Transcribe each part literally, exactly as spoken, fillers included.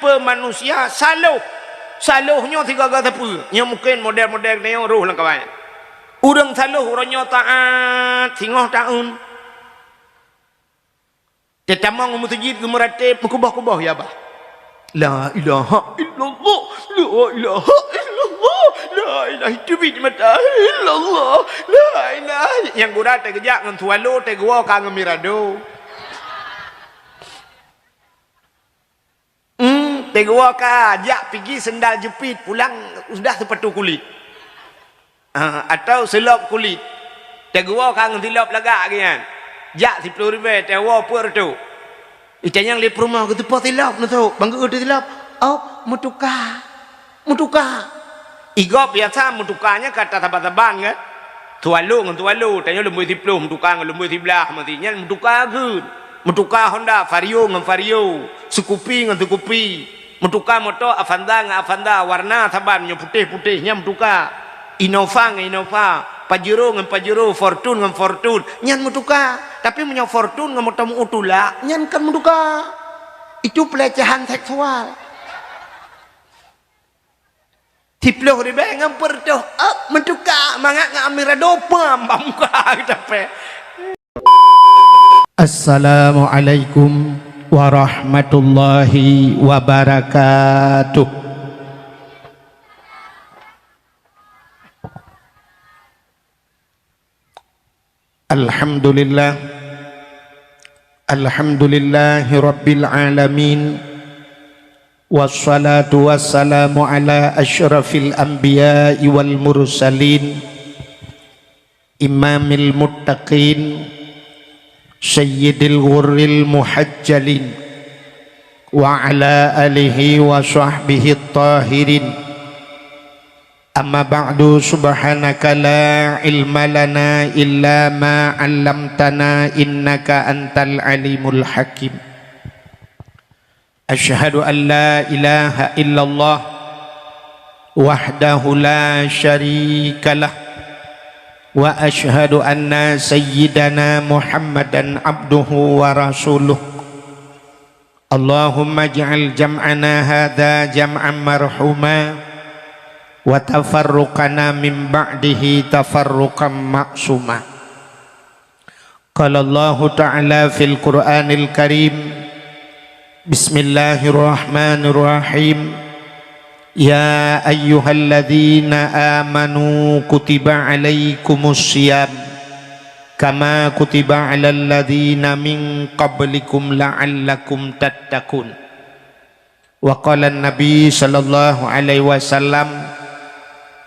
Tipe manusia saloh. Saloh nyoe sigaga sapeue? Nyoe mungken model-model geutanyoe roh lam kawan. Ureuëng saloh uroe nyoe taát singoh taun. Teutamong u meuseujid geumeuratéb meukuboh-kuboh ya bah. La ilaha illallah, la ilaha illallah, la ilaha itu bit mata illallah, la ilaha. Nyang gura teugeujak ngon swallow, teugewoe ka ngon mirado. Hmm, teugewoe ka jak pigi seundal jeupit, pulang sudah seupatu kulit. Ah, atau silop kulit. Teugewoe ka ngon silop lagak geuh nyan. Jak siploh ribèe, teuwoe peuet reutôh. Itanyong lé peurumoh, "Keuteupeu silop neutok, bang geuh teusilop?" "Oh, meutuka." Meutuka. Igob biasa meutuka nyan ka tasaban-saban kan? Swallow ngon swallow, tanyoe lumbôi siploh meutuka ngon lumbôi siblaih, meusti nyan meutuka kheun. Meutuka Honda, Vario ngon Vario, Scoopy ngon Scoopy. Meutuka moto Avanza ngon Avanza, warna saban, nyoe putéh-putéh, nyan meutuka. Innova ngon Innova, Pajero ngon Pajero, Fortuner ngon Fortuner, nyan meutuka. Tapi meunyoe Fortuner ngon moto meu tulak, nyan kon meutuka. Itu pelecehan seksual. Siploh ribèe ngon peuet reutôh, ôk, meutuka mangat ngon mirado, pam, bak muka geutanyoe. Assalamualaikum warahmatullahi wabarakatuh. Alhamdulillah. Alhamdulillahi rabbil alamin. Wassalatu wassalamu ala asyrafil anbiya'i wal mursalin, imamil muttaqin, sayyidil ghurril muhajjalin, wa ala alihi wa sahbihi tahirin. Amma ba'du, subhanaka la ilma lana illa ma 'allamtana, innaka antal alimul hakim. Asyhadu an la ilaha illallah wahdahu la syarikalah, wa asyhadu anna sayyidana Muhammadan abduhu wa rasuluh. Allahumma ij'al jam'ana hadza jam'an marhuma, wa tafarruqana min ba'dihi tafarruqan ma'suma. Qala Allahu ta'ala fil Qur'anil Karim, bismillahirrahmanirrahim. Ya ayyuhalladzina amanu kutiba alaikumus siyam kama kutiba alal ladzina min qablikum la'allakum tattaqun. Wa qala Nabi sallallahu alaihi wasallam,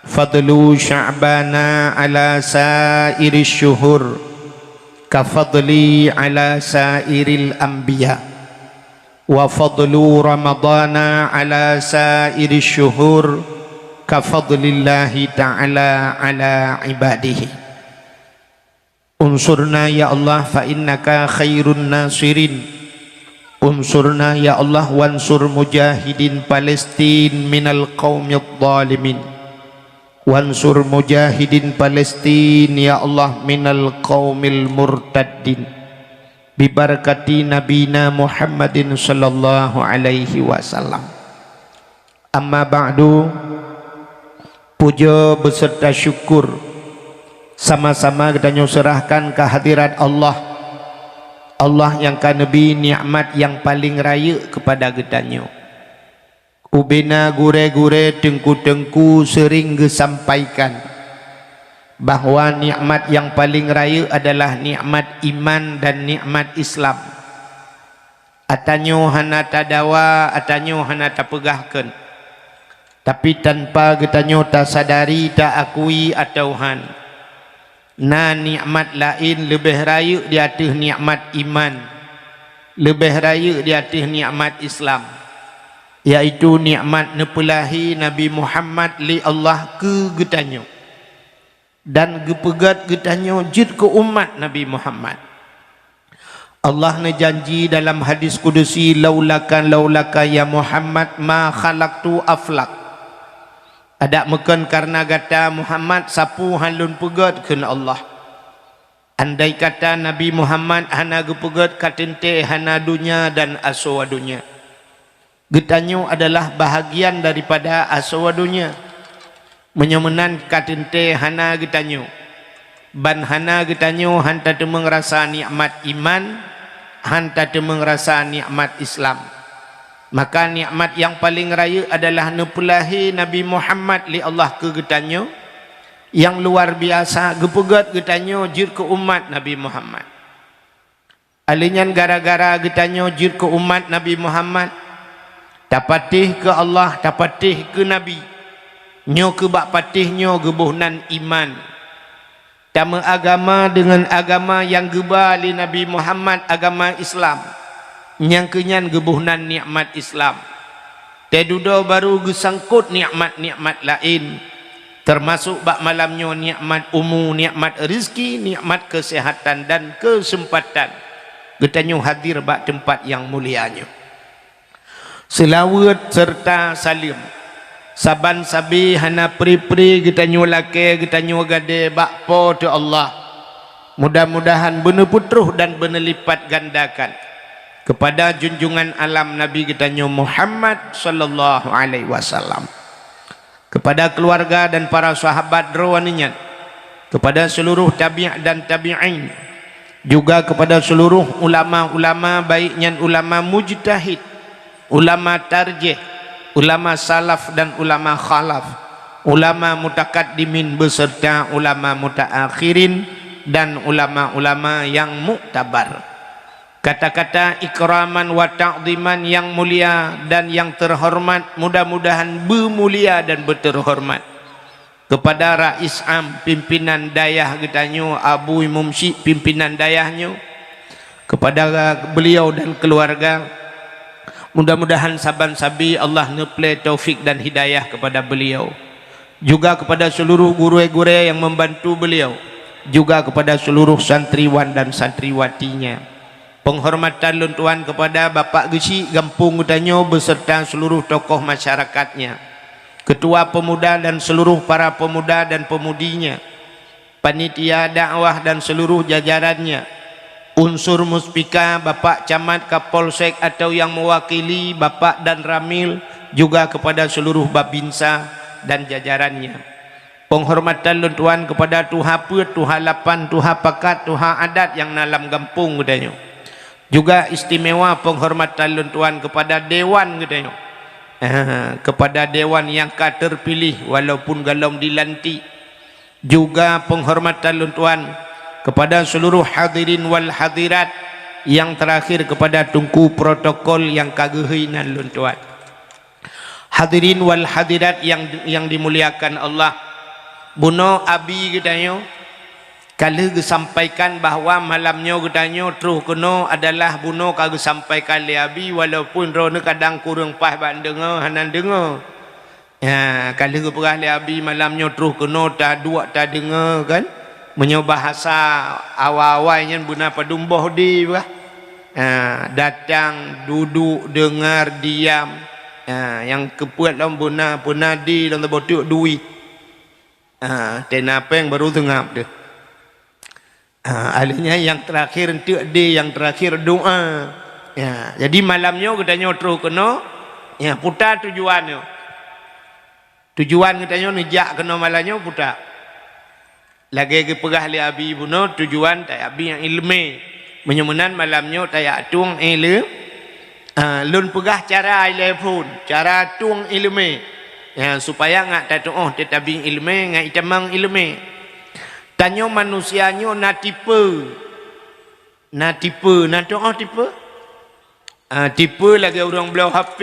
fadlu sya'bana ala sairi syuhur ka fadli ala sairil anbiya. Wa fadlu Ramadana ala sairi syuhur ka fadlillahi ta'ala ala ibadihi. Unsurna ya Allah fa innaka khairun nasirin. Unsurna ya Allah wansur mujahidin Palestin minal qaumidh dhalimin. Wansur mujahidin Palestin ya Allah minal qaumil murtaddin. Bibarakati nabina Muhammadin sallallahu alaihi wasallam. Amma ba'du, puja beserta syukur sama-sama geutanyoe serahkan keu hadirat Allah. Allah nyang ka neubri nikmat nyang paleng rayeuk keupada geutanyoe. Ubena gurée-gurée, teungku-teungku seuring geusampaikan bahwa nikmat nyang paleng rayeuk adalah nikmat iman dan nikmat Islam. Atanyoe hana tadawa, atanyoe hana tapeugah kheun. Tapi tanpa geutanyoe tasadari, ta-akui atawa han, na nikmat laén leubeh rayeuk di ateueh nikmat iman, leubeh rayeuk di ateueh nikmat Islam, yaitu nikmat neupeulahé Nabi Muhammad lé Allah keu geutanyoe dan geupeugét geutanyoe jeuet keu umat Nabi Muhammad. Allah neujanji dalam hadis kudusi, "Laulaka, laulaka ya Muhammad ma khalaqtu aflak." Adak meukheun kareuna gata Muhammad sapeue han lôn peugét kheun Allah. Andai kata Nabi Muhammad hana geupeugét, ka teuntée hana donya dan asoe donya. Geutanyoe adalah bahagian daripada asoe donya. Meunyoe meunan ka teuntée hana geutanyoe. Ban hana geutanyoe han tateumeung rasa nikmat iman, han tateumeung rasa nikmat Islam. Maka nikmat nyang paleng rayeuk adalah neupeulahé Nabi Muhammad lé Allah keu geutanyoe. Nyang luar biasa geupeugét geutanyoe jeuet keu umat Nabi Muhammad. Alheuh nyan gara-gara geutanyoe jeuet keu umat Nabi Muhammad, tapatéh keu Allah, tapatéh keu Nabi. Nyoe keu bak patéh nyoe geuboh nan iman. Tameuagama deungon agama nyang geuba lé Nabi Muhammad, agama Islam. Nyang keu nyan geuboh nan nikmat Islam. Teududoe barô geusangkot nikmat-nikmat laén, teumasok bak malam nyoe nikmat umu, nikmat rizki, nikmat keuseuhatan dan keuseumpatan geutanyoe hadir bak teumpat nyang mulia nyoe. Seulaweuet seureuta saleuem saban sabe hana pri-pri geutanyoe lakée geutanyoe gadée bak Po teu Allah. Mudah-mudahan beuneupeutroh dan beuneulipat gandakan keupada junjungan alam Nabi geutanyoe Muhammad sallallahu alaihi wasallam, keupada keuluwarga dan para sahabat droe nyan, keupada seuluroh tabi' dan tabi'in, juga keupada seuluroh ulama-ulama, baik nyan ulama mujtahid, ulama tarjih, ulama salaf dan ulama khalaf, ulama mutakaddimin beserta ulama mutaakhirin dan ulama-ulama nyang muktabar. Kata-kata ikraman wa ta'ziman nyang mulia dan nyang teuhoreumat, mudah-mudahan beumulia dan beuteuhoreumat. Keupada Rais Am, pimpinan dayah geutanyoe, Abu Imum Syik, pimpinan dayah nyoe, keupada beliau dan keuluwarga, mudah-mudahan saban sabe Allah neuplée taufik dan hidayah keupada beliau, juga keupada seuluroh gurée-gurée nyang membantu beliau, juga keupada seuluroh santriwan dan santriwatinya. Peunghormatan lôn tuan keupada Bapak Geuchik gampông geutanyoe beserta seuluroh tokoh masyarakatnya, keutua peumuda dan seuluroh para peumuda dan peumunyinya, panitia dakwah dan seuluroh jajarannya, unsur muspika, Bapak Camat, Kapolsek atau nyang meuwakili, Bapak Danramil, juga keupada seuluroh babinsa dan jajarannya. Peunghormatan lôn tuan keupada tuha peuet, tuha lapan, tuha pakat, tuha adat nyang na lam gampông geutanyoe. Juga istimewa peunghormatan lôn tuan keupada dewan geutanyoe. Ah, keupada dewan nyang ka teupiléh walaupun gohlom dilantik. Juga peunghormatan lôn tuan keupada seuluroh hadirin wal hadirat, nyang teurakhir keupada teungku protokol nyang ka geuhôi nan lôn tuan. Hadirin wal hadirat nyang, nyang dimuliakan Allah, bunoe Abi geutanyoe ka lheueh geusampaikan bahwa malam nyoe geutanyoe troh keunoe adalah bunoe ka geusampaikan lé Abi, walaupun droeneuh kadang kureueng paih bak deungoe, hana deungoe. Ya, ka lheueh geupeugah lé Abi malam nyoe troh keunoe taduek tadeungoe kan. Meunyoe bahasa awai-awai nyan beuna padum boh di bah. Ha, datang, duduk, dengar, diam. Ha, nyang keupeuet lom beuna, beuna di lom teubotok dui. Ha, tena péng baru seungab deh. Ha, alheuh nyan nyang teurakhir enteuk di, nyang teurakhir doa. Ya, jadi malam nyoe geutanyoe troh keunoe, ya, puta tujuan nyoe. Tujuan geutanyoe neujak keunoe malam nyoe puta. Lagée geupeugah lé Abi bunoe, tujuan tajak bi nyang iéleumé. Meunyoe meunan malam nyoe tajak tueng iéleumé. Ah, lôn peugah cara ilée phon, cara tueng iéleumé. Ya, supaya ngat tatuoh teutabing iéleumé, ngat itamong iéleumé. Tanyoe manusia nyoe na tipe. Na tipe, na tuoh tipe. Ah, tipe lagée ureuëng bloe H P.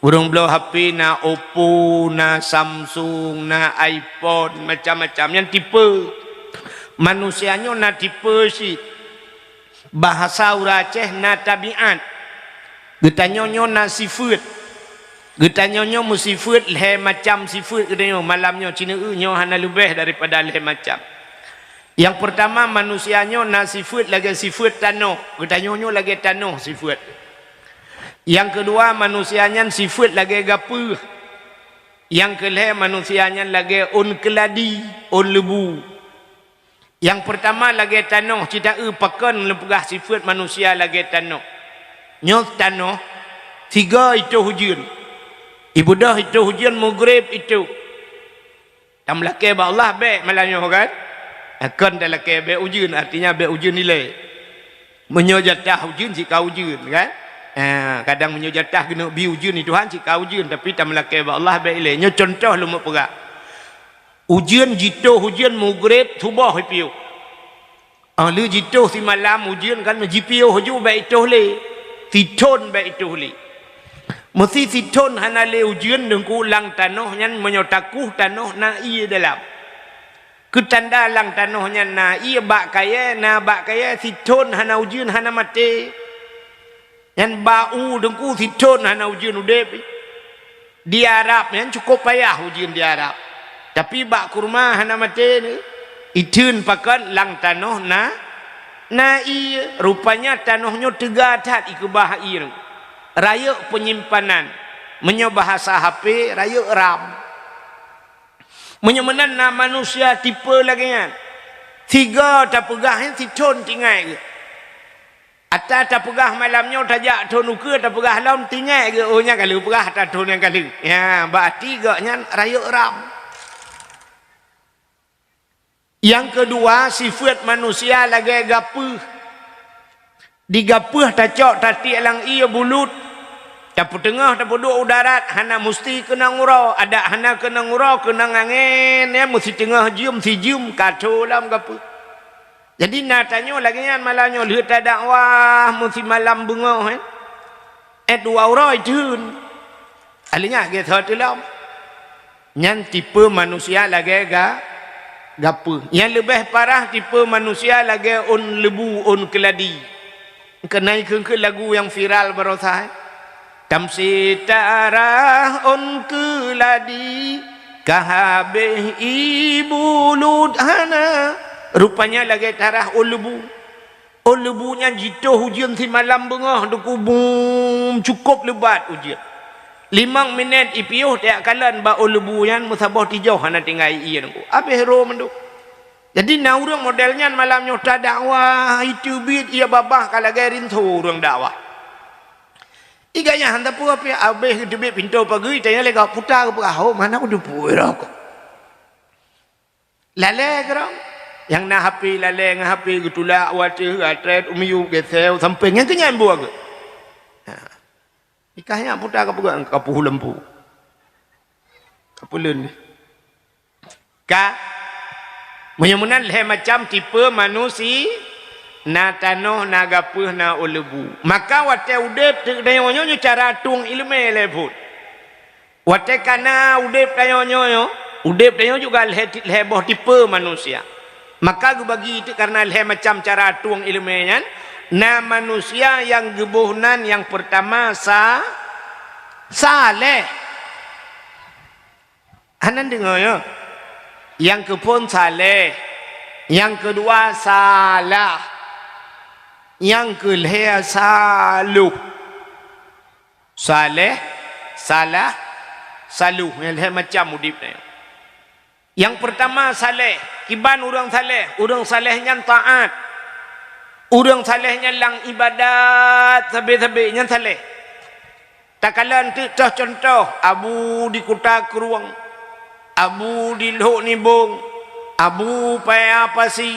Ureuëng bloe H P na Oppo, na Samsung, na iPhone, macam-macam. Nyan tipe. Manusia nyoe na tipe cit. Bahasa ureuëng Aceh na tabiat. Geutanyoe nyoe na sifeuet. Geutanyoe nyoe meusifeuet lhée macam sifeuet geutanyoe. Malam nyoe, cineuk nyoe hana leubeh daripada lhée macam. Nyang peurtama, manusia nyoe na sifeuet lagée sifeuet tanoh. Geutanyoe nyoe lagée tanoh sifeuet. Nyang keudua, manusia nyan sifeuet lagée gapeuh. Nyang keulhée, manusia nyan lagée ôn keuladi, ôn leubu. Nyang peurtama lagée tanoh, cit taeu pakon lôn peugah sifeuet manusia lagée tanoh. Nyoe tanoh, Sigoe itoh ujeuen. Ibeudôh itoh ujeuen, mugreb itoh. Tameulakée bak Allah bék malam nyoe kan? Kon talakée bék ujeuen, artinya bék ujeuen ilée. Meunyoe jatah ujeuen, cit ka ujeuen kan? Ha, kadang meunyoe jatah geuneuk bi ujeuen di Tuhan, cit ka ujeuen, tapi tameulakée bak Allah bék ilée. Nyoe cuntoh lôn peugah. Ujeuen jitoh ujeuen mugreb suboh ipiôh. Ah, lheueh jitoh simalam ujeuen kan, jipiôh ju bék itoh lé. Sithon bék itoh lé. Meusé sithon hana lé ujeuen, deungku, lam tanoh nyan meunyoe takueh tanoh na ié dalam. Keutanda lam tanoh nyan na ié, bak kayée na, bak kayée sithon hana ujeuen hana maté. Nyan bak u deungku sithon hana ujeuen udeb. Di Arab nyan cukôp payah ujeuen di Arab. Tapi bak kurma hana maté ni. Itheun pakon lam tanoh na, na ié. Rupanya tanoh nyoe teuga that ikeubah ié. Rayeuk peunyimpanan. Meunyoe bahasa H P, rayeuk RAM. Meunyoe meunan na manusia tipe lagée nyan. Sigoe tapeugah nyan sithon tinggai geuh. Ata tapeugah malam nyoe tajak thon ukeue, tapeugah lom tinggai geuh, oh, nyan ka lheueh peugah ata thon nyang ka lheueh. Ya, berarti gobnyan rayeuk RAM. Nyang keudua, sifeuet manusia lagée gapeuh. Di gapeuh tacok tatiek lam ié bulut. Tapeuteungoh tapeuduek u darat, hana musti keunong uroe, adak hana keunong uroe, keunong angén, ya, meusiteungoh jeuem, sijeuem ka tho lom gapeuh. Jadi na tanyoe lagée nyan malam nyoe lheueh tadakwah meusimalam beungoh, eh. Eh, dua uroe itheun. Aleunyah gét tho teulom. Nyan tipe manusia lagée ga-, gapeuh. Nyang leubeh parah tipe manusia lagée ôn leubu, ôn keuladi. Keunan kheun-kheun lagu nyang viral barosa, eh. Tamsi tarah ôn keuladi, ka habéh ié bulut hana. Rupanya lagée tarah ôn leubu. Ôn leubu nyan jitoh ujeuen simalam beungoh, deungku, bum, cukôp leubat ujeuen. Limong minét ipiôh tajak kalon bak ôn leubu nyan meusaboh tijoh hana tinggai ié, deungku. Habéh rô mandum. Jadi na ureuëng model nyan malam nyoe tadakwah, iteubiet ié babah ka lagée rinso ureuëng dakwah. Ié gobnyan hana peue pih, habéh geuteubiet pintoe pageue, itanyong lé geuputa geupeugah, "Oh, mana kuteupue rokok?" Lalée keudroe. Nyang na H P lalée ngon H P geutulak u ateueh, geuatrét, u miyueb, geuseuh, sampéng nyang keunyan buet geuh. Ha. Ikah nyan puta ka peugah, ka puhu lampu. Ka peuleuen. Ka. Meunyoe meunan lhée macam tipe manusia, na tanoh, na gapeuh, na ôn leubu. Maka watée udeb teuk tanyoe nyoe, nyoe cara tueng iéleumé lé buet. Watée ka na udeb tanyoe nyoe, udeb tanyoe juga lhée ti-, lhée boh tipe manusia. Maka geubagi teuk karena lhée macam cara tueng iéleumé nyan, na manusia nyang geuboh nan nyang peurtama sa-, saleh. Hana deungoe, ya? Nyang keuphon saleh, nyang keudua salah, nyang keulhée saloh. Saleh, salah, saloh. Nyan lhée macam udeb nyan. Nyang peurtama saleh, kiban ureuëng saleh. Ureuëng saleh nyan taát. Ureuëng saleh nyan lam iébadat sabe-sabe, nyan saleh. Takalon teuk toh cuntoh, Abu di Kuta Krueng, Abu di Lhok Nibong, Abu Paya Pasi,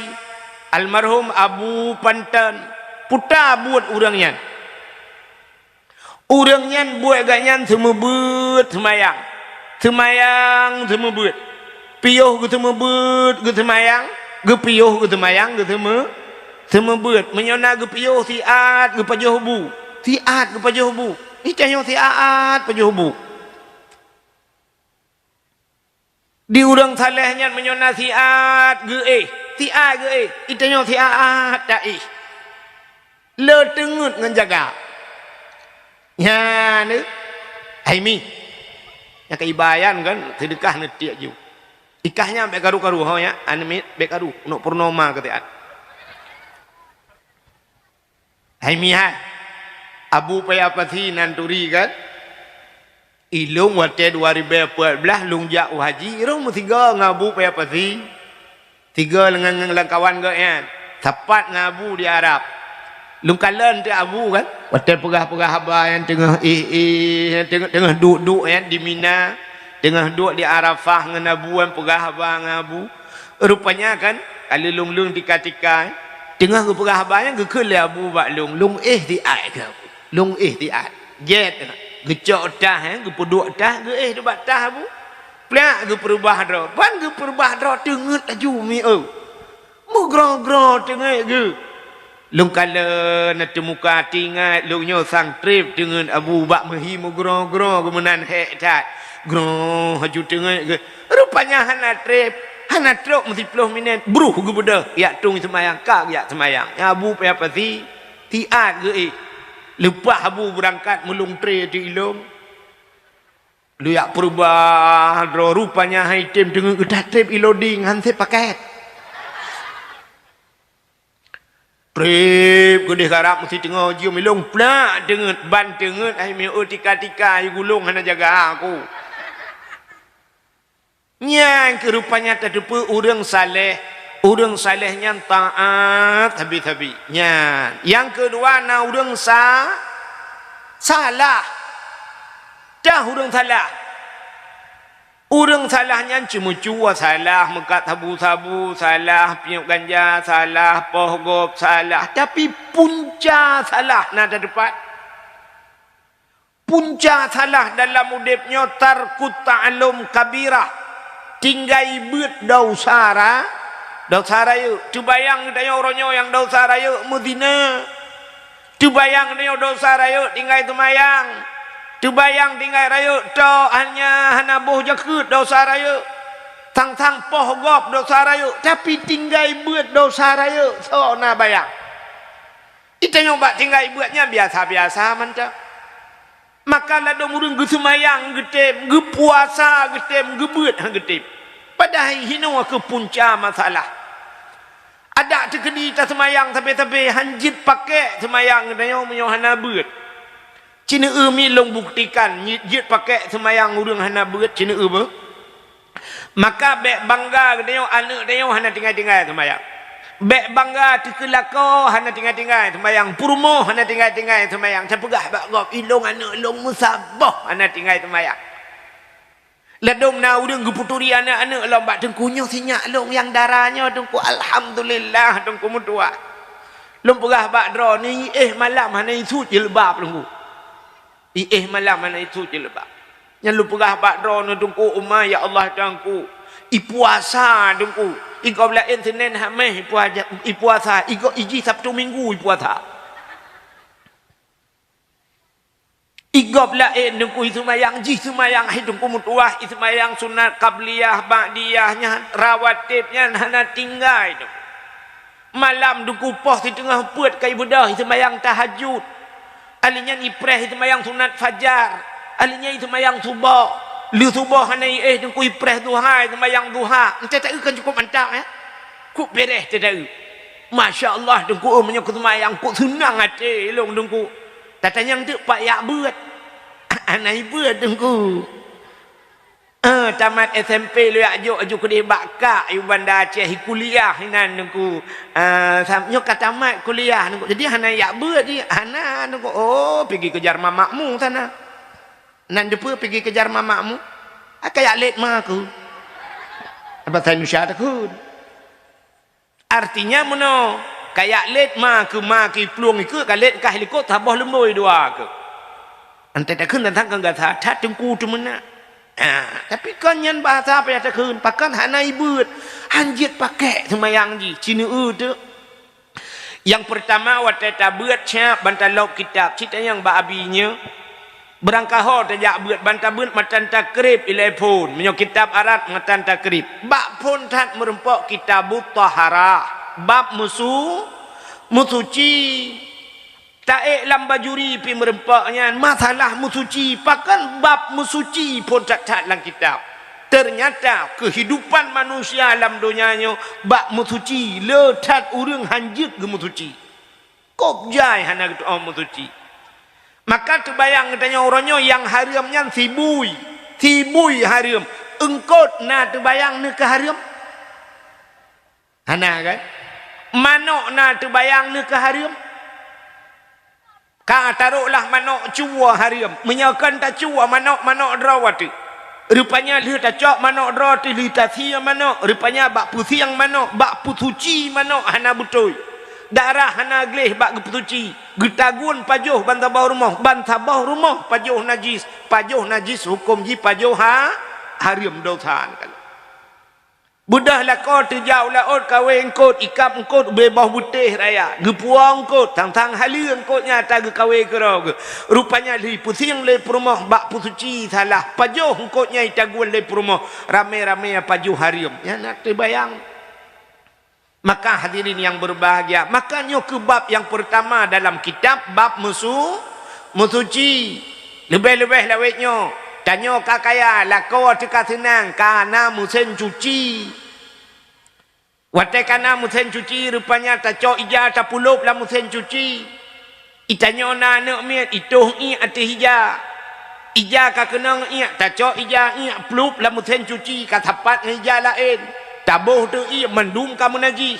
almarhum Abu Panton. Puta buet ureuëng nyan. Ureuëng nyan buet gobnyan seumeubeuet seumayang. Seumayang seumeubeuet. Piôh geuseumeubeuet geuseumayang, geupiôh geuseumayang geuseumeu-, seumeubeuet. Meunyoe na geupiôh siat geupajoh bu. Siat geupajoh bu. Itanyoe siat pajoh bu. Di ureuëng saleh nyan meunyoe na siat geuéh, siat geuéh, itanyoe siat taéh. Le teungeut ngon jaga. Nyan, hai mi. Nyang ka ibayan kan, seudeukah neutiek ju. Ikah nyan bék karu-karu, ho nyan, aneuk miet bék karu, neuk purnoma keu siat. Hai mi hai, Abu Paya Pasi nan turi kan? Ilong watée dua ribée peuet blaih lôn jak u haji, irong meusigoe ngon Abu Paya Pasi. Sigoe ngon, ngon lam kawan geuh nyan. Sapat ngon Abu di Arab. Lôn kalon teuk Abu kan, watèe peugah-peugah haba nyang teungoh éh-éh, nyang teungoh, teungoh duek-duek nyan di Mina, teungoh duek di Arafah ngon Abu, nyang peugah haba ngon Abu. Rupanya kan, ka lheueh lôn-lôn tika-tika, teungoh geupeugah haba nyan geukheun lé Abu bak lôn, lôn éh siat keu Abu. Lôn éh siat. Gét, geucok tah, eh, geupeuduek tah, geuéh bak tah Abu. Plak geupeureubah droe. Ban geupeureubah droe teungeut laju mieu. Meugroe-groe teungeut geuh. Lôn kalon na teumuka teuingat lôn nyoe sang treb teungeut Abu bak meuhi meugroe-groe geuh meunan hék that. Groe laju teungeut geuh. Rupanya hana treb, hana trok meusiploh minét, bruh geubeudôh jak tueng seumayang, ka geujak seumayang. Nyan Abu payah pasi, siat geuéh. Leupah Abu beurangkat meulôn tré teuk ilôn. Lôn jak peureubah droe, rupanya hai tem teungeut geuh that treb iloding han sép pakét. Treb keudeh karab meusi teungoh jeuem ilôn plak teungeut, ban teungeut hai mieu tika-tika hai gulong hana jaga aku. Nyan keuh rupanya tateupeue ureuëng saleh. Ureuëng saleh nyan taát sabe-sabe. Nyan. Nyang keudua na ureuëng sa-, salah. Tah ureuëng salah. Ureuëng salah nyan ceumeucue salah, meukat sabu-sabu salah, piep ganja salah, poh gob salah. Tapi punca salah na tateupat. Punca salah dalam udeb nyoe tarkut ta'allum kabirah, tinggai beuet desya ra-, desya rayeuk. Teubayang geutanyoe uroe nyoe nyang desya rayeuk meuzina. Teubayang geutanyoe desya rayeuk tinggai seumayang. Teubayang tinggai rayeuk tok hanya hana boh jakeuet desya rayeuk. Sang-sang poh gob desya rayeuk, tapi tinggai beuet desya rayeuk soe na bayang. Geutanyoe bak tinggai beuet nyan biasa-biasa mantong. Maka ladôm ureuëng geuseumayang geutem, geupuasa geutem, geubeuet han geutem. Padahai hinoe keuh punca masalah. Adak teukeudi taseumayang sabe-sabe han jeuet pakèk seumayang geutanyoe meunyoe hana beuet. Cineue mi lôn buktikan, jeuet pakèk seumayang ureuëng hana beuet cineue beuh. Maka bék bangga geutanyoe aneuëk tanyoe hana tinggai-tinggai seumayang. Bék bangga teukeulako hana tinggai-tinggai seumayang, peurumoh hana tinggai-tinggai seumayang, tapeugah bak gob, "Ilôn aneuëk lôn meusaboh hana tinggai seumayang." Ladôm na ureuëng geupeuturi aneuëk-aneuëk lom bak teungku, "Nyoe sinyak lôn nyang dara nyoe teungku, alhamdulillah teungku meutuwah." Lôn peugah bak droeneuh, "Iéh malam hana isut jilbab teungku." Iéh malam hana isut jilbab. Nyan lôn peugah bak droeneuh teungku, "Uma ya Allah teungku, ipuasa teungku. Igob laén Senin Hamis ipuasa, ipuasa. Igob ijih Sabtu Minggu ipuasa." Igob laén teungku iseumayang, jih seumayang hai teungku meutuwah, iseumayang sunat qabliyah, ba'diyah nyan, rawatib nyan hana tinggai teungku. Malam teungku poh siteungoh peuet ka ibeudôh iseumayang tahajud. Ahli nyan ipreh iseumayang sunat fajar. Ahli nyan iseumayang suboh. Lheueh suboh hana iéh teungku ipreh duha, iseumayang duha. Entah taeu kan cukup mantap, eh? Kuk bereh teuh taeu. Masya Allah teungku, meunyoe keu seumayang kuk seunang até ilôn teungku. Tatanyong teuk pat jak beuet. Hana ibeuet teungku. Eh, tamat S M P lôn jak jok aju keudeh bak kak yu Banda Aceh, i kuliah inan teungku. Eh, sam-, nyoe ka tamat kuliah teungku. Jadi hana jak beuet di, hana teungku. Oh, pigi kejar mamakmu sana. Nan depe pigi kejar mamakmu. Aka jak let ma aku. Apa saya nusya takut. Artinya meunoe, kajak lét ma keu ma keu plueng ikeue ka lét kah likot saboh leumbôi dua keu. Antée takheun tantang keu gata that teungku teumeunak. Ha, tapi kon nyan bahasa payah takheun, pakon hana ibeuet, hanjeuet pakék seumayang jih, cineu-eu teu. Nyang peurtama watée tabeuet siab ban talop kitab, cit nyang bak abi nyoe. Beurangkaho tajak beuet ban tabeuet matan takrib ilée phon. Meunyoe kitab Arab matan takrib. Bak phon that meurumpok Kitabut Taharah. Bab meusu-, meusuci. Taék lam Bajuri pi meurumpok nyan masalah meusuci. Pakon bab meusuci phon that-that lam kitab. Teunyata keuhidupan manusia lam donya nyoe bak meusuci le that ureuëng hanjeuet geumeusuci. Kôb jai hana geuteu'oh meusuci. Maka teubayang geutanyoe uroe nyoe nyang hareuem nyan sibui. Sibui hareuem. Eungkot na teubayang neukeu hareuem? Hana kan? Manok na teubayang neukeu hareuem? Ka taroklah manok cuwa hareuem. Meunyoe kon tacuwa manok, manok droe teuh. Rupanya lheueh tacok manok droe teuh, lheueh tasie manok. Rupanya bak pusieng manok, bak peusuci manok hana beutôi. Darah hana gleh bak geupeusuci. Geutagun pajoh ban saboh rumoh, ban saboh rumoh pajoh najis. Pajoh najis huköm jih pajoh ha-, hareuem, dosa. Beudôh lakoe teujak u laôt kawé eungkôt, ikab eungkôt ubé boh beutéh raya. Geupuwoe eungkôt, sang-sang haleue eungkôt nyan ata geukawé keudroe geuh. Rupanya lheueh pusieng lé peurumoh bak peusuci salah. Pajoh eungkôt nyan itagun lé peurumoh, ramé-ramé pajoh hareuem. Nyan na teubayang. Maka hadirin yang berbahagia, maka nyoe keuh bab nyang peurtama dalam kitab bab meusu-, meusuci. Leubeh-leubeh lawét nyoe, tanyoe ka kaya, lakoe teuka seunang, ka na musém cuci. Watée ka na musém cuci, rupanya tacok ija tapulôb lam musém cuci. Itanyoe na aneuëk miet, itoh iék ateueh ija. Ija ka keunong iék, tacok ija iék plup lam musém cuci, ka sapat ngon ija laén. Taboh teuh iék, mandum ka meunajih.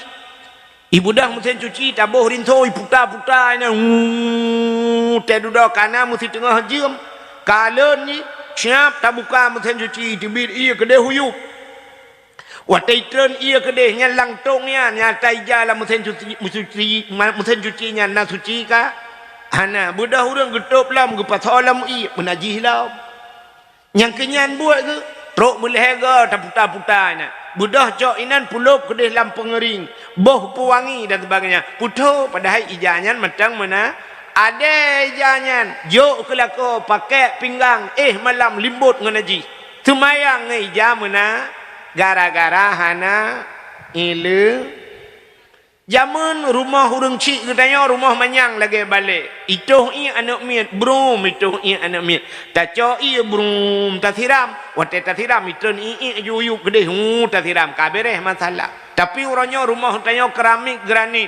Ibeudôh musém cuci, taboh rinso, iputa-puta nyan, huu, teududoe ka na meusiteungoh jeuem. Ka lôn jih, siab tabuka musém cuci, teubiet iék keudeh u yup. Watée itrön ié keudeh nyan lam tong nyan, nyata ija lam musém cuci, musuci, ma-, musém cuci nyan na suci ka? Hana, beudôh ureuëng geutôb lom, geupasoe lam ié, meunajih lom. Nyang keu nyan buet geuh, trok meulhèe goe taputa-puta nyan. Beudôh cok inan pulôb keudeh lam peungeuring, boh peuwangi dan sebagainya. Putho, padahai ija nyan mantong meuna, adée ija nyan, jok keu lakoe, pakèk pinggang, éh malam limbot ngon najih. Seumayang ngon ija meuna, gara-gara hana ileue. Jameun rumoh ureuëng chik geutanyoe rumoh manyang lagée balée. Itoh iék aneuëk miet, brum itoh iék aneuëk miet. Tacok ié brum tasiram. Watée tasiram, itrön iék ju u yup keudeh, hu, tasiram. Ka beureh masalah. Tapi uroe nyoe rumoh tanyoe keramik granit.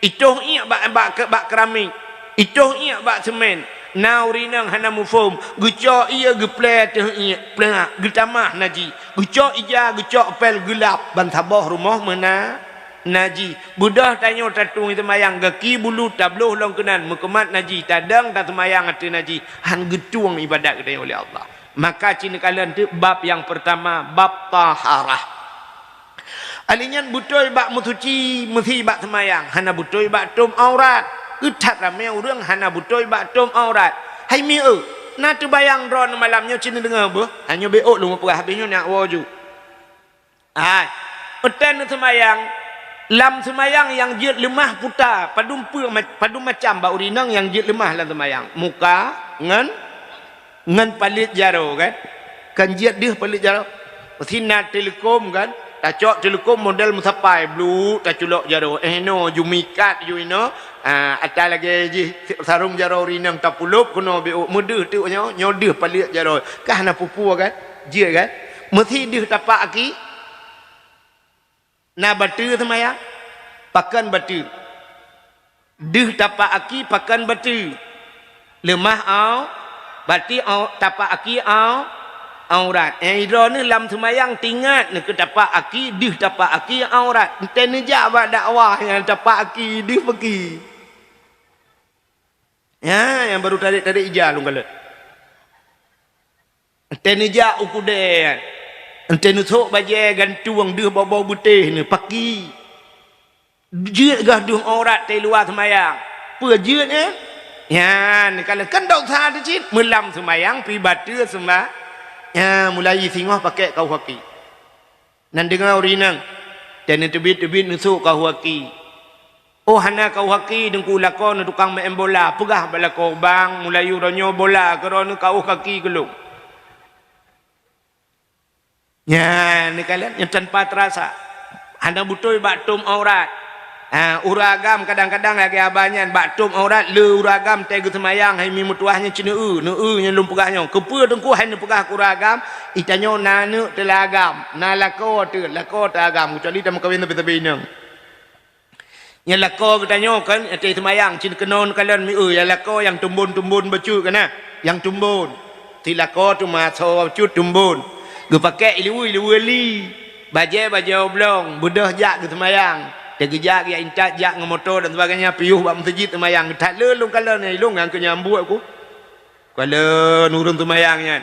Itoh iék bak, bak, bak keramik. Itoh iék bak seumén. Na ureuëng inong hana muphom. Geucok ié geuplée teuh iék. Plak. Geutamah najih. Geucok ija, geucok pél geulap. Ban saboh rumoh meuna najih. Beudôh tanyoe tatueng seumayang gaki bulu tabloh lom keunan meukeumat najih, tadong taseumayang ateueh najih, han geutueng ibadat geutanyoe lé Allah. Maka ci neukalon teuk bab nyang peurtama, bab taharah. Ahli nyan beutôi bak meusuci meusi bak seumayang, hana beutôi bak tom aurat. Geuthat ramé ureuëng hana beutôi bak tom aurat. Hai mieu, na teubayang droeneuh malam nyoe ci neudeungoe beuh? Hanyoe bék lôn peugah habéh nyoe nyak woe ju. Hai, watée neuseumayang, lam seumayang nyang jeuet leumah puta, padum peue ma-, padum macam bak ureuëng inong nyang jeuet leumah lam seumayang. Muka ngon, ngon paleuet jaroe kan? Kan jeuet deuh paleuet jaroe. Meusi na teuleukom kan? Tacok teuleukom model meusapai, bluek taculok jaroe. Eh, inoe ju mikat ju inoe. Ah, ata lagée jih sarong jaroe ureuëng inong tapulôb keunoe bék meudeuh teuk nyoe, nyoe deuh paleuet jaroe. Kah na pupue kan? Jeuet kan? Meusi deuh tapak aki, na bateue seumayang, pakon bateue. Deuh tapak aki pakon bateue. Leumah au-, berarti au-, tapak aki au-, aurat. Eh, droeneuh lam seumayang teuingat neuh keu tapak aki, deuh tapak aki aurat. Entée neujak bak dakwah nyang tapak aki, deuh paki. Ya, nyang baru tarék-tarék ija lôn kalon. Entée neujak u keudée, entée neusok bajée gantueng deuh boh-boh beutéh neuh paki. Jeuet gah deuh aurat teuh luwa seumayang. Peue jeuet nyan? Nyan, kalau kan dosa teuh cit, meulam seumayang pi bateue seumba-, nyan, mulai singoh pakèk kaoh kaki. Nan deungoe ureuëng inong, dan neuteubiet-teubiet neusok kaoh kaki. Oh, hana kaoh kaki, Teungku, lakoe neuh tukang meu'en bola. Peugah bak lakoe, "Bang, mulai uroe nyoe bola keu droeneuh kaoh kaki keu lôn." Nyan, neukalon, nyan tanpa terasa. Hana beutôi bak tom aurat. Ha, ureuëng agam kadang-kadang lagée haba nyan, bak tom aurat le ureuëng agam teuh geuseumayang, hai mi meutuwah nyan cit neu-eu, neu-eu nyan lôn peugah nyoe. Keupeue Teungku hai neupeugah keu ureuëng agam? Itanyoe na aneuëk teuh lam agam, na lakoe teuh, lakoe teuh agam, keucuali tameukawen sabe-sabe inong. Nyang lakoe geutanyoe kan, ateueh seumayang, cit keunoe neukalon mi-, eu, nyang lakoe nyang tumbon-tumbon bacut kan, nah? Nyang tumbon. Si lakoe teuma asoe bacut tumbon. Geupakèk ileue-ileue li. Bajée-bajée oblong, beudôh jak geuseumayang. Teugeujak jak intat, jak ngon moto dan sebagainya, piôh bak meuseujid seumayang. That le lôn kalon nyan, ilôn nyang keu nyambuk ku. Kalon ureuëng seumayang nyan.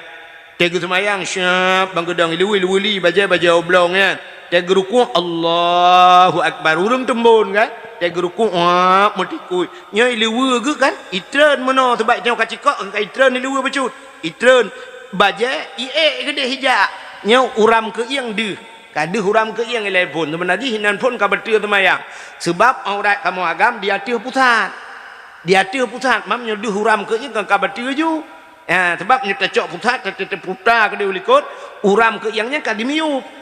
Teugeuseumayang siap bangeudong, iluwi-luwi bajée-bajée oblong nyan. Teugeurukuk, Allahu Akbar. Ureuëng teumbon kan? Teugeurukuk, wah, meutikui. Nyoe iluwi geuh kan? Itreun meunoe, sebab nyoe ka cikok, ka itreun iluwi bacut. Itreun bajée, iék keudeh ijak. Nyoe uram keuieng deuh. Ka deuh uram keuieng ilée phon, seubeuna jih inan phon ka beutôi seumayang. Seubab aurat kamoe agam di ateueh pusat. Di ateueh pusat, mam nyoe deuh uram keuieng ka, ka beutôi ju. Ha, seubab nyoe tacok pusat, ta-, ta-, taputa keudeh u likot, uram keuieng nyan ka dimiyueb.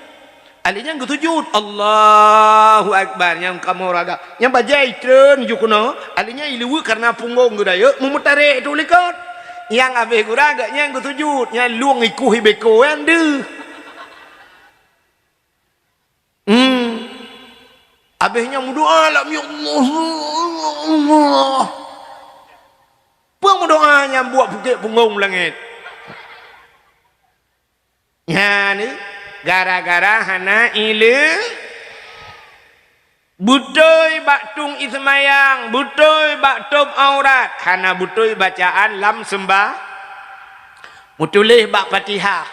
Ali nyan geusujut, Allahu Akbar, nyang kamoe raga. Nyang bajée itreun ju keunoe, ali nyan iluwi kareuna punggong geudayeuk meumeutarek teuh u likot. Nyang abéh gura geuh nyan geusujut, nyan lueng ikueh ibeko nyan deuh. Hmm. Abéh nyan meudoa lam, "Ya Allah, ya Allah." Peue meudoa nyan buet pukek punggong langét. Nyan gara-gara hana ileumé. Beutôi bak tueng iseumayang, beutôi bak tôb aurat, hana beutôi bacaan lam seumbah-, meutuléh bak Fatihah,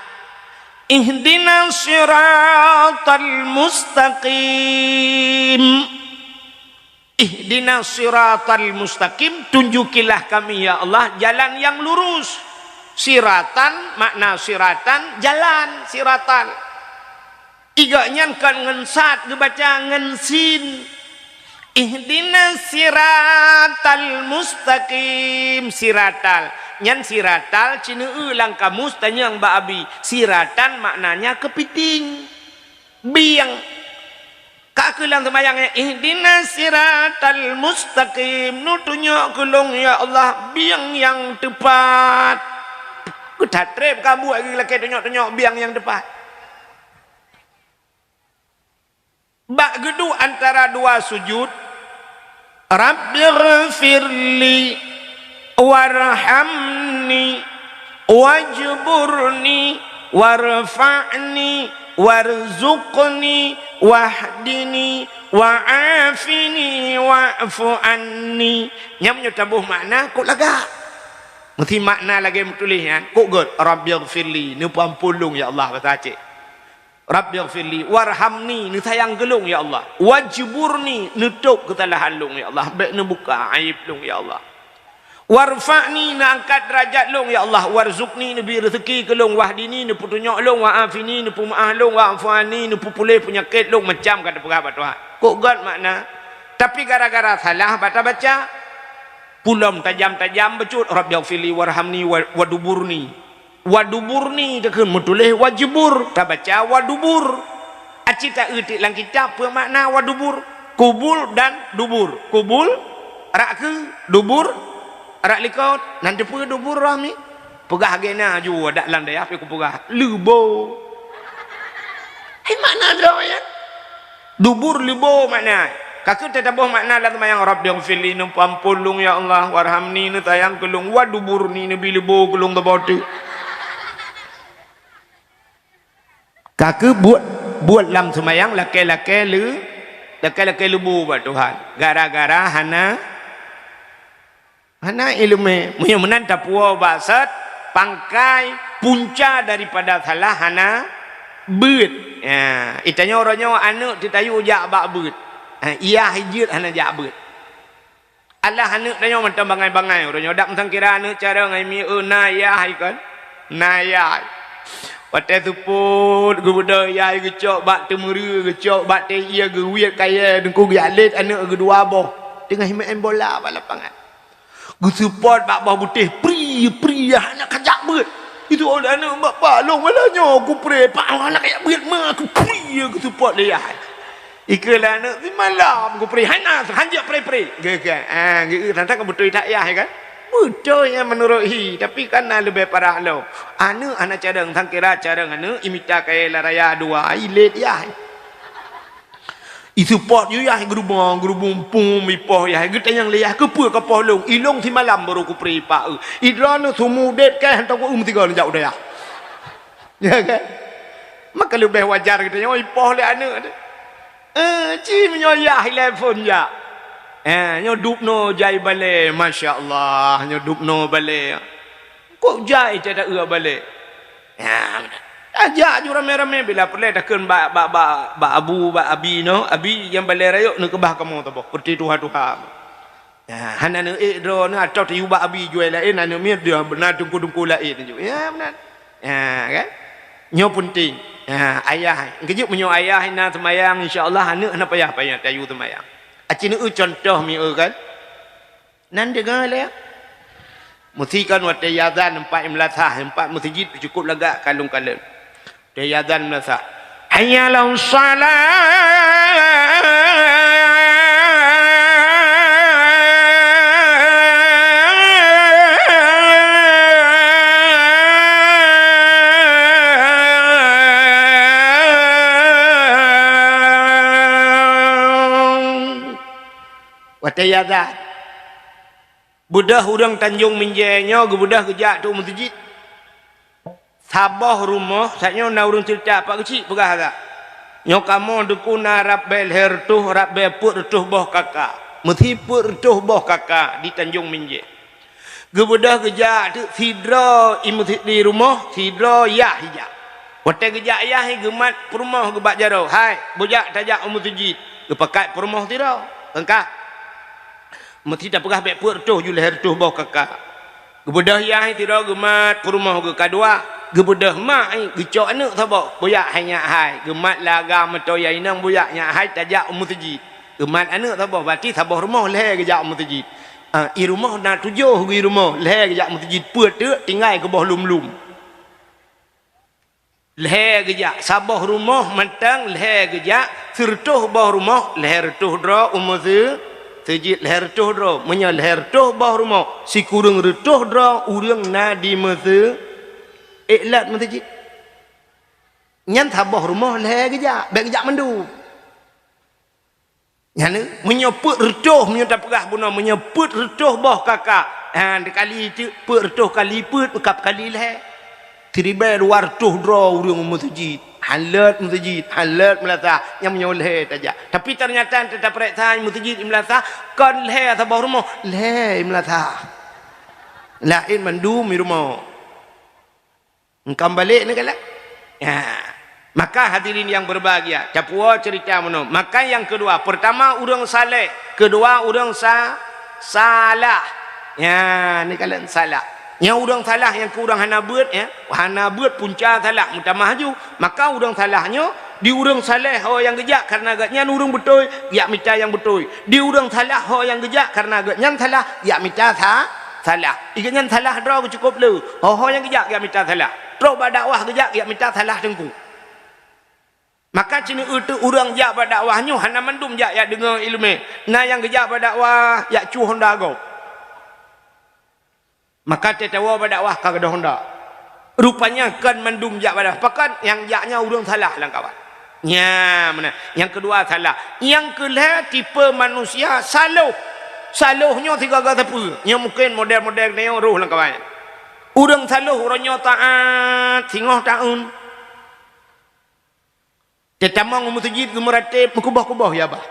"Ihdinas siratal mustaqim." "Ihdinas siratal mustaqim," tunjukilah kami, ya Allah, jalan yang lurus. Siratan, makna siratan, jalan, siratal. Iga nyan kon ngon sad geubaca, ngon sin. "Ihdinas siratal mustaqim." Siratal. Nyan siratal, cineu lam kamus tanyong bak Abi. Siratan maknanya keupiting. Bieng. Ka keuh lam seumayang nyan, "Ihdinas siratal mustaqim." Neutunyok keu lôn, ya Allah, bieng nyang teupat. Keu that treb ka buet lagée tunyok-tunyok bieng nyang teupat. Bak geuduek antara dua sujud, "Rabbighfirli warhamni wajburni warfa'ni warzuqni wahdini wa'afini wa'fu anni." Nyan meunyoe taboh makna, kok lagak. Meusti makna lagée meutuléh nyan, kok gét, "Rabbighfirli," neupeuampôn lôn, ya Allah, bahasa Aceh. "Rabbighfirli warhamni," neusayang keu lôn, ya Allah. "Wajburni," neutôb keusalahan lôn, ya Allah. Bék neubuka aéb lôn, ya Allah. "Warfa'ni," neuangkat deurajat lôn, ya Allah. "Warzuqni," neubi reuseuki keu lôn. "Wahdini," neupeutunyok lôn. "Wa'afini," neupeumeuáh lôn. "Wa'fu anni," neupeupuléh peunyakét lôn. Macam ka teupeugah bak Tuhan. Kok gét makna. Tapi gara-gara salah bak tabaca, pulom tajam-tajam bacut, "Rabbighfirli warhamni wa-, waduburni." Waduburni takheun meutuléh wajubur, tabaca wadubur. Aci ta-eu tiek lam kitab peue makna wadubur. Kubul dan dubur. Kubul, rak keue, dubur, rak likot. Nan teupeue dubur, Rahmi? Peugah lagée na ju, adak lam dayah pih kupeugah. Leubo. Hai makna droe nyan. Dubur leubo makna. Ka keuh teutabôh makna lam seumayang, "Rabbighfirli," neupeuampôn lôn, ya Allah, "warhamni," neusayang keu lôn, "waduburni," neubi leubo keu lôn saboh teuk. Ka keuh buet, buet lam seumayang lakée-lakée leu-, lakée-lakée leubo bak Tuhan. Gara-gara hana Hana iéleumé. Meunyoe meunan tapuwoe bak sot, pangkai punca daripada salah hana beuet. Ya, itanyoe uroe nyoe aneuëk teutayue jak bak beuet. Ha, iyah jeuet hana jak beuet. Alah aneuëk tanyoe mantong bangai-bangai uroe nyoe. Dak meusangkira aneuëk carông ai mi eu na iyah ikon. Na iyah. Watée seupôt geubeudôh iyah geucok bak teumeureu, geucok bak teh ié, geuwiet kayée, teungku geujak lét aneuëk geudua boh. Teungoh meuén bola bak lapangan. Geuseupôt bak boh butéh, pri, pri, hana kajak beuet. Itu oleh aneuëk, "Bapak, lôn malam nyoe kupré, pak, hana kajak beuet ma, kupré," geuseupôt lé yah. Ikeue lé aneuëk, "Simalam kupré, hana, hanjeuet pré-pré." Geu-, geu-, ah, geu-, tantang beutôi that yah, kan? Beutôi nyan meunurot hi, tapi kan na leubeh parah lom. Aneuëk hana carông, sangkira carông aneuëk, imita kayée lam raya dua, ilét yah. Iseupôt yue yah geurubong, geurubong pum ipoh yah, geutanyong lé yah, "Keupeue kapoh lôn?" "Ilôn simalam baru kupré pak eu. Idroeneuh sumu udeb keh hantom ku eu meusigoe neujak u dayah." Ya kan? Maka leubeh wajar geutanyoe ipoh lé aneuëk teuh. Eh, ci meunyoe yah ilèe phôn jak. Eh, nyoe dubnoe jai balèe, masya Allah, nyoe dubnoe balèe. Kok jai teuh taeu balèe. Ya, tajak ju ramé-ramé bila peureulèe takheun bak, bak, bak, bak abu, bak abi nyoe, abi nyang balèe rayeuk neukeubah kamoe saboh, peuti tuha-tuha. Ya, hana neuék droeneuh atawa tayue bak abi juai laén, aneuk miet dia beuna teungku-teungku laén ju. Ya, meunan. Ya, kan? Nyoe peunteng. Ya, ayah. Keujeuet meunyoe ayah na seumayang, insya Allah aneuk hana payah-payah tayue seumayang. Aci neueu contoh mieu kan? Nan deungoe lé. Meusikan watèe azan empat meulathah, empat meuseujid cukôp lagak kalon-kalon. Watèe azan meulathah, "Hayya 'alas shalah." Watèe azan. Beudôh ureueng Tanjong Minjee nyoe geubeudôh geujak teuk u meuseujid. Saboh rumoh, saat nyoe na ureueng ceurita Pak Geuchik peugah that. Nyoe kamoe Teungku na rab bèe lhèe reutôh, rab bèe peuet reutôh boh KK. Meusi peuet reutôh boh KK di Tanjong Minjee. Geubeudôh geujak teuk sidroe i meuseujid di rumoh, sidroe yah ijak. Watèe geujak yah i geumat peurumoh geuh bak jaroe, "Hai, beujak tajak u meuseujid." Geupakat peurumoh sidroe. Teungkah. Meusti tapeugah bèk peuet reutôh ju lhèe reutôh boh KK. Geubeudôh yah sidroe geumat peurumoh geuh ka dua. Geubeudôh mak, geucok aneuk saboh, "Beujak hai nyak hai." Geumat lé agam atau ya inong, "Beujak nyak hai tajak u meuseujid." Geumat aneuk saboh, berarti saboh rumoh lhèe geujak u meuseujid. Ah, i rumoh na tujoh geuh i rumoh, lhèe geujak u meuseujid, peuet teuk tinggai keu boh lom-lom. Lhèe geujak, saboh rumoh mantong lhèe geujak, sireutôh boh rumoh, lhèe reutôh droe u meuseu-, seujid lhèe reutôh droe. Meunyoe lhèe reutôh boh rumoh, sikureueng reutôh droe ureueng na di meuseu-, ék lôt meuseujid. Nyan saboh rumoh lhèe geujak, bèk geujak mandum. Nyan, meunyoe peuet reutôh, meunyoe tapeugah bunoe, meunyoe peuet reutôh boh KK, ha, dikali teuk peuet reutôh kali peuet, ka kali lhèe. Siribèe dua reutôh droe ureueng u meuseujid, han lôt meuseujid, han lôt meulathah, nyan meunyoe lhèe tajak. Tapi teunyata teutab peuriksa meuseujid i meulathah, kon lhèe saboh rumoh, lhèe i meulathah. Laén mandum i rumoh. Engkam balek ni galak. Ya. Maka hadirin yang berbahagia, tapuwoe cerita meunoe. Maka yang kedua, pertama ureueng saleh, kedua ureueng sa-, salah. Ya, ni kalian salah. Nyang ureueng salah nyang keu ureueng hana beuet, ya. Hana beuet punca salah, meutamah laju. Maka ureueng salah nyoe di ureueng saleh ho nyang geujak karena gobnyan ureueng beutôi, jak mita nyang beutôi. Di ureueng salah ho nyang geujak karena gobnyan salah, jak mita sa-, salah. Gobnyan salah droe geucukôp le. Ho-ho nyang geujak jak mita salah. Trok bak dakwah geujak jak mita salah teungku. Maka ci neueu teuk ureueng jak bak dakwah nyoe hana mandum jak, jak deungoe iéleumé. Na nyang geujak bak dakwah jak cu honda gob. Maka teuh tawoe bak dakwah ka gadôh honda. Rupanya kon mandum jak bak dakwah. Pakon nyang jak nyan ureueng salah lam kawan. Nya, meunan. Nyang keudua salah. Nyang keulhèe tipe manusia saloh. Saloh nyoe sigaga sapeue? Nyoe mungken model-model nyoe roh lam kawan. Ureueng saloh uroe nyoe taát singoh taeun. Teutamong u meuseujid geumeuratéb meukuboh-kuboh ya bah.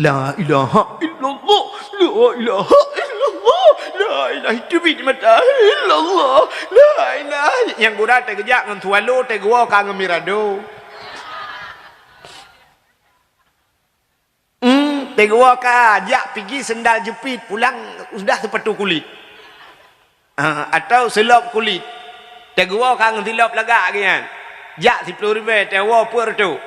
La ilaha illallah, la ilaha illallah, la ilaha teubiet mata illallah, la ilaha. Nyang gura teugeujak ngon swallow, teugewoe ka ngon mirado. Hmm, teugewoe ka jak pigi seundal jeupit pulang sudah seupatu kulit. Ah, atau seulop kulit. Teugewoe ka ngon seulop lagak geuh nyan. Jak siploh ribèe, teuwoe peuet reutôh.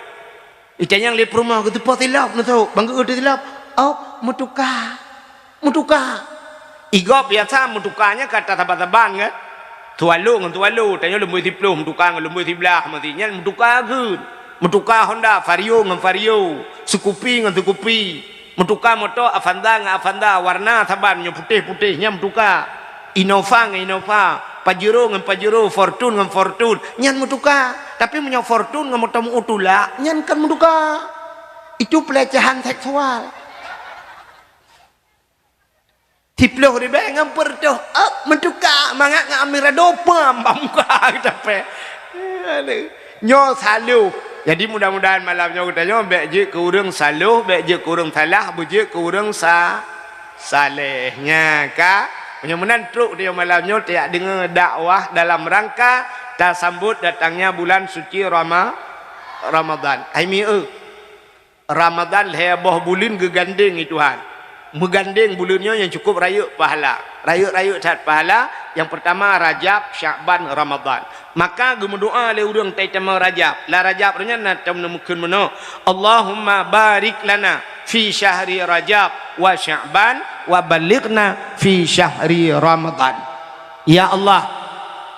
Itanyong lé peurumoh geuh, "Teupeue seulop nyoe?" "Ban geuh teuh seulop." "Oh, meutuka." Meutuka. Igob biasa meutuka nyan ka tasaban-saban kan? Swallow ngon swallow, tanyoe lumbôi siploh meutuka ngon lumbôi siblaih, meusti nyan meutuka kheun. Meutuka honda, Vario ngon Vario, Scoopy ngon Scoopy. Meutuka moto Avanza ngon Avanza, warna saban nyoe putéh-putéh, nyan meutuka. Innova ngon Innova, Pajero ngon Pajero, Fortuner ngon Fortuner, nyan meutuka. Tapi meunyoe Fortuner ngon moto meu tulak, nyan kon meutuka. Itu pelecehan seksual. Siploh ribèe ngon peuet reutôh, ôk, meutuka mangat ngon Amirado, pam, bak muka geutanyoe. Aduh. Nyoe saloh. Jadi, mudah-mudahan malam nyoe geutanyoe bék jeuet keu ureuëng saloh, bék jeuet keu ureuëng salah, beujeuet keu ureuëng sa-, saleh. Nya ka, meunyoe meunan trok tanyoe malam nyoe tajak deungoe dakwah dalam rangka tasambot datangnya bulan suci Rama-, Ramadan. Hai mi eu, Ramadan lhée boh buleuen geugandeng, ya Tuhan. Meugandeng buleuen nyoe nyang cukup rayeuk pahala. Rayeuk-rayeuk that pahala, nyang peurtama Rajab, Syakban, Ramadan. Maka geumeudoá lé ureuëng teutamong Rajab. Lam Rajab nyan na tam neumeukeun meunoe, "Allahumma barik lana fi syahri Rajab wa Syakban wa ballighna fi syahri Ramadan." Ya Allah,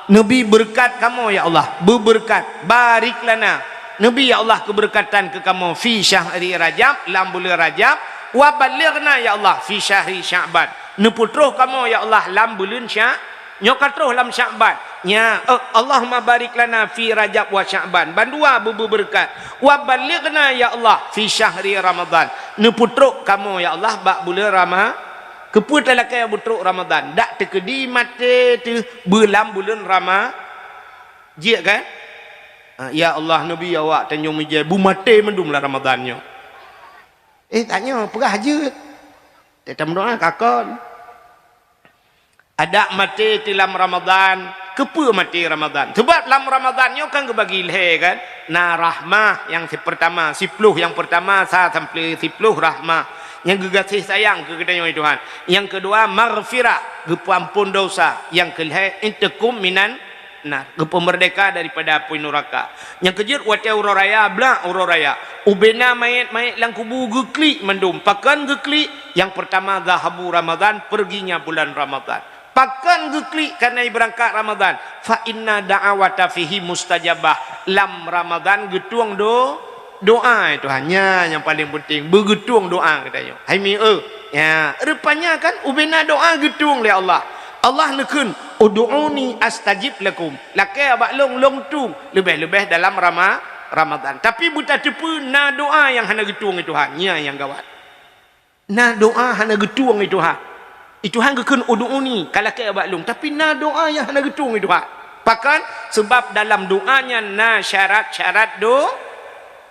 neubi beureukat kamoe, ya Allah, beubeureukat, barik lana, neubi, ya Allah, keubeureukat keu kamoe, fi syahri Rajab, lam buleuen Rajab, wa ballighna, ya Allah, fi syahri Syakban, neupeutroh kamoe, ya Allah, lam buleuen Syak-, nyoe ka troh lam Syakban. Nya, eh, Allahumma barik lana fi Rajab wa Syakban, bandua beubeureukat, wa ballighna, ya Allah, fi syahri Ramadan, neupeutroh kamoe, ya Allah, bak buleuen Rama-, Keupeue talakée beutrok Ramadan? Dak teukeudi maté teuh beulam buleuen Rama-, jeuet kan? Ah, ya Allah, neubi awak tanyoe meujai beumaté mandum lam Ramadan nyoe. Eh, tanyoe peugah jeuet. Teutamong doá kakon. Adak maté teuh lam Ramadan, keupeue maté Ramadan? Sebab lam Ramadan nyoe kan geubagi lhée kan? Na rahmah nyang sipeurtama, siploh nyang peurtama sa sampoe siploh rahmah. Nyang geugaséh sayang keu geutanyoe Tuhan. Nyang keudua, maghfirah, geupeuamphon dosa. Nyang keulhée, intakum minan nar, geupeumeurdeka daripada apui nuraka. Nyang keujeuet, watée uroe raya, blah uroe raya. Ubena manyét-manyét lam kubu geuklik mandum. Pakon geuklik? Nyang peurtama, zahabu Ramadan, perginya bulan Ramadan. Pakon geuklik kana ibeurangkat Ramadan? Fa inna da'awata fihi mustajabah. Lam Ramadan geutueng do-, doá, Tuhan. Nya nyang paleng peunteng, beugeutueng doá geutanyoe. Hai mi eu. Ya, rupanya kan ubena doá geutueng lé Allah. Allah neukheun, "Ud'uni astajib lakum." Lakée bak lôn, lôn tueng. Leubeh-leubeh dalam Rama-, Ramadan. Tapi beutateupeue na doá nyang hana geutueng lé Tuhan. Nya nyang gawat. Na doá hana geutueng lé Tuhan. Lé Tuhan geukheun, "Ud'uni," ka lakée bak lôn, tapi na doá nyang hana geutueng lé Tuhan. Pakon? Sebab dalam doá nyan na syarat-syarat do-,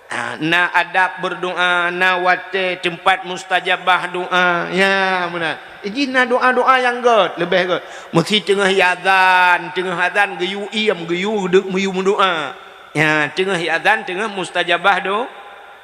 ha, na adab berdoa, na watée teumpat mustajabah doá. Ya, meunan. Jih na doá-doá nyang gét, leubeh gét. Meusi teungoh azan, teungoh azan geuyue iem, geuyue deuk meuyue meudoá. Ya, teungoh azan, teungoh mustajabah do-,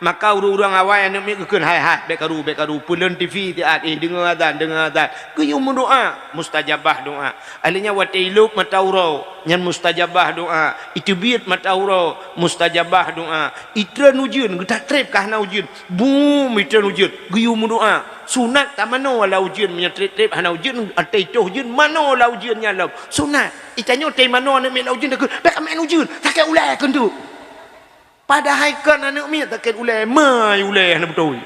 Maka ureuëng-ureuëng awai aneuëk miet geukheun, "Hai, hai, bék karu, bék karu, peulon T V siat, eh, deungoe azan, deungoe azan." Geuyue meudoá, mustajabah doá. Alheuh nyan watée ilop mata uroe, nyan mustajabah doá. Iteubiet mata uroe, mustajabah doá. Itreun ujeuen, geutak treb ka hana ujeuen. Bum, itreun ujeuen, geuyue meudoá. Sunat tamanoe lam ujeuen, meunyoe treb-treb hana ujeuen, ateueh itoh ujeuen, manoe lam ujeuen nyan lom. Sunat. Itanyoe teuh manoe aneuëk miet lam ujeuen, takheun, "Bék ka meu'en ujeuen, sakét ulée keuneuk." Padahai kon aneuëk miet sakét ulée, mai ulée hana beutôi.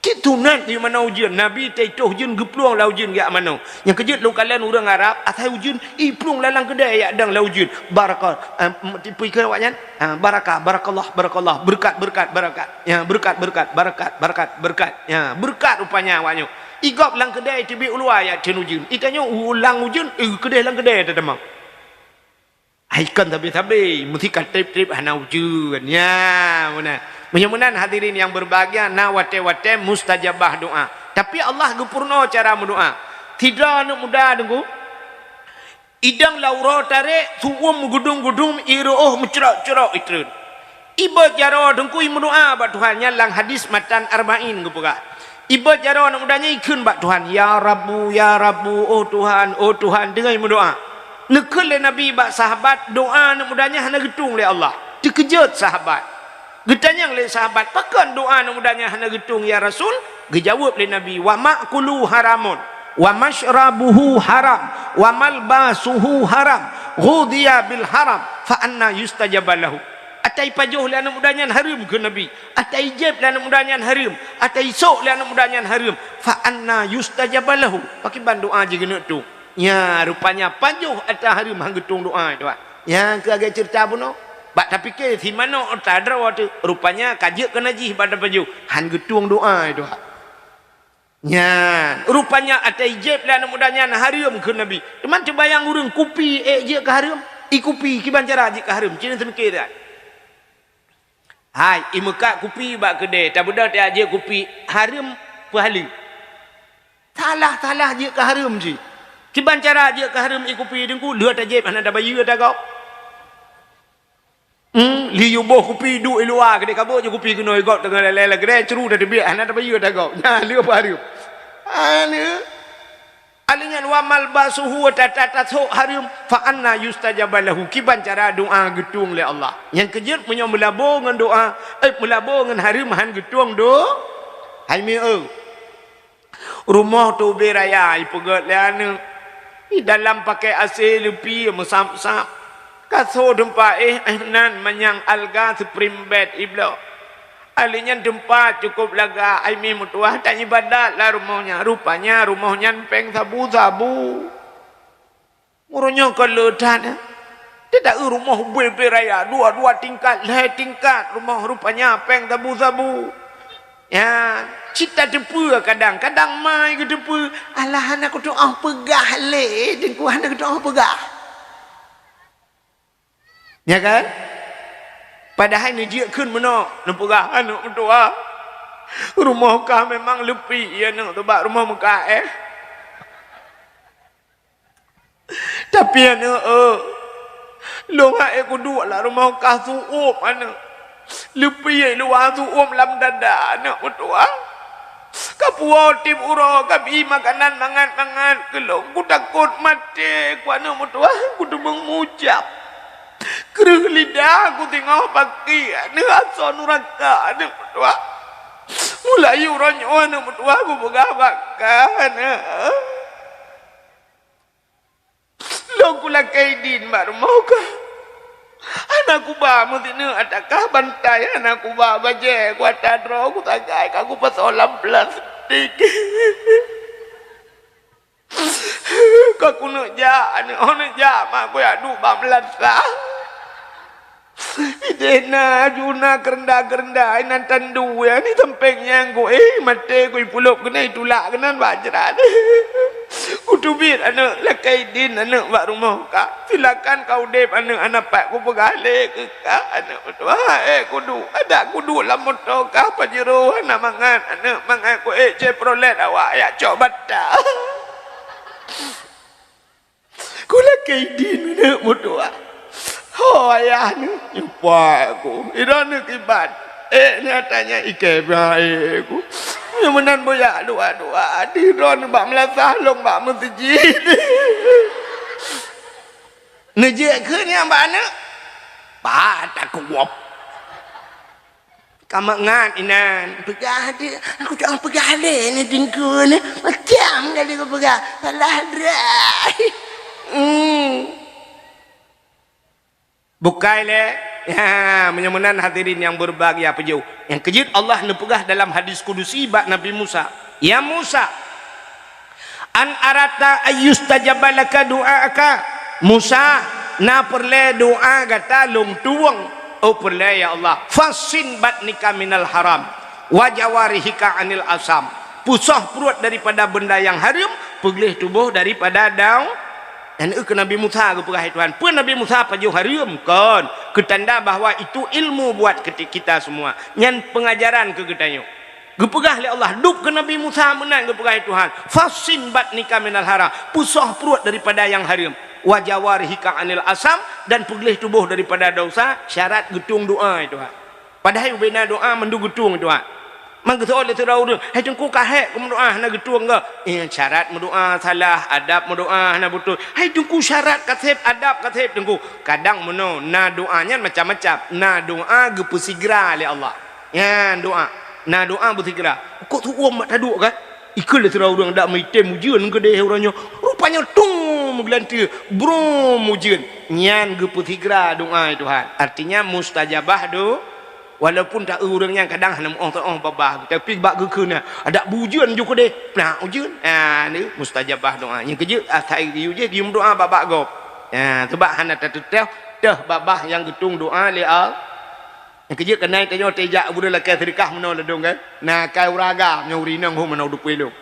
Cit sunat di manoe ujeuen, Nabi teuh itoh ujeuen geuplueng lam ujeuen geujak manoe. Nyang keujeuet lôn kalon ureuëng Arab, asai ujeuen, iplueng lam, lam keudée yak dang lam ujeuen. Baraka, eh, m-, tipeue keu awaknyan? Ah, baraka, barakallah, barakallah, beureukat, beureukat, barakat. Ya, beureukat, beureukat, barakat, barakat, beureukat. Ya, beureukat rupanya awaknyoe. Igob lam keudée teubiet u luwa yak treun ujeuen. Itanyoe u lam ujeuen, eh, keudeh lam keudée tatamong. Hai kon sabe-sabe, meusti ka treb-treb hana ujeuen. Ya, meunan. Meunyoe meunan hadirin nyang berbahagia, na watée-watée mustajabah doá. Tapi Allah geupeurunoe cara meudoá. Sidroe aneuëk muda deungoe, idong lam uroe tarek, su'uem meugudum-gudum, ié reuôh meucrok-crok itreun. Iba jaroe deungoe imeudoá bak Tuhan, nyan lam hadis matan Arba'in geupeugah. Iba jaroe aneuëk muda nyan ikheun bak Tuhan, "Ya Rabbu, ya Rabbu, oh Tuhan, oh Tuhan," deungon imeudoá. Neukheun lé Nabi bak sahabat, doá aneuëk muda nyan hana geutueng lé Allah. Teukeujot sahabat. Geutanyong lé sahabat, "Pakon doá aneuëk muda nyan hana geutueng, ya Rasul?" Geujaweueb lé Nabi, "Wa ma'kuluhu haramun, wa masyrabuhu haram, wa malbasuhu haram, ghudhiya bil haram, fa anna yustajabu lahu." Ata ipajoh lé aneuëk muda nyan hareuem, kheun Nabi. Ata ijéb lé aneuëk muda nyan hareuem, ata isôk lé aneuëk muda nyan hareuem, fa anna yustajabu lahu. Pakriban doá jih geuneuk tueng? Nya, rupanya pajoh ata hareuem han geutueng doá, Tuhan. Nyang keu lagée ceurita bunoe. Bak tapike si manok ata droe teuh, rupanya ka jeuet keu najih bak tapajoh, han geutueng doá, Tuhan. Nyan, rupanya ata ijéb lé aneuëk muda nyan hareuem, kheun Nabi. Teuma teubayang ureuëng kupi ék jeuet keu hareuem? Ié kupi kiban cara jeuet keu hareuem? Cit neuseumiké that. Hai, imeukat kupi bak keudè, tabeudôh tajak jeuet kupi, hareuem peuhaleue. Salah-salah jeuet keu hareuem cit. Kiban cara jeuet keu hareuem ie kupi Teungku, lheueh tajép hana tabayeue ata gob. Hmm, lheueh yue boh kupi duek i luwa keudéh, ka beuet jih kupi keunoe, gob teungoh lalée lam keudè, cru tateubiet, hana tabayeue ata gob. Nyan lheueh peuhareuem. Hana. Alheuh nyan, "Wa malbasuhu", tata tasôk hareuem, "fa anna yustajabu lahu", kiban cara doa geutueng lé Allah. Nyang keujeuet meunyoe meulabô ngon doa, eh, meulabô ngon hareuem han geutueng do-, hai mi eu. Rumoh teuubé raya ipeugét lé aneuk. Di dalam pakai A C leupie meusab-sab. Kasô teumpat éh, éh nan manyang alga spring bed ibloe. Alheuh nyan teumpat cukôp laga, ai mi meutuwah, taibadat lam rumoh nyan. Rupanya rumoh nyan péng sabu-sabu. Uroe nyoe ka le that, eh. Teudaeu rumoh ubé-ubé raya, dua-dua tingkat, lhée tingkat rumoh, rupanya péng sabu-sabu. Ya, cit tateupeue kadang, kadang mai geuteupeue, "Alah, hana kutu'oh peugah lé, Teungku, hana kutu'oh peugah." Ya kan? Padahai neujeuet kheun meunoe, neupeugah, "Aneuk meutuwah, rumoh kah memang leupie, ya, neuk teuba rumoh meukaéh." Tapi aneuk, eh, lôn han ék kuduek lam rumoh kah, su'ueb aneuk. Leupie luwa, su'ueb lam dada aneuk meutuwah. Kapuwoe tieb uroe, kabi makanan mangat-mangat keu lôn. Kutakot maté ku aneuk meutuwah, kuteumeung mujab. Kreueh lidah kusingoh paki aneuk, asoe nuraka aneuk meutuwah. Mulai uroe nyoe aneuk meutuwah kupeugah bak kah aneuk. Lôn kulakée idin bak rumoh kah. Hana kuba meusineuk ata kah bantai, hana kuba bajée ku ata droe, kusagai ka kupasoe lam plastik. Ka kuneuk jak aneuk, oh neuk jak mak, kujak duek bak meulasah. Ideh na, aju na, keureunda-keureunda, inan tandu, ya, ni sampéng nyang ku, eh, maté ku ipulop keunan, itulak keunan bak jrat. Kuteubiet aneuk, lakée idin aneuk bak rumoh kah. Silakan ka udeb aneuk, hana pat kupeugah lé keu kah aneuk meutuwah. Eh, kuduek, adak kuduek lam moto kah Pajero, hana mangat aneuk, mangat ku ék Chevrolet awak, ya cok bata. Kulakée idin aneuk meutuwah. Ho ayah nyoe, nyoe pat ku. Droeneuh kiban. Eh, nyatanya ikée bae ku. Nyoe meunan boyak dua-dua. Di droeneuh bak meulasah, lôn bak meuseujid. Neujeuet kheun nyang bak aneuk. Pat takuwop. Ka mangat inan, peugah deh, aku tak peugah lé ni Teungku ni. Macam kali kau peugah, salah deh. Hmm. Bukai lé. Ya, meunyoe meunan hadirin yang berbahagia peujeuh. Nyang keujeuet Allah neupeugah dalam hadis kudusi bak Nabi Musa, "Ya Musa, an arata ayyustajaba laka du'aaka." Musa, na peureulée doa gata lôn tueng, oh peureulée ya Allah. Fassin batnika minal haram, wa jawarihika anil asam. Pusoh pruet daripada benda nyang hareuem, peugleh tuboh daripada dau. Dan keu Nabi Musa geupeugah Tuhan, peue Nabi Musa pajoh hareuem? Kon, keu tanda bahwa itu ilmu buat keti-, kita semua. Nyan pengajaran keu geutanyoe. Geupeugah lé Allah, dub keu Nabi Musa meunan geupeugah Tuhan, "Fassin batnika minal haram," pusoh pruet daripada nyang hareuem, "wa jawarihika anil asam," dan peugleh tuboh daripada dosa, syarat geutueng doa Tuhan. Padahai ubena doa mandum geutueng Tuhan. Mangkeusoe lé sidroe ureueng, "Hai Teungku, ka hék keu meudoa hana geutueng geuh." Eh, syarat meudoa salah, adab meudoa hana beutôi. "Hai Teungku, syarat kaseb, adab kaseb Teungku." Kadang meunoe, na doa nyan macam-macam. Na doa geupeusigra lé Allah. Nyan doa. Na doa beusigra. Kok tuom mak taduek kan? Ikheun lé sidroe ureueng dak meuitem ujeuen keudeh uroe nyoe. Rupanya tung meugeulanteue, brom ujeuen. Nyan geupeusigra doa Tuhan. Artinya mustajabah do-, walaupun ta ureueng nyan kadang hana meuoh-oh babah, tapi bak geukheun na, adak beuujeuen ju keudeh, plah ujeuen. Ha, ni mustajabah doa. Nyang keujeuet asai geuyue jih geuyue meudoa bak-bak gob. Ha, sebab hana tateutoh, toh babah nyang geutueng doa lé Allah. Nyang keujeuet keunan tanyoe teuh jak uroe lakée seudeukah meunoe ladôm kan. Na kai ureueng agam nyoe ureueng inong ho meunoe dupue lom.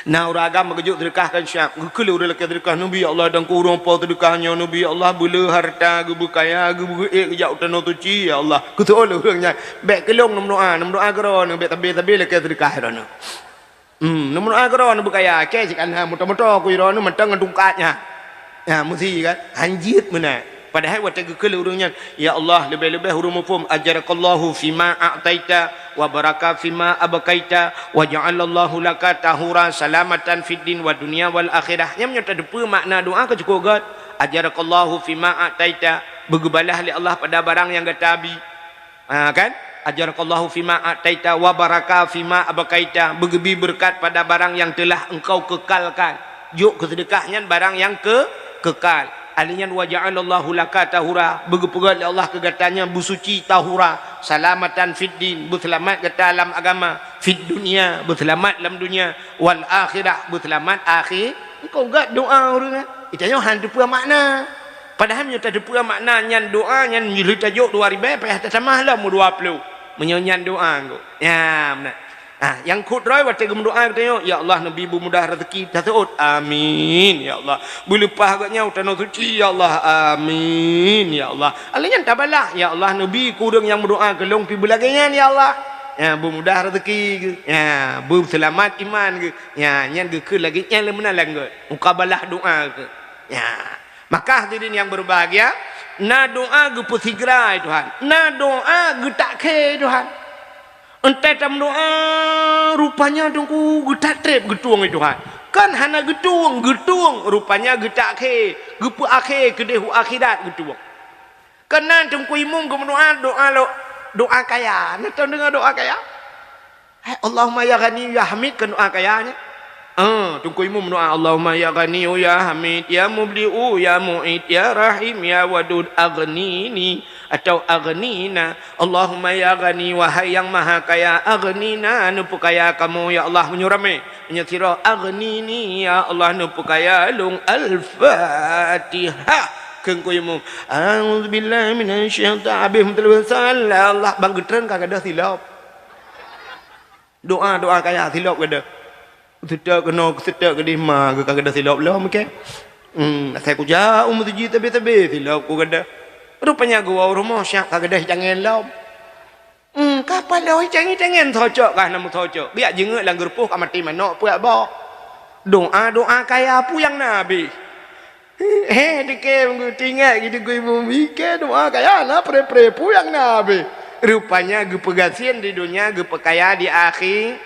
Na ureuëng agam meugeujok seudeukah kan siab. Geukheun lé ureuëng lakée seudeukah, "Neubi, ya Allah, dan keu ureuëng po seudeukah nyoe, neubi, ya Allah, beuleu harta, geubeukaya, geubeuék, geujak u tanoh suci, ya Allah." Geuteuôt lé ureuëng nyan, "Bék keulong neumeudoá, neumeudoá keudroe neuh, bék sabe-sabe lakée seudeukah droe neuh." Hmm, neumeudoá keudroe neuh beukaya, kée cit kana moto-moto ku droe neuh mantong ngon tungkat nyan. Ya, meusi kan? Hanjeuet meunan. Padahai watée geukheun lé ureuëng nyan, "Ya Allah, leubeh-leubeh ureuëng muphom, ajarakallahu fima a'taita, wa baraka fima abqaita, wa ja'alallahu laka tahura, salamatan fid din wa dunya wal akhirah." Nyan meunyoe tateupeue makna doá ka cukôp gét. "Ajarakallahu fima a'taita," beugeubalaih lé Allah pada barang nyang gata bi. Ha, kan? "Ajarakallahu fima a'taita wa baraka fima abqaita," beugeubri beureukat pada barang nyang teulah engkau keukalkan. Jok keu seudeukah nyan barang nyang ke-, kekal. Ahli nyan, "Wa ja'alallahu laka tahura," beugeupeugét lé Allah keu gata nyan beusuci, tahura, salamatan fid din, beuseulamat gata lam agama, fid dunya, beuseulamat lam dunya, wal akhirah, beuseulamat akhi-, engkau gét doá ureuëng nyan. Itanyoe han teupeue makna. Padahai meunyoe tateupeue makna nyan doá nyan, meunyoe tajok dua ribée, payah tatamah lom dua ploh. Meunyoe nyan doá engkau. Ya, meunan. Ah, nyang kheueh droe watée geumeudoá geutanyoe, "Ya Allah, neubi beumudah rezeki," taseuôt, "Amin, ya Allah." Beuleupah geutanyoe u tanoh suci, "Ya Allah, amin, ya Allah." Alheuh nyan tabalah, "Ya Allah, neubi keu ureuëng nyang meudoá keu lôn pih beulagée nyan, ya Allah." Ya, beumudah rezeki geuh. Ya, beuseulamat iman geuh. Ya, nyan geukheun lagée nyan lé meunan lagée mukabalah doá geuh. Ya. Maka hadirin yang berbahagia, na doa geupeusigra, ya Tuhan. Na doa geutakhe, ya Tuhan. Entah tameudoa, rupanya Teungku geutak treb geutueng, ya Tuhan. Kan hana geutueng, geutueng, rupanya geutakhe, geupeuakhe keudeh u akhirat geutueng. Keunan Teungku Imum geumeudoa, doa lo, doa kaya. Na tadeungoe doa kaya? Hai, Allahumma ya Ghani ya Hamid, kan doa kaya nyan. Ah, Teungku Imum doa, "Allahumma ya Ghani ya Hamid, ya Mubdi'u ya Mu'id, ya Rahim ya Wadud, aghnini," atau aghnina. "Allahumma ya Ghani, wahai yang maha kaya, aghnina, neupeukaya kamoe, ya Allah," meunyoe ramé. Meunyoe sidroe, "Aghnini, ya Allah, neupeukaya lôn." Al-Fatihah. Keu Teungku Imum, "A'udzubillahi minasyaitan," habéh meuteuleueng salah Allah, bang geutreun ka gadôh silop. Doa-doa kaya silop gadôh. Seuteuk keunoe, seuteuk keudeh ma geuh ka gadôh silop lom, oke? Hmm, asai kujak u meuseujid sabe-sabe silop ku gadôh. Rupanya geuwoe u rumoh siap ka gadôh cangén lom. Hmm, ka paloe cangén-cangén socok ka hana meusocok. Biak jeungeuk lam geurupoh ka maté manok peuet boh. Doa-doa kaya peue nyang na habéh. He, dike meungeut ingat geuh Teungku Imum, ike doa kaya na pre-pre peue nyang na habéh. Rupanya geupeugasien di donya, geupeukaya di akhi-,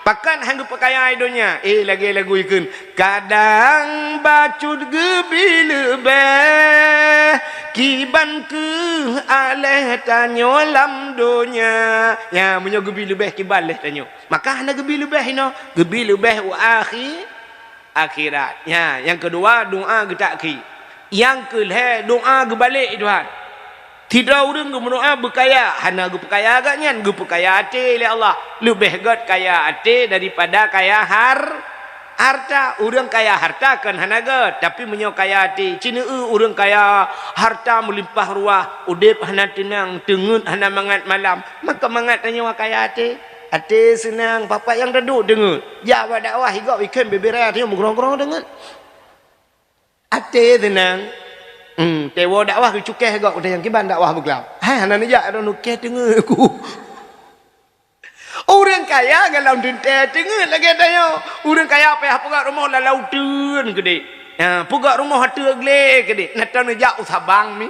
pakon han geupeukaya di donya. Eh, lagée lagu ikheun, "Kadang bacut geubi leubeh, kiban keuh aléh tanyoe lam donya." Nya, meunyoe geubi leubeh kiban lé tanyoe, maka hana geubi leubeh inoe, geubi leubeh u akhi-, akhirat. Nya, nyang keudua, doa geutakhi. Nyang keulhée, doa geubalek, "Tuhan, sidroe ureuëng geumeudoa beukaya, hana geupeukaya gobnyan, geupeukaya até lé Allah. Leubeh gét kaya até daripada kaya har-, harta." Ureuëng kaya harta kan hana gét, tapi meunyoe kaya até, cineu ureuëng kaya harta meulimpah ruah, udeb hana teunang, teungeut hana mangat malam, maka mangat tanyoe kaya até. Até seunang, papat nyang taduek teungeut. Jak bak dakwah, i gob ikheun bibirée tanyoe meugrong-grong teungeut. Até seunang. Hmm, tewo dakwah geucukéh gob, udah nyang kiban dakwah beuglam. Hai, hana neujak droeneuh, kée teungeut ku. Ureuëng kaya golom teuntée teungeut lagée tanyoe. Ureuëng kaya payah peugah rumoh lam lauteuen keudeh. Ha, peugah rumoh ateueh glé keudeh. Na taneujak u Sabang mi.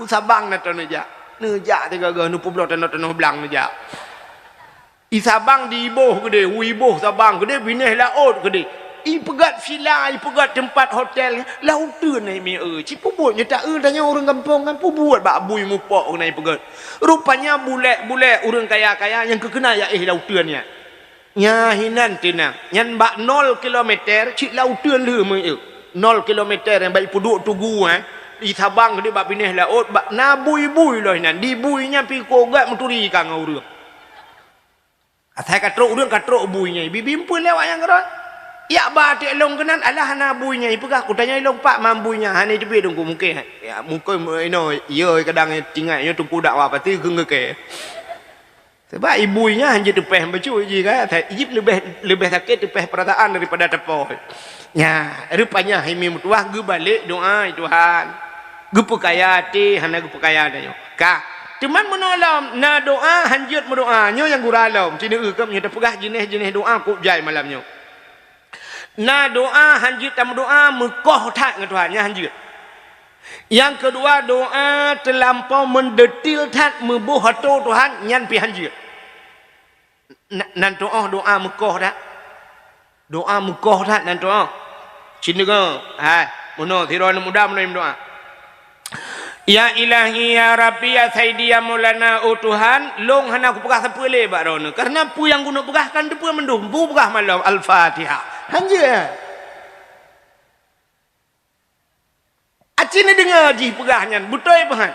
U Sabang na taneujak. Neujak sigoe-goe, neupeubloe tanoh-tanoh blang neujak. I Sabang di iboh keudeh, u iboh Sabang keudeh, binéh laôt keudeh. Ipeugét vila, ipeugét teumpat hotel, lauteuen na mi eu. Cipeubuet nyoe taeu tanyoe ureuëng gampông kan, peubuet bak bui mupok na ipeugét. Rupanya bulek-bulek ureuëng kaya-kaya nyang keukeuna jak éh lauteuen nyan. Nya hinan teunang. Nyan bak nol kilometer cit lauteuen lheueh meu eu. Nol kilometer nyang bak ipeuduek tugu, eh. Di Sabang keudeh bak binéh laôt, bak na bui-bui lom hinan. Di bui nyan pih kogak meuturi ka ngon ureuëng. Asai ka trok ureuëng, ka trok bui nyan, bibi mpeuen lé awak nyang keudroe. Jak ba até lôn keunan, alah hana bui nyan, ipeugah, kutanyoe lôn pat man bui nyan, hana iteubiet dong ku mungken. Ya, mungken inoe, iya kadang tinggai nyoe teungku dakwah pasti geungeuke. Sabab ibu nyan hanjeuet teupéh bacut jih kan. Jih leubeh, leubeh sakét teupéh peurasaan daripada teupéh. Nya, rupanya hai mi meutuwah geubalek doa, "Ya Tuhan." Geupeukaya até, hana geupeukaya tanyoe. Ka. Teuma meunoe lom, na doa hanjeuet meudoa. Nyoe nyang gura lom. Sineuk keuh nyoe tapeugah jinéh-jinéh doa kok jai malam nyoe. Na doa hanjeuet tameudoa meukoh that ngon Tuhan, nyan hanjeuet. Nyang keudua, doa teulampau meudetil that meuboh atô Tuhan, nyan pih hanjeuet. Na-, nan tu'oh doa meukoh that. Doa meukoh that nan tu'oh. Cit deungoe, hai, meunoe sidroe aneuk muda meunoe meudoa. "Ya Ilahi, ya Rabbi, ya Sayyidi, ya Maulana, oh Tuhan, lôn hana kupeugah sapeue lé bak Droeneuh, kareuna peue nyang keuneuk peugah kan teupeue mandum, peue peugah malom, Al-Fatihah." Hanjeuet. Aci neudeungoe jih peugah nyan, beutôi peuhan.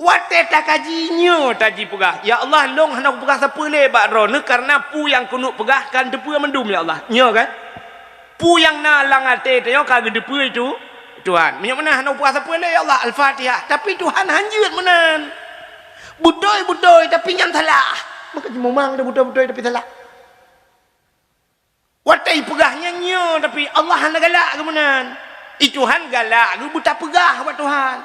Watée takaji nyoe taji peugah, "Ya Allah, lôn hana kupeugah sapeue lé bak Droeneuh, kareuna peue nyang keuneuk peugah kan teupeue mandum, ya Allah." Nyoe kan? Peue nyang na lam até tanyoe ka geuteupeue itu Tuhan. Meunyoe meunan hana kupeugah sapeue lé, ya Allah, Al-Fatihah. Tapi Tuhan hanjeuet meunan. Beutôi-beutôi, tapi nyan salah. Maka jimumang dah beutôi-beutôi tapi salah. Watée ipeugah nyan nyoe, tapi Allah hana galak geuh meunan. I Tuhan galak geuh beutapeugah bak Tuhan.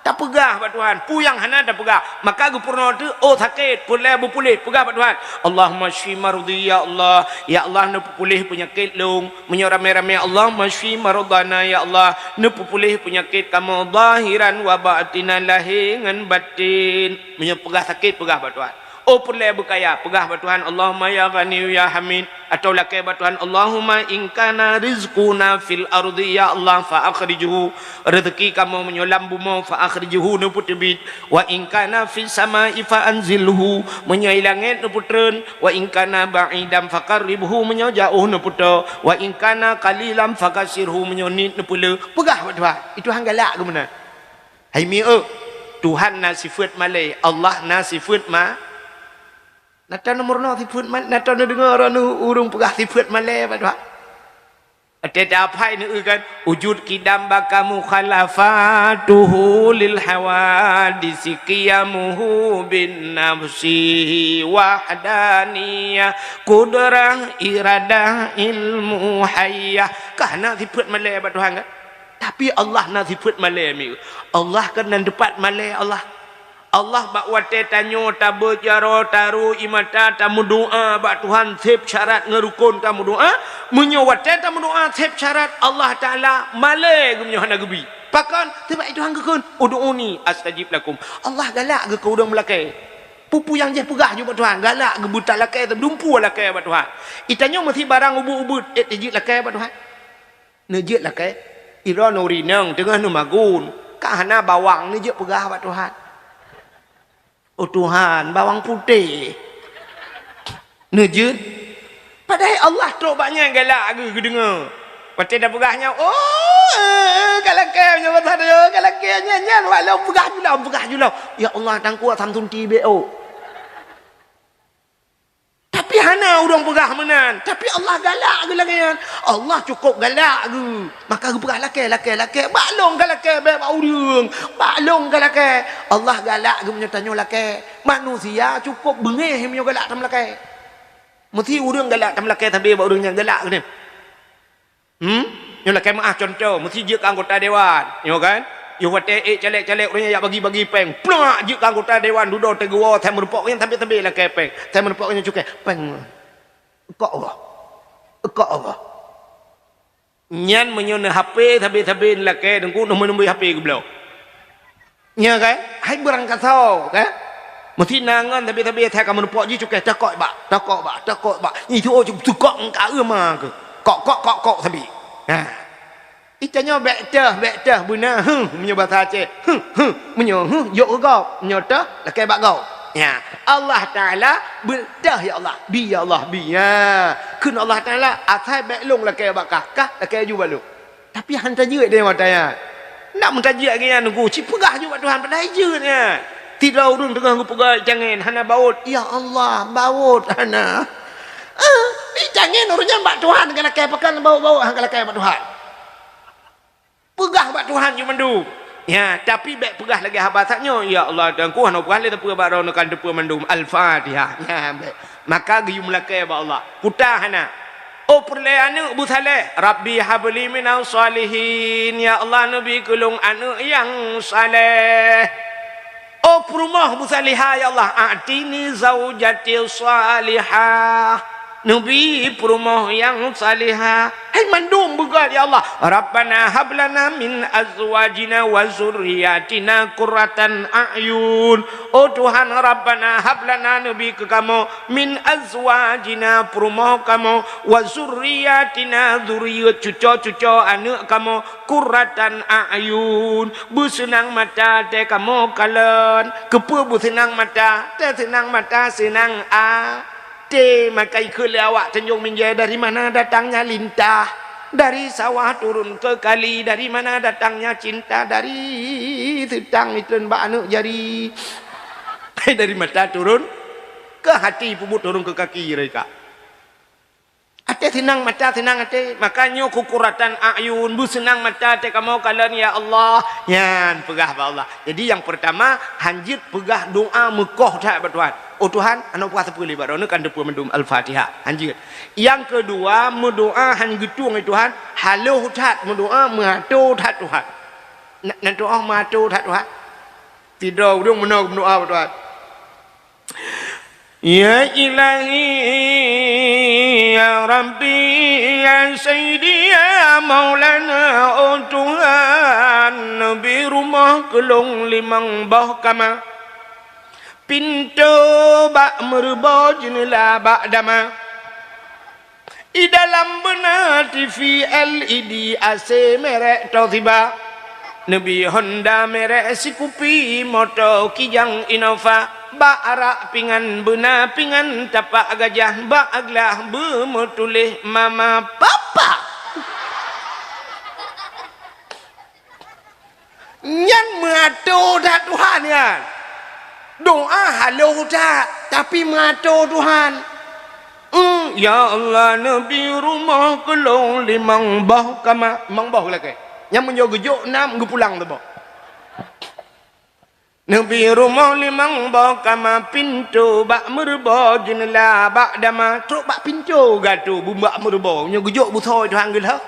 Tapeugah bak Tuhan, peue nyang hana tapeugah. Maka geupeurunoe teuk, oh sakét, peureulée beupuléh, peugah bak Tuhan, "Allahumma syfi mardhi, ya Allah." Ya Allah, neupeupuléh peunyakét lôn. Meunyoe ramé-ramé, "Allahumma syfi mardhana, ya Allah." Neupeupuléh peunyakét kamoe zahiran wa batinan, lahé ngon batén. Meunyoe peugah sakét, peugah bak Tuhan. Oh peureulée beukaya, peugah bak Tuhan, "Allahumma ya Ghaniyyu ya Hamid," atawa lakée bak Tuhan, "Allahumma in kana rizquna fil ardi, ya Allah, fa akhrijhu." Rezeki kamoe meunyoe lam bumoe, fa akhrijhu, neupeuteubiet. "Wa in kana fis samai fa anzilhu." Meunyoe i langét neupeutreun, "Wa in kana ba'idan fa qarribhu," meunyoe jaoh neupeutoe, "Wa in kana qalilan fa kassirhu," meunyoe niet neupeuleueh. Peugah bak Tuhan, i Tuhan galak geuh meunan. Hai mi eu, Tuhan na sifeuet malée, Allah na sifeuet ma-, na ta neumeurunoe sifeuet ma-, na ta neudeungoe droeneuh ureuëng peugah sifeuet malée bak Tuhan. Watée taphai neueu kan, wujud qidam baqa mukhalafatuhu lil hawadisi qiyamuhu bin nafsihi wahdaniyah qudrah iradah ilmu hayyah. Ka na sifeuet malée bak Tuhan kan? Tapi Allah na sifeuet malée mi. Allah kan nan teupat malée Allah. Allah bak watée tanyoe tabeuet jaroe, tarô ie mata, tameudoá bak Tuhan seb syarat ngon rukon tameudoá. Meunyoe watée tameudoá seb syarat, Allah Taala malée geuh meunyoe hana geubi. Pakon? Sabab i Tuhan geukheun, "Ud'uni astajib lakum." Allah galak geuh keu ureuëng meulakée. Peue-peue nyang jih peugah ju bak Tuhan, galak geuh beutalakée, dumpeue lakée bak Tuhan. I tanyoe meusi barang ubeuet-ubeuet, eh, jeuet lakée bak Tuhan. Neujeuet lakée, i droeneuh ureuëng inong teungoh neumagun, ka hana bawang neujeuet peugah bak Tuhan. "Oh Tuhan, bawang putéh." Neujeuet. Padahai Allah trok bak nyan galak geuh geudeungoe. Watée tapeugah nyan, "Oh, eh, eh, ka lakée nyoe masa nyoe, ka lakée nyan, nyan, wak lom peugah ju lom, peugah ju lom." Ya Allah, tangkuak Samsung T B O. Tapi hana ureuëng peugah meunan. Tapi Allah galak geuh lagée nyan. Allah cukôp galak geuh. Maka geupeugah lakée, lakée, lakée. Bak lôn ka lakée bék bak ureuëng. Bak lôn ka lakée. Allah galak geuh meunyoe tanyoe lakée. Manusia cukôp beungéh meunyoe galak tameulakée. Meusi ureuëng galak tameulakée sabe bak ureuëng nyang galak geuh nyan. Hmm? Nyoe lakée meuah cuntoh, meusi jeuet keu anggota dewan, nyoe kan? Yoh watée ék caleg-caleg ureuëng nyan jak bagi-bagi péng, plak jeuet keu anggota dewan dudoe teugeuwoe, asai meurumpok nyan sabe-sabe lakée péng, asai meurumpok nyan cukéh, "Péng, eukok Allah, eukok Allah." Nyan meunyoe neu H P sabe-sabe lakée teungku, neu meunumbai H P geubloe. Nyo kan? Hai beurangkasoe kan? Meusi na ngon sabe-sabe asai ka meurumpok jih cukéh, "Tokok bak, tokok bak, tokok bak." Nyan itu oh, tukok engka eu ma keu. Kok, kok, kok, kok sabe. Ha. Itanyoe bék teuh, bék teuh beuna, huh, meunyoe basa Aceh. Huh, huh, meunyoe huh, jok keu gob. Meunyoe teuh, lakée bak gob. Nya, Allah Taala beuteuh, "Ya Allah, bi, ya Allah, bi." Nya, kheun Allah Taala, "Asai bék lôn lakée bak kah, kah lakée ju bak lôn." Tapi han tajeuet deh mata nyan. Nak meutajeuet lagée nyan nunggu, ci peugah ju bak Tuhan, padahai jeuet nyan. Sidroe ureuëng teungoh geupeugah i cangén, hana bawot. Ya Allah, bawot hana. Eh, i cangén ureuëng nyan bak Tuhan ka lakée, pakon bawot-bawot han ka lakée bak Tuhan. Peugah bak Tuhan ju mandum. Ya, tapi bék peugah lagée haba that nyoe, "Ya Allah, Tuhanku, hana peugah lé teupeu bak droeneuh kan teupeu mandum." Al-Fatihah. Ya, bék. Maka geuyue meulakée bak Allah. Kuta hana. Oh, peureulée aneuëk beusaléh. "Rabbi habli minas shalihin." Ya Allah, neubi keu lôn aneuëk nyang saléh. Oh, peurumoh beusalihah, ya Allah, "A'tini zaujati shalihah." Neubi peurumoh nyang salihah. Hai mandum beugét, ya Allah. "Rabbana hablana min azwajina wa zurriyatina qurratan a'yun." Oh Tuhan, "Rabbana hablana," neubi keu kamoe, "min azwajina," peurumoh kamoe, "wa zurriyatina," zuriyeuet cuco-cuco aneuëk kamoe, "qurratan a'yun," beuseunang mata tée kamoe kalon. Keupeue beuseunang mata? Tée seunang mata, seunang até. Maka ikheun lé awak Tanjong Minjai, "Dari mana datangnya lintah? Dari sawah turun ke kali. Dari mana datangnya cinta? Dari seutang itreun bak aneuëk jari." Dari mata turun ke hati, peubuet turun ke kaki, reka. Até seunang, mata seunang até. Maka nyoe qurratan a'yun, beuseunang mata tée kamoe kalon, ya Allah. Nyan peugah bak Allah. Jadi, nyang peurtama, hanjeuet peugah doá meukoh that bak Tuhan. "Oh Tuhan, hana peugah sapeue lé bak droeneuh kan teupeu mandum." Al-Fatihah. Hanjeuet. Nyang keudua, meudoá han geutueng lé Tuhan, halôh that meudoá, meuato that Tuhan. Na-, nan tuoh meuato that Tuhan. Sidroe ureuëng meunoe meudoá bak Tuhan. Ya Ilahi, ya Rabbi, ya Sayyidi, ya Maulana, oh Tuhan, neubi rumoh keu lôn limong boh kama. Pintoe bak meureubo, jeuneula bak dama. I dalam beuna T V L E D, A C merek Toshiba. Neubi Honda merek Scoopy, moto Kijang Innova. Bak rak pingan beuna pingan tapak gajah, bak glah beumeutuléh mama papa. Nyan meuato that Tuhan nyan. Doá halôh that, tapi meuato Tuhan. Em, ya Allah, neubi rumoh keu lôn limong boh kama, limong boh lakée. Nyan meunyoe geujok nam, geupulang saboh. Neubi rumoh limong boh kama, pintoe bak meureubo, jeuneula bak dama, trok bak pintoe geuato, bak meureubo. Meunyoe geujok beusoe Tuhan geulhah.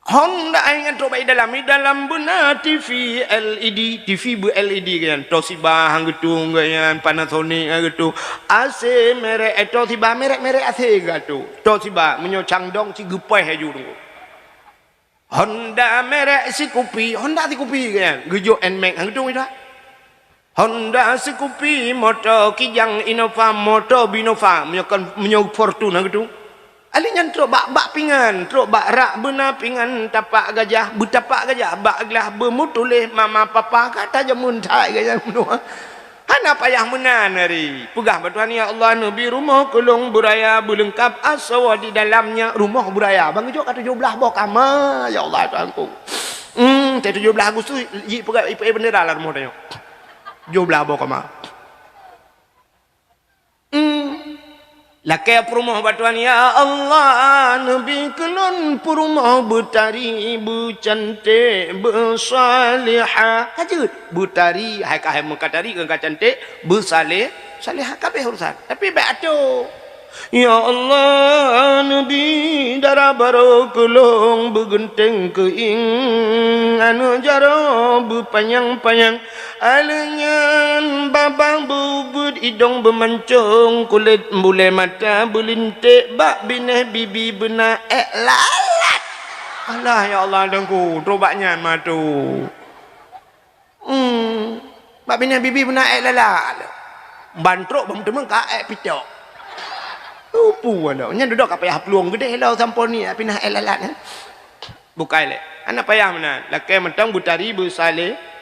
Honda ai nyan trok bak i dalam, i dalam beuna T V L E D, T V beu-L E D geuyan, Toshiba han geutung geuyan, Panasonic han geutung, A C merek, eh, Toshiba merek-merek A C geuato. Toshiba meunyoe cangdong cit geupoh laju teungku. Honda merek Scoopy, Honda Scoopy geuyan, geujok Nmax han geutung ita. Honda Scoopy, moto Kijang Innova, moto Binova, meunyoe kon, meunyoe Fortuner geutung. Ali nyan trok bak, bak pingan, trok bak rak beuna pingan tapak gajah, beutapak gajah, bak glah beumeutuléh mama papa, ka tajameun that gajah meunoe. Hana payah meunan hari. Peugah bak Tuhan, "Ya Allah, neubi rumoh keu lôn beuraya, beuleungkap asoe di dalamnya." Rumoh beuraya, ban geujok ka tujoh blaih boh kama, ya Allah Tuhanku. Hmm, teuh tujoh blaih Agustus, jipeugah, ipeuék bendera lam rumoh tanyoe. Tujoh blaih boh kama. Hmm. Lakée peurumoh bak Tuhan, "Ya Allah, neubi keu lôn peurumoh beutari, beucanték, beusalihah." Ka jeuet, beutari, hai ka hai meuka tari, ka canték, beusaleh, salihah, ka abéh urusan. Tapi bék ato. "Ya Allah, neubi dara barô keu lôn, beugeunteng keuieng, aneuëk jaroe beupanyang-panyang." Aleuh nyan babah beubeuet, idong beumancong, kulét bulée mata beulinték, bak binéh bibi beuna ék lalat. Alah, ya Allah, Tuhanku, trok bak nyan meuato. Hmm, bak binéh bibi beuna ék lalat. Ban trok ban meuteumé ka ék pitok. Tupu adak. Nyan dudoe ka payah plueng geudeh lom sampoe ni, pinah ék lalat nyan. Bukai lé. Hana payah meunan. Lakée mantong beutari beusaleh.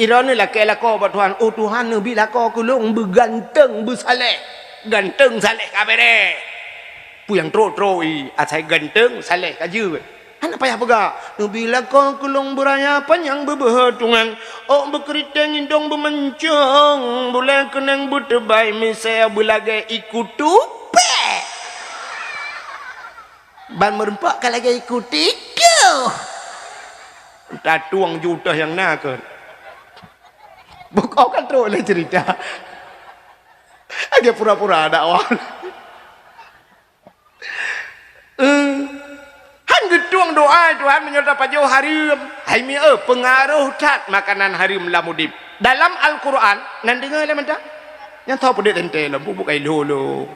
Droeneuh lakée lakoe bak Tuhan, "Oh Tuhan, neubi lakoe keu lôn beuganteng beusaleh." Ganteng saleh ka bék. Peue nyang trok-trok i, asai ganteng saleh ka jeuet. Hana payah peugah, "Neubi lakoe keu lôn beuraya panyang beubeuhe tungang. Ôk beukeuriteng idong beumancong, bulée keuneng beuteubai misée beulagée iku tupée." Ban meurumpok ka lagée iku tikeuh. Tatueng ju teuh nyang na keuh. Buka kan trok lé cerita. Lagèe pura-pura dakwah. Eh, han geutueng doa Tuhan meunyoe tapajoh hareuem. Hai mi, eh, peungaroh that makanan hareuem lam udép. Dalam Al-Quran, nan deungö lé mantong. Nyang tho peudeuet teuntèe lom, bubuet kai lho-lho.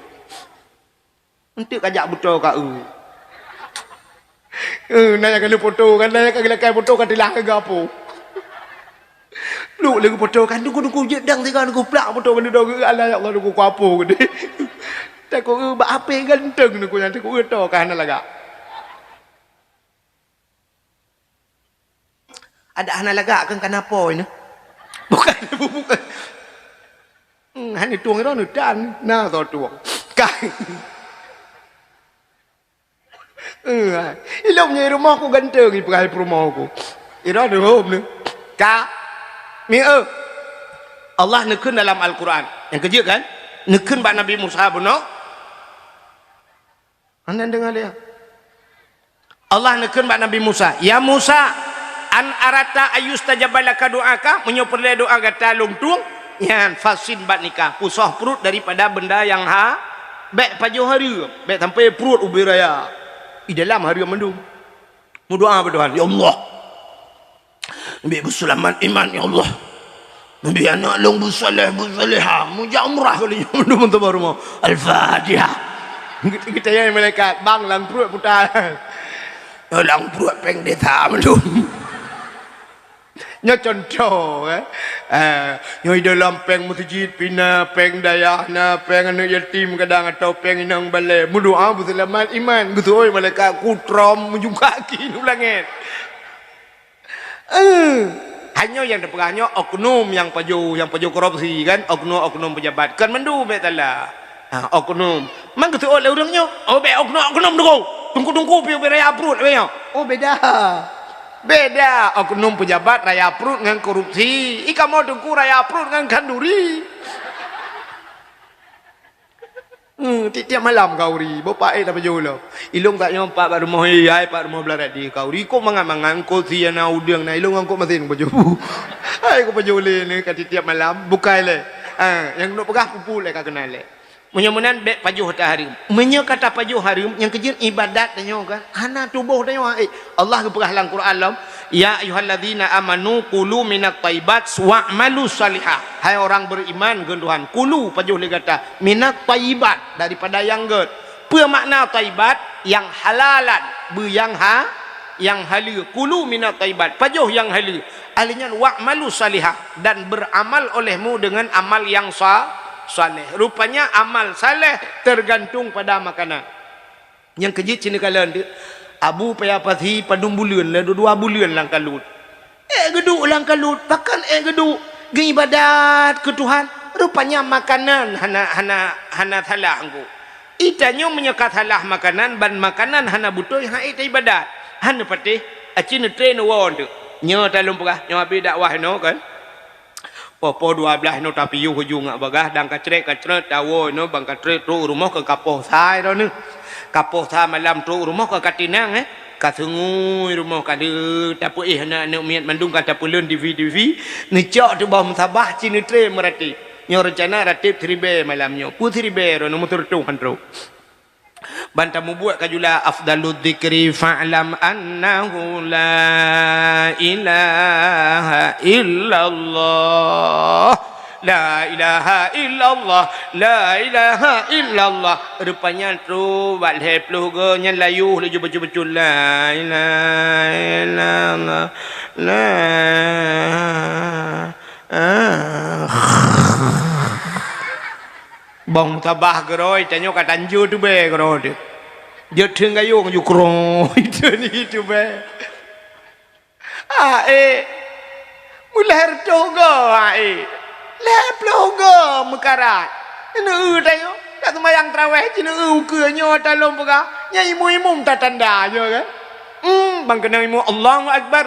Enteuk ka jak beutoe ka eu. Eh, na nyang ka lheueh foto kan, na nyang ka geulakai foto ka teulah keu gapo. Luk lé geufoto kan, duku-duku jeuet dang siga duku plak foto kan, dudoe geu, "Alah ya Allah, duku kuapo geude." Takot eu bak H P ganteng duku nyan, takot eu to ka hana lagak. Adak hana lagak kan kana po ini. Bukan, bukan. Hmm, hana tueng droeneuh tan. Na soe tueng. Ka. Eh, ilôn nyoe rumoh ku ganteng ipeugah peurumoh ku. Ira deuhom ni. Ka. Mi, eh. Allah neukheun dalam Al-Quran. Nyang keujeuet kan? Neukheun bak Nabi Musa bunoe. Hana deungoe lé. Allah neukheun bak Nabi Musa, "Ya Musa, an arata ayustajaba laka du'aka, meunyoe peureulèe doa gata lôn tueng, nyan fasin bak nikah, pusoh pruet daripada benda nyang ha, bèk pajoh hareuem, bèk sampai pruet ubé raya." I dalam hareuem mandum. Meudoa bak Tuhan, "Ya Allah, Neubi beuseulamat iman, ya Allah. Neubi aneuk lôn beusaleh, beusalehah. Meujak umrah kali nyoe, mandum meuteumé rumoh. Al-Fatihah." Geutanyong malaikat, "Bang, lam pruet puta." "Lam pruet péng desa mandum." Nyoe cuntoh, eh. Eh, nyoe di dalam péng meuseujid pih na, péng dayah na, péng aneuk yatim kadang atau péng inong balè. Meudoa beuseulamat iman. Geuteuôi malaikat kutrom meujungkak keu u langèt. Eh, hanyoe nyang teupeugah nyoe oknum nyang pajoh, nyang pajoh korupsi kan, oknum-oknum pejabat. Kan mandum bèk salah. Ha, oknum. Man geuseuôt lé ureueng nyoe, "Oh, bèk oknum-oknum teungku. Teungku-teungku pih ubé raya pruet lagèe nyoe." Oh, beda. Beda oknum pejabat raya pruet ngon korupsi. I kamoe teungku raya pruet ngon khanduri. Hmm, tiep-tiep malam khanduri, boh paék tapajoh lom. Ilôn that nyoe pat bak rumoh, "Hei, hai pat rumoh blah radi khanduri, kok mangat-mangat, kok sie na udeueng na, ilôn ngon kok masin kupajoh." Hai kupajoh lé ni ka tiep-tiep malam, bukai lé. Ha, nyang keuneuk peugah pupuk lé ka keunan lé. Meunyoe meunan bèk pajoh ata hareuem. Meunyoe ka tapajoh hareuem, nyang keujeuet ibadat tanyoe kan, hana tuboh tanyoe, eh. Allah geupeugah lam Quran lom, "Ya ayyuhalladzina amanu kulu minat thayyibat wa'malu shalihah." Hai orang beriman, kheun Tuhan, "Kulu," pajoh lé gata, "minat thayyibat," daripada nyang gèt. Peue makna thayyibat? Nyang halalan, beu nyang ha, nyang haleue. "Kulu minat thayyibat," pajoh nyang haleue. Ahli nyan, "Wa'malu shalihah," dan beramal olehmu dengan amal yang sa-, saleh. Rupanya amal saleh tergantung pada makanan. Nyang keujeuet ci neukalon teuk, Abu payah pasi padum buleuen, lé dua buleuen lam kalut. Ék geuduek lam kalut, pakon ék geuduek? Geuibadat keu Tuhan. Rupanya makanan hana, hana, hana salah engko. Itanyoe meunyoe ka salah makanan, ban makanan hana beutôi, han ék taibadat. Han neupatéh, aci neutré neuwoe teuk. Nyoe talôn peugah, nyoe abéh dakwah inoe kan. Poh-poh dua blaih nyoe tapiôh uju ngat bagah dan kacrét-kacrét tawoe nyoe ban kacrét trok u rumoh keu kapoh sa droeneuh. Kapoh sa malam trok u rumoh ka katinang, eh. Kaseungui rumoh ka deuh tapeuéh aneuk-aneuk miet mandum ka tapeuleuen T V-T V. Neucok teuh boh musabah ci neutré meuratéb. Nyoe reuncana ratéb siribèe malam nyoe. Peue siribèe droeneuh meuteureutoh han trok. Ban tamubuet kajula afdalu dzikri fa'lam annahu la ilaha illallah. La ilaha illallah. La ilaha illallah. Rupanya trok bak lhèe ploh goe nyan layuh laju bacut-bacut la ilaha illallah. La Ah. Boh musabah keudroe, tanyoe ka tanjô teubèe keudroe teuh. Jeuet theun gayông ju keudroe, itu ni teubèe. Ah, eh. Meulhèe reutôh goe, ah, eh. Lhèe ploh goe meukarat. Neu-eu tanyoe, ka seumayang traweh ci neu-eu ukeue nyoe talôn peugah. Nyan imum-imum tatanda nyoe kan. Hmm, ban keunong imum, Allahu Akbar.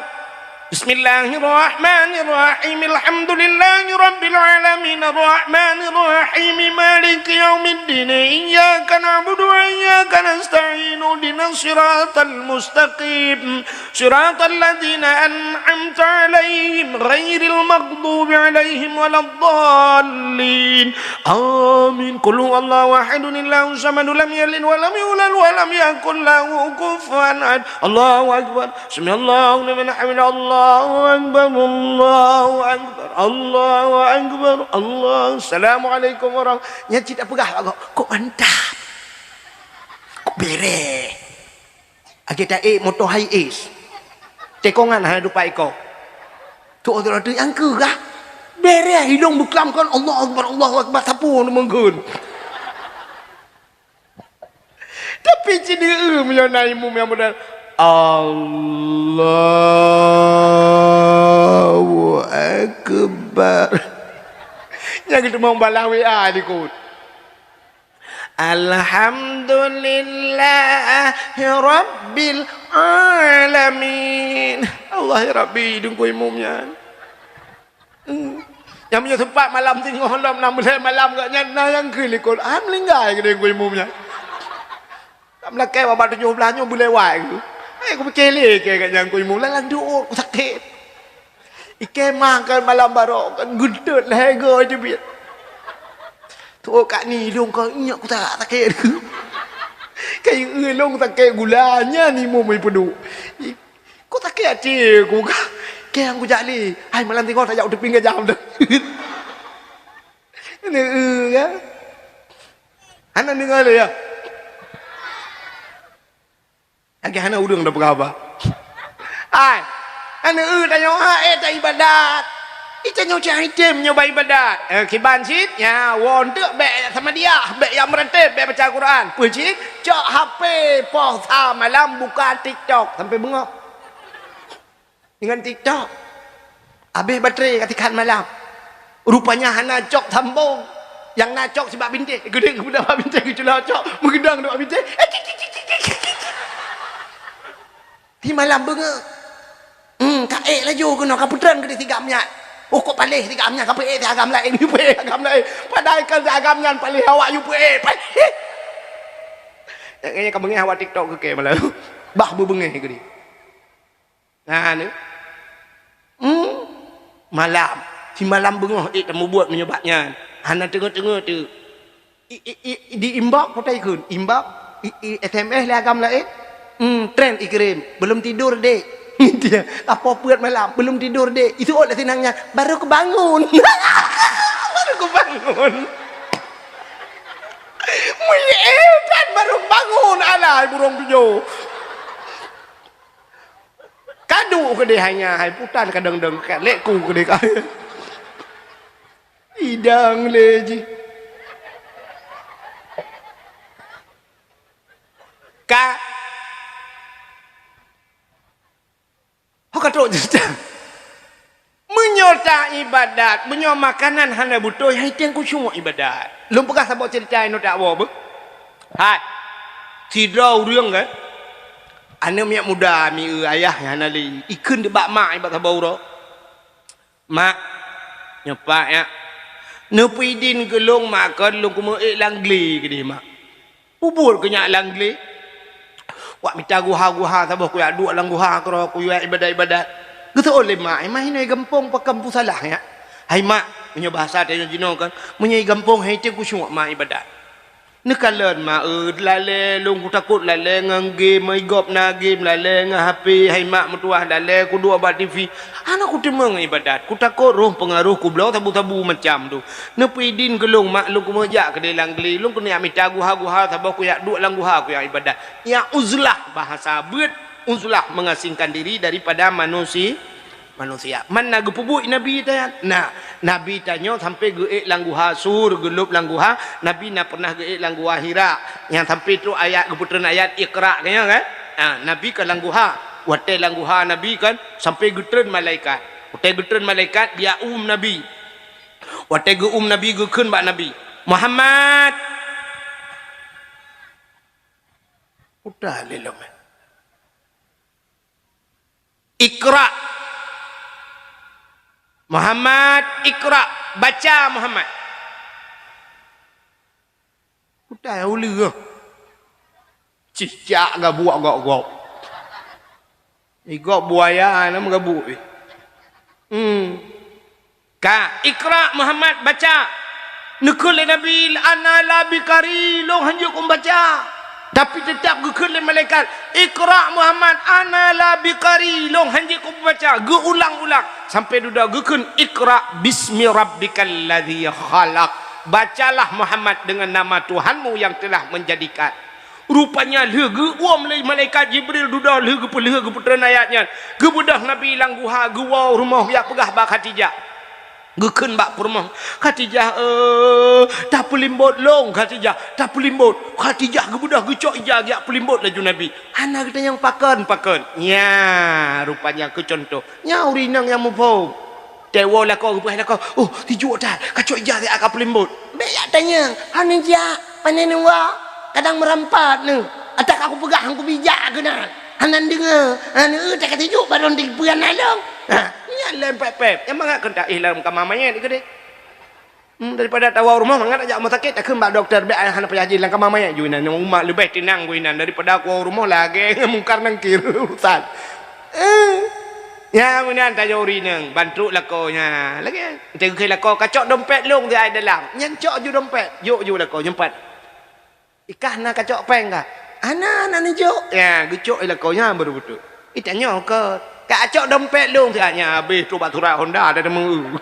Bismillahirrahmanirrahim. Alhamdulillahirabbil alamin. Arrahmanirrahim. Maliki yaumiddin. Iyyaka na'budu wa iyyaka nasta'in. Ihdinas siratal mustaqim. Siratal ladzina an'amta 'alaihim ghairil maghdubi 'alaihim waladdallin. Amin. Qul huwallahu ahadun Allahus samad, lam yalid wa lam yulad wa lam yakul lahu kufuwan ahad. Allahu akbar. Sami'allahu liman hamidah. Allahu akbar. Allahu akbar. Allahu akbar. Allah. Assalamualaikum warahmatullahi. Nyan cit peugah bak gob. Kok mantap. Kok bereh. Akhé taék moto hai is. Tekongan hana dupat iko. Tu otoratus nyang keugah. Bereh ilong beuklam kon, Allahu akbar, Allahu akbar, sapeue meunggeun. Tapi ci deuh meunyoe na imum nyang modal, "Allahu Akbar." Nyang geuteumong balah W A dikot. "Alhamdulillahirabbil alamin." Allah ya Rabbi, deungku imum nyan. Hmm. Nyang meunyoe sempat malam singoh lom, na meulai malam gobnyan, na nyang keu likot. Ah, meuninggai keudéh ku imum nyan. Ka meulakée babah tujoh blaih nyoe beulewat ku. Eh, ku pike lé keu gobnyan ku imum, lalang duek ku sakét. Ikée mah kan malam barok, kan geutot lhée goe teubiet. Tuok kak ni lông kau inyak ku tak sakét. Kayu lông sakét gula nyan imum ipeuduek. Kok sakét até ku ka? Kée nyang kujak lé. Hai, malam singoh tajak u teuping gajah tu. Neue ka? Hana deungoe lé ya? Lagée hana ureuëng tapeugah haba. Hai, hana eu tanyoe ha, eh, ta ibadat. Itanyoe cit hai tem nyoe ba ibadat. Eh, kiban cit, ya, woe eunteuk bék samadiah, bék jak meuratéb, bék baca Quran. Peue cit? Cok H P poh sa malam buka TikTok sampai beungoh. Deungon TikTok. Habéh baterai ka tikhan malam. Rupanya hana cok sambong. Nyang na cok sibak bintéh. Geudeng geupeugah bak bintéh geucula cok. Meugeudang dua bintéh. Di malam beungoh. Hmm, ka ék laju keunoe, ka peutreun keudéh sigam nyan. Oh, kok paléh sigam nyan, ka peuék sigam laén, peuék sigam laén. Padahai kan sigam nyan paléh awak yue peuék. Paléh. Nyang ka beungéh awak TikTok keu kée malam. Bah beubeungéh keudéh. Nah, ni. Hmm, malam. Simalam beungoh ék tamubuet meunyoe bak nyan. Hana teungoh-teungoh teuk. I, i, i, di inbox kutai kheun. Inbox, i, i, S M S lé agam laén. Hmm, tren ikirém. Belum tidur, Dek. Dia, apa peuet malam? Belum tidur, Dek. Itu ot lé sinang nyan. Baru kebangun. Baru kebangun. Mui, eh, dan baru bangun. Alah, burung tujoh. Kadu keudéh hai nyan, hai putan kadang-kadang ka lé ku keudéh ka. Idang lé jih. Ka. Ho ka trok cerita. Meunyoe ta ibadat, meunyoe makanan hana beutôi, hai teueng khusyuk ibadat. Lôn peugah saboh cerita inoe tak woe beuh. Hai. Sidroe ureuëng kan. Aneuk miet muda mi eu ayah nyang hana lé. Ikheun bak mak bak saboh uroe. Mak, nyoe pat ya. Neupeuidin keu lôn mak kon lôn keumeung ék lam glé keudéh mak. Peubuet keu nyak lam glé. Wak mita guha-guha saboh kuyak duek lam guha keudroe kuyak ibadat-ibadat. Geuseuôt lé mak, "Hai mak, inoe i gampông pakon peue salah nyak?" "Hai mak," meunyoe bahasa tanyoe jinoe kan, "meunyoe i gampông hai teueng khusyuk mak ibadat." Neukalon mak eu, lalée lôn kutakot lalée ngon game, i gob na game lalée ngon H P, hai mak meutuwah lalée kuduek bak T V. Hana kuteumeung ibadat, kutakot roh peungaroh kubloe sabu-sabu macam tu. Neupeuidin keu lôn mak, lôn keumeung jak keudéh lam glé, lôn keuneuk mita guha-guha saboh kuyak duek lam guha kuyak ibadat. Nyak uzlah bahasa beuet, uzlah mengasingkan diri daripada manusi-, manusia. Man na geupeubuet Nabi tanyan? Na, Nabi tanyoe sampai geuék lam guha Sur, geulôb lam guha, Nabi na pernah geuék lam guha Hira. Nyang sampai trok ayat, geupeutreun ayat Iqra tanyoe kan? Ha, Nabi ka lam guha. Watée lam guha Nabi kan, sampai geutreun malaikat. Watée geutreun malaikat, dia um Nabi. Watée geu-um Nabi geukheun bak Nabi, "Muhammad!" Udah lé lom. Iqra. "Muhammad, iqra, baca Muhammad." Utai uleueh. Cicak gabuek gok-gok. Igok buaya na meugabuek. Hmm. Ka, "Iqra Muhammad, baca." Neukheun lé Nabi, "Ana la biqari, lôn hanjeuet kum baca." Tapi teutap geukheun lé malaikat, "Iqra Muhammad, ana la biqari, lôn hanjeuet kum baca." Geuulang-ulang sampai dudoe geukheun, "Iqra bismi rabbikal ladzi khalaq." Bacalah Muhammad dengan nama Tuhanmu yang telah menjadikan. Rupanya lheueh geuuem lé malaikat Jibril dudoe lheueh geupeulheueh geupeutreun ayat nyan. Geubeudôh Nabi lam guha, geuwoe rumoh jak peugah bak Khadijah. Geukheun bak peurumoh, "Khadijah, eh, tapeulimbot lôn, Khadijah, tapeulimbot." Khadijah geubeudôh geucok ija geujak peulimbot laju Nabi. Hana geutanyong pakon, pakon. Nya, rupanya keu contoh. Nya ureueng inong nyang muphom. Teuwoe lakoe geupeugah lakoe, "Oh, tijuek that, kacok ija siat ka peulimbot." Bék jak tanyong, "Hana jak, pane neuwoe? Kadang meurampat neuh. Ata ka kupeugah hana kubijak keunan. Hana neudeungoe. Hana eu, tak ka tijuek barong di peue na lom." Ha, nyan lé pép-pép. Nyang mangat keu taéh lam kama manyét keudéh. Hmm, daripada tawoe rumoh mangat jak rumoh sakét, takheun bak dokto, bék hana payah jih lam kama manyét ju inan. Umat leubeh teunang ku inan daripada kuwoe rumoh lagée ngon Mungkar Nangkir urusan. Eh. Nya meunan tayoe ureueng inong, ban trok lakoe nya. Lagée, teuka lakoe, "Kacok dompet lôn di dalam." Nyan cok ju dompet, jok ju lakoe nyan pat. "Ikah na kacok péng kah?" "Hana, hana neujok." Nya, geucok lakoe nyan baru beutôi. Itanyoe kon, "Kacok dompet lôn siat." Nya habéh trok bak surat Honda dah teumeu.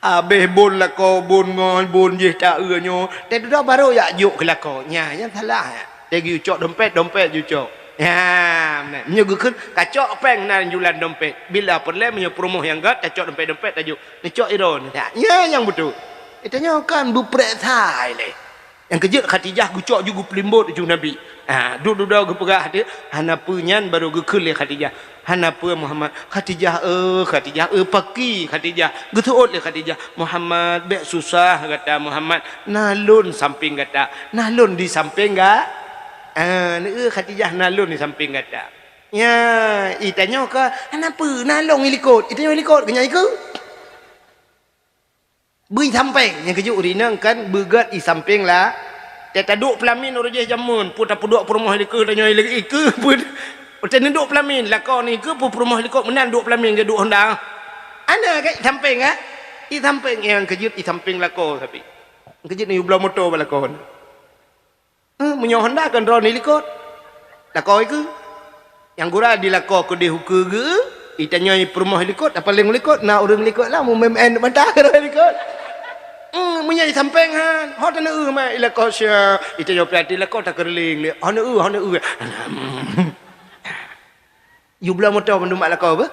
Habéh bon lakoe, bon ngon, bon jih ta-eu nyoe. Teududoe barô jak jok keu lakoe. Nya, nyan salah. Teugi cok dompet, dompet ju cok. Nya, meunan. Meunyoe geukheun, "Kacok péng nan ju lam dompet." Bila peureulée meunyoe peurumoh nyang gét, tacok dompet-dompet tajok. Neucok iron. Nya nyang beutôi. Itanyoe kon beupréksa ilée. Nyang keujeuet Khadijah geucok ju geupeulimbot ju Nabi. Ha, dudoe geupeugah teuh, hana peue nyan barô geukheun lé Khadijah. "Hana peue Muhammad." "Khadijah, eh, Khadijah, eh, paki Khadijah." Geuseuôt lé Khadijah, "Muhammad, bék susah gata Muhammad. Na lôn sampéng gata. Na lôn di sampéng ga-, ah, eh, Khadijah, na lôn di sampéng gata." Nya, itanyoe kon, "Hana peue, na lôn ilikot." Itanyoe ilikot, geunyan ikeue. Beu i sampéng, nyang keujeuet ureueng inong kan beugét i sampéng la. Teuka taduek peulamin uroe jih jameun, peue tapeuduek peurumoh likot tanyoe lagée ikeue, peue. Teuka neuduek peulamin, lakoe nikeue peue peurumoh likot meunan duek peulamin geuduek honda. Ana kan i sampéng kan? I sampéng nyang keujeuet i sampéng lakoe sabe. Keujeuet neubloe moto bak lakoe. Eh, meunyoe honda kan droeneuh likot. Lakoe ikeue. Nyang gura di lakoe keudeh ukeue geu, itanyoe peurumoh likot, apaleng likot, na ureueng likot lah, mumem en mata keudroe likot. Hmm, meunyoe i sampéng han, ho taneu eu mai i lakoe sia, itanyoe piati lakoe takeureuling lé, ho neu eu, ho neu eu. Yubloe moto mandum bak lakoe beuh.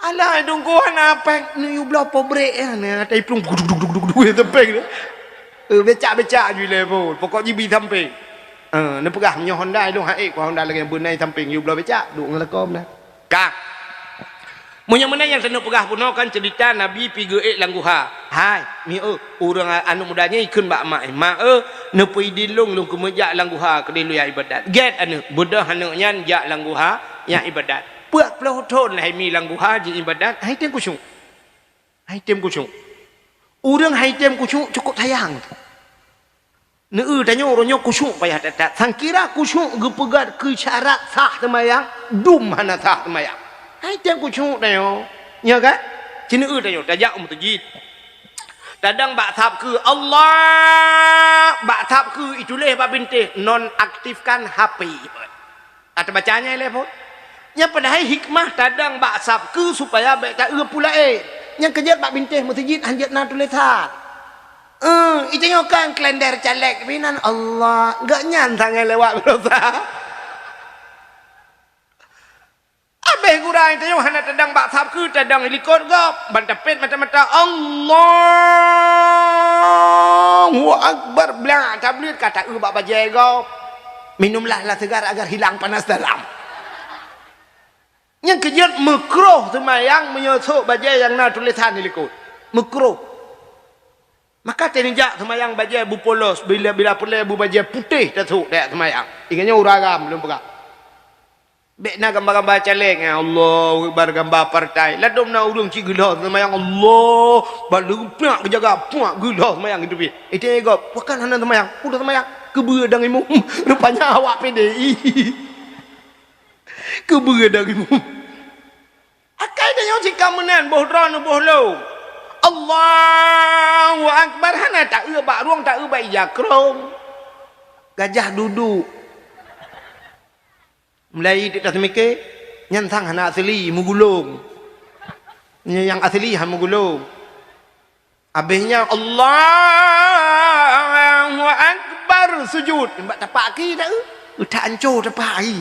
Alah, dungku hana apek, neuyue bloe po brek, eh, na tai plueng, duk, duk, duk, duk, duk, di sampéng tu. Eh, becak-becak ju ilée phon, pokok jibi sampéng. Eh, neupeugah, "Meunyoe honda ilong haék, ku honda lagée beunai sampéng, yue bloe becak, duek ngon lakoe meunan." Ka. Meunyoe meunan nyang taneuk peugah bunoe kan ceurita Nabi pi geuék lam guha. Hai, mi eu, ureuëng a-, aneuëk muda nyan ikheun bak mak, "Mak eu, neupeuidin lôn, lôn keumeujak lam guha keudeh lôn jak iébadat." Gét aneuëk, beudôh aneuëk nyan jak lam guha, jak iébadat. Peuet ploh thon lhée mi lam guha jiibadat, hai tem khusyuk. Hai tem khusyuk. Ureuëng hai tem khusyuk cukup sayang. Neu-eu tanyoe uroe nyoe khusyuk payah that-that. Sangkira khusyuk geupeugét keu syarat sah seumayang, dum hana sah seumayang. Hai tem khusyuk tanyoe. Nyo kan? Ci neu-eu tanyoe tajak u meuseujid. Tadong bak sab keu Allah, bak sab keu ituléh bak bintéh nonaktifkan H P. Ka teubaca nyan lé phon. Nyan padahai hikmah tadong bak sab keu supaya bék ta-eu peue laén. Nyang keujeuet bak bintéh meuseujid hanjeuet na tulésan. Eh, itanyoe kan kalender caleg pinan Allah. Gobnyan sangai lewat beurasa. Abéh gura itanyoe hana tadong bak sab keu tadong likot gob. Ban tapét mata-mata Allahu Akbar. Blang tableuet ka ta-eu bak bajée gob. Minumlah lah segar agar hilang panas dalam. Nyang keujeuet meukroh seumayang meunyoe sôk bajée nyang na tulésan di likot. Meukroh. Maka teuneujak seumayang bajée beupolos, bila, bila peureulée beubajée putéh tasôk tajak seumayang. Ingat nyoe ureuëng agam lôn peugah. Bék na gamba-gamba caleg, eh, Allahu Akbar, gamba partai. Ladom na ureuëng cit geulhah seumayang, Allah, balu puak geujaga, puak geulhah seumayang gitu pi. Itu gob, bukan hana seumayang, udah seumayang. Keubeueng dang imum. Rupanya awak P D I. Keubeueng dang imum. Akai tanyoe cit ka meunan, boh droe neuboh lom. Allahu Akbar, hana taeu bak rueng, taeu bak ija krong. Gajah duduk. Mulai di atas mikir, nyan sang hana asli, meugulong. Nyan nyang asli han meugulong. Habis nyan, Allahu Akbar, sujud. Bak tapak aki dah, eh? Utak anco tapak ai.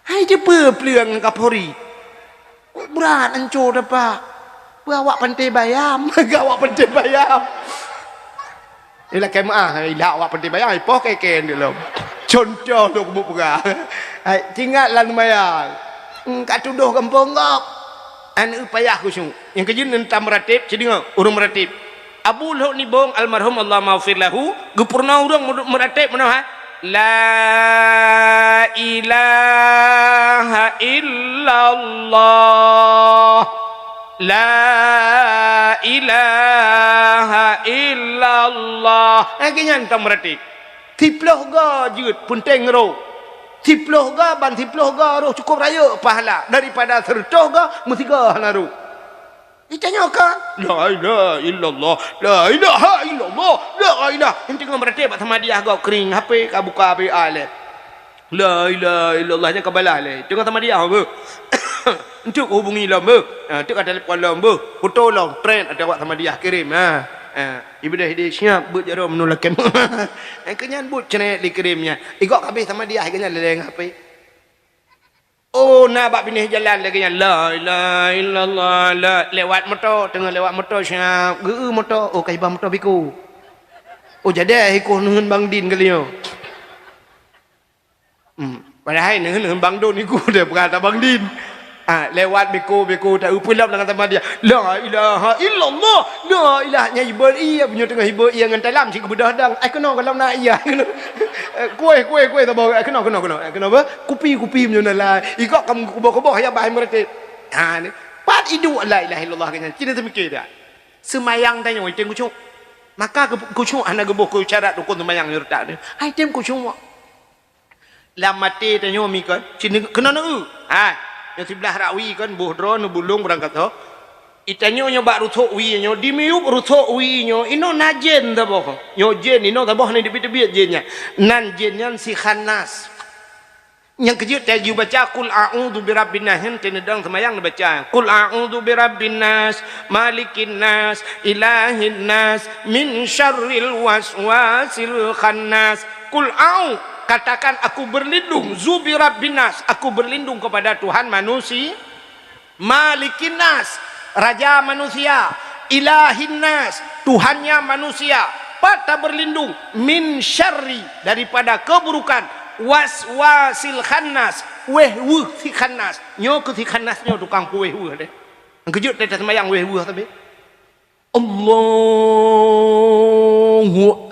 Hai, dia peue peuleueng ngon Kapolri? Kok brat anco tapak? Peue awak pantai bayam? Gak awak pantai bayam. Ilak kemah, ilak awak pantai bayam, ipoh keken dulu. Contoh tu kubu peugah. Hai, cingat lan mayang. Engka tudoh gampông gob. Aneuk payah khusyuk. Nyang keujeuet neutam meuratéb, cit deungoe, ureuëng meuratéb. Abu Lhok Nibong almarhum, Allah maghfir lahu, geupeurunoe ureuëng meu-, meuratéb meunoe, ha? La ilaha illallah. La ilaha illallah. Eh, geuhnyan tam meuratéb. Siploh go jeuet peunteng roh. Siploh go ban siploh go roh cukup rayeuk pahala daripada seureutoh go meusigo hana roh. Itanyoe ka, "La ilaha illallah, la ilaha illallah, la ilaha." Enteuk ngon meuratéb bak samadiah gob kring, H P ka buka B A lé. "La ilaha illallah," nyan ka balah lé. Teungoh samadiah beuh. Enteuk hubungi lom beuh. Ha, enteuk ka telepon lom beuh. Foto lom, trend ateueh awak samadiah kirém. Ha. Ha. Ibadah idéh siap, buet jaroe meunulakém. Nyang keunyan buet cret lé kirém nyan. Igob ka abéh samadiah, igob nyan lé ngon H P. Oh, na bak binéh jalan lagée nyan, "La ilaha illallah, la," lewat moto, teungoh lewat moto, siap, geu moto, oh, ka iba moto biko. Oh, jadi ikoh neuheun Bang Din kali nyoe. Hmm, padahai neuheun, neuheun Bang Don iku deh, bukan ata Bang Din. Ah, lewat biko, biko, tak upeulap dengan sama dia. "La ilaha illallah, la ilaha," nya hibur iya, punya teungoh hibur iya ngon talam, si keubeudoh dang. Ai keunoe kalau na iya. Eh, kueh, kueh, kueh, tabah, ai keunoe, keunoe, keunoe. Ai keunoe apa? Kupi, kupi meunyoe na lai. Ikok kamu kuboh-kuboh ya bah meuratéb. Ha ni. Pat iduek la ilaha illallah keu nyan. Cina teumikir dak? Seumayang tanyoe item khusyuk. Maka keu-, khusyuk hana geuboh keu syarat rukun seumayang nyoe reutak ni. Hai tem khusyuk. Lam maté tanyoe mi kon. Cina keunoe neu. Ha. Nyoe siblah rakwi kon boh droe neubulong beurangkat ho. Itanyoe nyoe bak rusok wie nyoe, di miyueb rusok wie nyoe, inoe na jén saboh. Nyoe jén, inoe saboh ni teubiet-teubiet jén nyan. Nan jén nyan si khannas. Nyang keujeuet tajak baca, "Qul a'udzu birabbin nas," nyan teuneudong seumayang neubaca, "Qul a'udzu birabbin nas, malikin nas, ilahin nas, min syarril waswasil khannas." "Qul a'u," katakan, "Aku berlindung, zu birabbin nas, aku berlindung kepada Tuhan manusia." Malikin nas, raja manusia, ilahin nas, Tuhannya manusia, pat taberlindung, min syarri, daripada keburukan, waswasil khannas, wéh weuh si khannas. Nyoe keu si khannas nyoe tukang puwéh weuh deh. Keujeuet teuh seumayang wéh weuh sabe. Allahu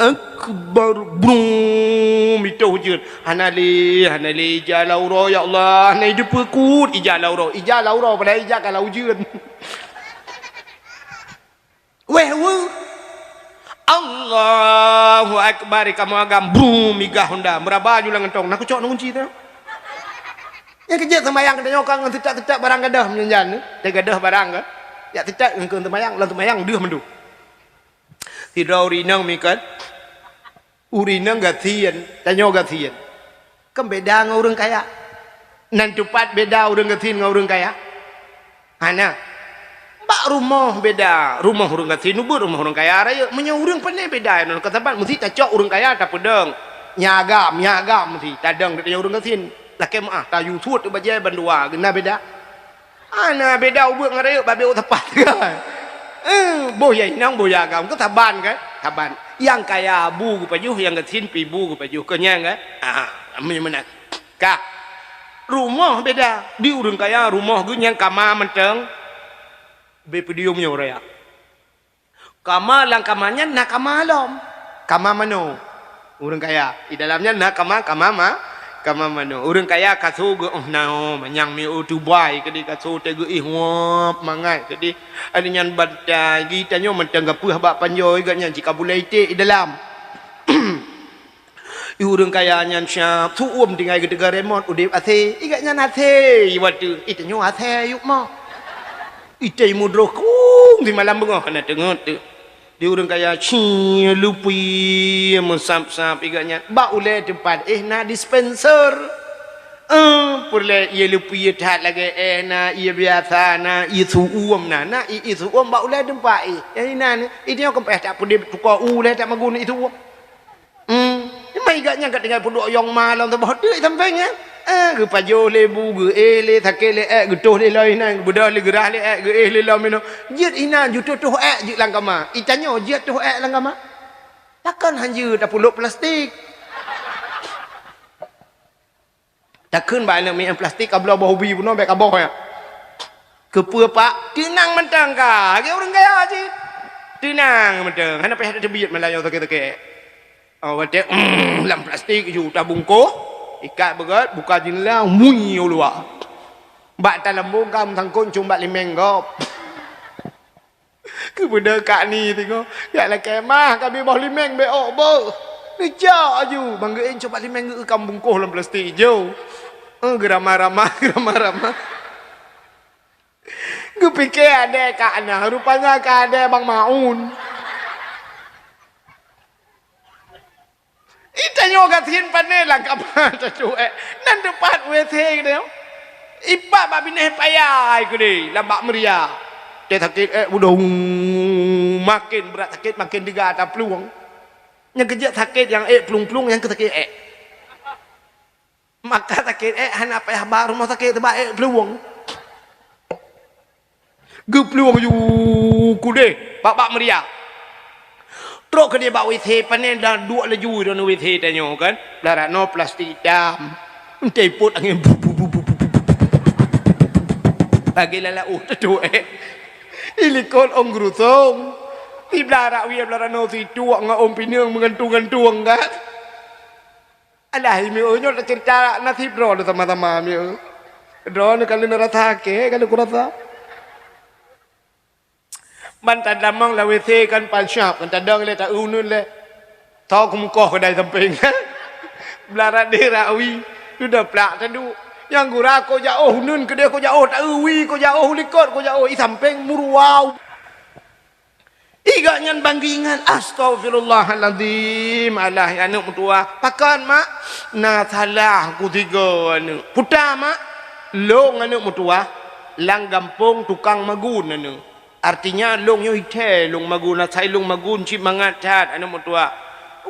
Akbar. Brum, itu hujan. Hana lé, hana lé ija lam uroe, ya Allah. Hana ideupeue kut ija lam uroe. Ija lam uroe, padahai ija ka lam hujan. Wéh, weuh. Allahu Akbar, kamoe agam. Brum, migah honda. Meuraba ju lam gantong. Na kucok na kunci tu. Nyang keujeuet seumayang tanyoe ka ngon teutak-teutak barang gadoh meunyan jan. Teugadoh barang kan. Jak teutak ngon seumayang, lam seumayang deuh mandum. Sidroe ureueng inong mi kan. Ureueng inong gasien, tanyoe gasien. Kan beda ngon ureueng kaya. Nan tupat beda ureueng gasien ngon ureueng kaya? Hana. Bak rumoh beda. Rumoh ureueng gasien ubit, rumoh ureueng kaya rayeuk. Meunyoe ureueng pane beda, ngon keusaban meusti tacok ureueng kaya tapeudong. Nyan agam, nyan agam meusti tadong tanyoe ureueng gasien. Lakée meu'ah, tayue suet bajée bandua, na beda. Hana beda ubit ngon rayeuk, babeh u teumpat. Eh, boh ya inong, boh ya agam, keu saban kan? Saban. Nyang kaya bu geupajoh, nyang gasien pi bu geupajoh. Keu nyan kan? Ah, meunyoe meunan. Ka. Rumoh beda. Di ureueng kaya rumoh geuh nyang kama mantong. Beh peudiom nyoe raya. Kama lam kama nyan na kama lom. Kama manoe. Ureueng kaya. Di dalam nyan na kama, kama ma-, Kama manoe, ureuëng kaya kaso geuh, oh, na, oh, manyang miôh tubai keudeh kaso teuh geuih wop mangat keudeh. Ada nyan bantai, geutanyoe mantong gapeuh bak panjoe geuh nyan cit ka bulai iték i dalam. Ureuëng kaya nyan siap, su'uem tinggai geuteuga remot udeb asé, i geuh nyan asé, i watée, i tanyoe asé yup moh. Itai mudroh kung di malam beungoh hana teungeut teuh. Di ureuëng kaya, ci lupi meusab-sab i geuh nyan. Bak ulée teumpat éh na dispenser. Eh, peureulée ié lupi ié that lagée éh na, ié biasa na, ié su'uem na. Na ié su'uem bak ulée teumpat éh. Nyang inan, i tanyoe keumpéh tak peudeh tukoe ulée tak magun ié su'uem. Hmm. Memang i geuh nyan ka tinggai peuduek yong ma lom saboh teuk i sampéng nyan. Eh, geupajoh lé bu, geuéh lé sakét lé ék, geutoh lé loi nan, geubeudôh lé geurah lé ék, geuéh lé lom inoe. Jeuet inan ju toh-toh ék jeuet lam kama. I tanyoe jeuet toh ék lam kama. Pakon han jeuet tapulok plastik. Takheun bak aneuk miet plastik ka bloe boh ubi bunoe bék ka boh nyan. Keupeue pak? Teunang mantong ka, lagée ureuëng kaya cit. Teunang mantong, hana payah tateubiet malam nyoe sakét-sakét. Oh, watée, lam plastik ju tabungkoh, ikat beugét, buka jeundela, mui u luwa. Bak talambong ka meusangkot cong bak limeng gob. Keubeudôh kak ni tingoh, jak lakée mah ka biboh limeng bék ôk beuh. Neujak aju, bang geuén cong bak limeng geuh ka bungkoh lam plastik ijo. Eh, geuramah-ramah, geuramah-ramah. Geupike adée kak na, rupanya ka adée Bang Maun. I tanyoe gasien pané lam kama tacok ék. Nan teupat WC keudeh. Ipat bak binéh paya keudeh lam bak meuria. Teu sakét ék udah, maken brat sakét, maken teuga taplueng. Nyang keujeuet sakét nyang ék plueng-plueng, nyang keu sakét ék. Maka sakét ék hana payah ba rumoh sakét, teuba ék plueng. Geuplueng ju keudeh bak-bak meuria. Trok keudeh bak WC pané dan duek laju droeneuh WC tanyoe kan. Blah rot noe plastik itam. Entah ipot angén bu, bu, bu. Lagée lalak uh tatuek ék. Ilikot ong geurusong. Di blah rot wie blah rot noe situek ngon ong pineung meugantung-gantung kan. Alah, i mieu nyoe taceurita naseb droeneuh sama-sama mieu. Droeneuh ka lheueh rasa, ka lheueh kurasa. Ban tadamong lam WC kan pancap, kan tadong lé ta-eu uneun lé. Tho keumukoh keudai sampéng. Blah rot deh rot wie, dudoe plak taduek. Nyang gura kok jaoh uneun keudeh kok jaoh ta-eu wie, kok jaoh likot, kok jaoh i sampéng meuruau. I gobnyan ban geuingat, "Astaghfirullahalazim, alah aneuk meutuwah." "Pakon, Mak?" "Na salah ku sigoe aneuk." "Peue ta, Mak?" "Lôn aneuk meutuwah, lam gampông tukang magun aneuk. Artinya lôn nyoe ithée lôn magun, asai lôn magun cit mangat that aneuk meutuwah.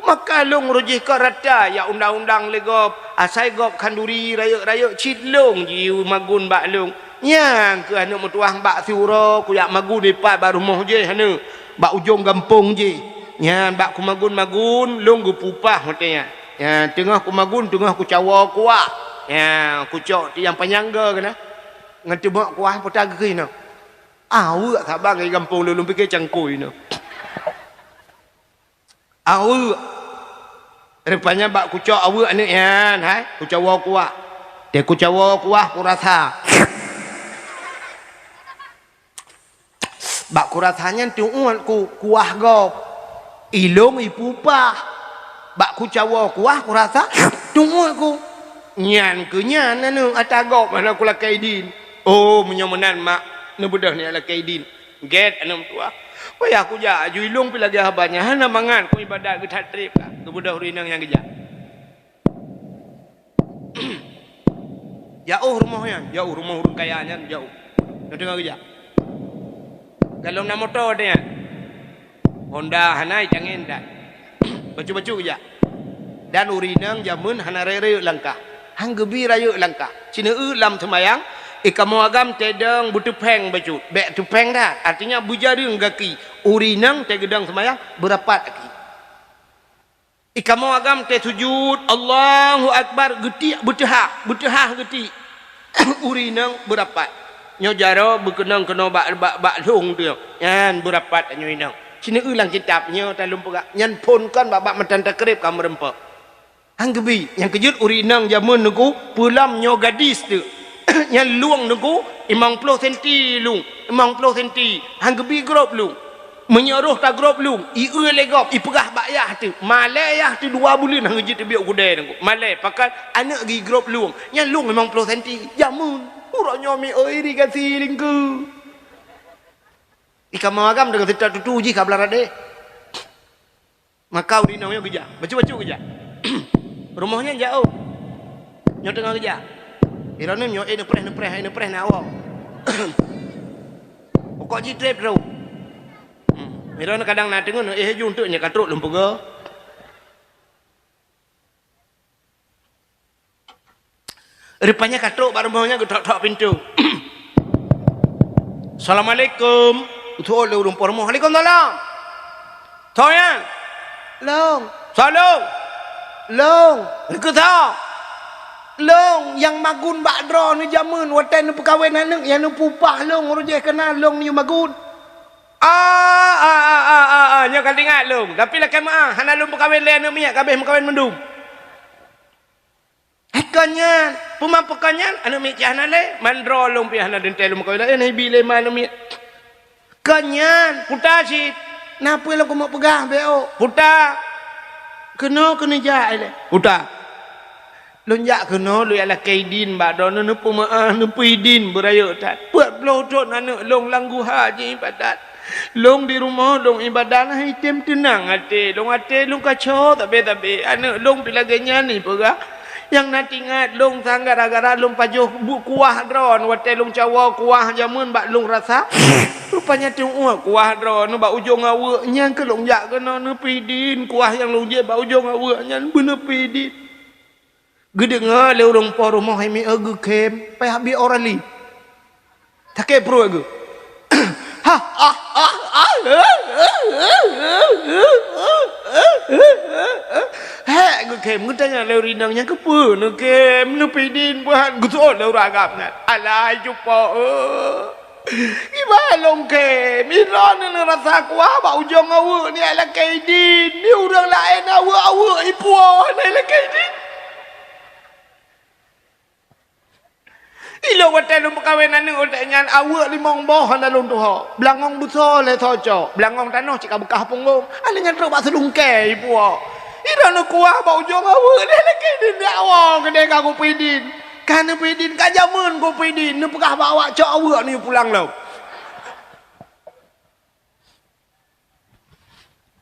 Maka lôn rôh jih ka rata jak undang-undang lé gob, asai gob khanduri rayeuk-rayeuk cit lôn jimagun bak lôn. Nyang keuh aneuk meutuwah bak siuroe kujak magun ipat bak rumoh jih aneuk, bak ujong gampông jih. Nyan bak kumagun-magun lôn geupeupah watée nyan. Nyan teungoh kumagun teungoh kucawoe kuah. Nyan kucok tiang panyang goe keunan. Ngon teumok kuah peue ta geuh nyoe. Aweuek saban di gampông lôn, lôn pike cangkôi nyoe. Aweuek. Rupanya bak kucok aweuek aneuk nyan, hai, kucawoe kuah. Teuh kucawoe kuah kurasa. Bak kurasa nyan teuuet ku kuah gob. I lôn ipeupah. Bak kucawoe kuah kurasa teuuet ku. Nyan keuh nyan aneuk ata gob hana kulakée idin. Oh, meunyoe meunan mak, neubeudôh nyak lakée idin. Gét aneuk meutuwah. Payah kujak aju i lôn pih lagée haba nyan hana mangat keu ibadat geuh that treb ka. Geubeudôh ureuëng inong nyang geujak. Jaoh rumoh nyan, jaoh rumoh ureuëng kaya nyan, jaoh. Nyoe teungoh geujak. Golom na moto teuh nyan. Honda hana, itangen that. Bacut-bacut geujak. Dan ureuëng inong jameun hana rayeuk-rayeuk langkah. Han geubi rayeuk langkah. Sineuk lam seumayang, i kamoe agam teuh dong beuteupeng bacut. Bék teupeng that, artinya beujareueng gaki. Ureuëng inong teuh geudong seumayang beurapat gaki. I kamoe agam teuh sujut, Allahu Akbar, geutiek beuteuhah, beuteuhah geutiek. Ureuëng inong beurapat. Nyoe jaroe beukeunong keunoe bak, bak, bak lhong teuh. Nyan beurapat nyoe inong. Sineuk lam kitab nyoe talôn peugah. Nyan phon kon bak, bak matan takrib ka meureumpok. Han geubi, nyang keujeuet ureueng inong jameun Teungku, peulam nyoe gadis teuk. Nyan lueng Teungku, limong ploh senti lueng, limong ploh senti. Han geubi grob lueng. Meunyoe roh tagrob lueng, ie lé gob, ipeugah bak yah teuk. Malèe yah teuk dua buleuen han geujeuet teubiet u keudè Teungku. Malèe, pakon aneuk geugrob lueng. Nyan lueng limong ploh senti. Jameun, uroe nyoe mi oi ri gasi lingkeu. Di kamoe agam deungon seutôt tutu jih ka blah radeh. Maka ureueng inong nyoe geujak, bacut-bacut geujak. Rumoh nyan jak ôh. Nyoe teungoh geujak. Droeneuh nyoe, eh, neupreh, neupreh, eh, neupreh na woe. Pokok jih trép droe. Hmm. Droeneuh kadang na teungoh, eh, ju eunteuk nyoe ka trok lôn peugah. Rupanya ka trok bak rumoh nyan geutok-tok pintoe. "Assalamualaikum." Geutu'ôt lé ureueng po rumoh. "Waalaikumsalam." "Soe nyan?" "Lôn." "Soe lôn?" "Lôn." "Keu soe?" "Lôn nyang magun bak droeneuh jameun watèe neupeukawen aneuk nyang neupeupah lôn rujéh keunan lôn neuyue magun." "Ah, ah, ah, ah, ah, ah, nyoe ka teuingat lôn. Tapi lakèe meu'ah, hana lôn peukawen lé aneuk miet, ka abéh meukawen mandum." "Hai kon nyan, peue meupeue kon nyan, aneuk miet cit hana lé, mandroe lôn pih hana teuntèe lôn meukawen laén, ibi lé ma aneuk miet." "Kon nyan, peue ta cit?" "Na peue lôn keumeung peugah bèk ôk." "Peue ta?" "Keunoe keuneuk jak ilèe." "Peue ta?" "Lôn jak keunoe, lôn jak lakèe idin bak droeneuh, neupeumeu'ah, neupeue idin beurayeuk that. Peuet ploh thôn aneuk lôn lam guha jiibadat. Lôn di rumoh lôn ibadat hana item teunang até lôn, até lôn kacau sabé-sabé. Aneuk lôn pih lagèe nyan ipeugah. Nyang na teuingat lôn sang gara-gara lôn pajoh buet kuah droeneuh watèe lôn cawoe kuah jameun bak lôn rasa. Rupanya teu'uet kuah droeneuh bak ujong aweuek nyan keuh lôn jak keunoe neupeue idin kuah nyang lôn jép bak ujong aweuek nyan beuneupeue idin." Geudeungoe lé ureueng po rumoh hai miet geukhém, payah bi Orali. Sakét pruet geuh. Hék geukhém, geutanyong lé ureueng inong nyan, "Keupeue neukhém? Neupeue idin peue han?" Geutu'ôt lé ureueng agam nyan, "Alah, cupo, eh." "Kiban lôn khém, droeneuh neurasa kuah bak ujong aweuek nyan lakèe idin, di ureueng laén aweuek-aweuek ipuwoe hana lakèe idin. Ilôn watèe lôn peukawen aneuk watèe nyan aweuek limong boh hana lôn tuho. Beulangong beusoe lé soe cok, beulangong tanoh cit ka beukah punggong. Aneuk nyan trok bak seulungkèe ipuwoe. Droeneuh kuah bak ujong aweuek nyan lakèe idin, jak woe keudéh ka kupeue idin. Ka neupeue idin, ka jameun kupeue idin, neupeugah bak awak cok aweuek neuyue pulang lom."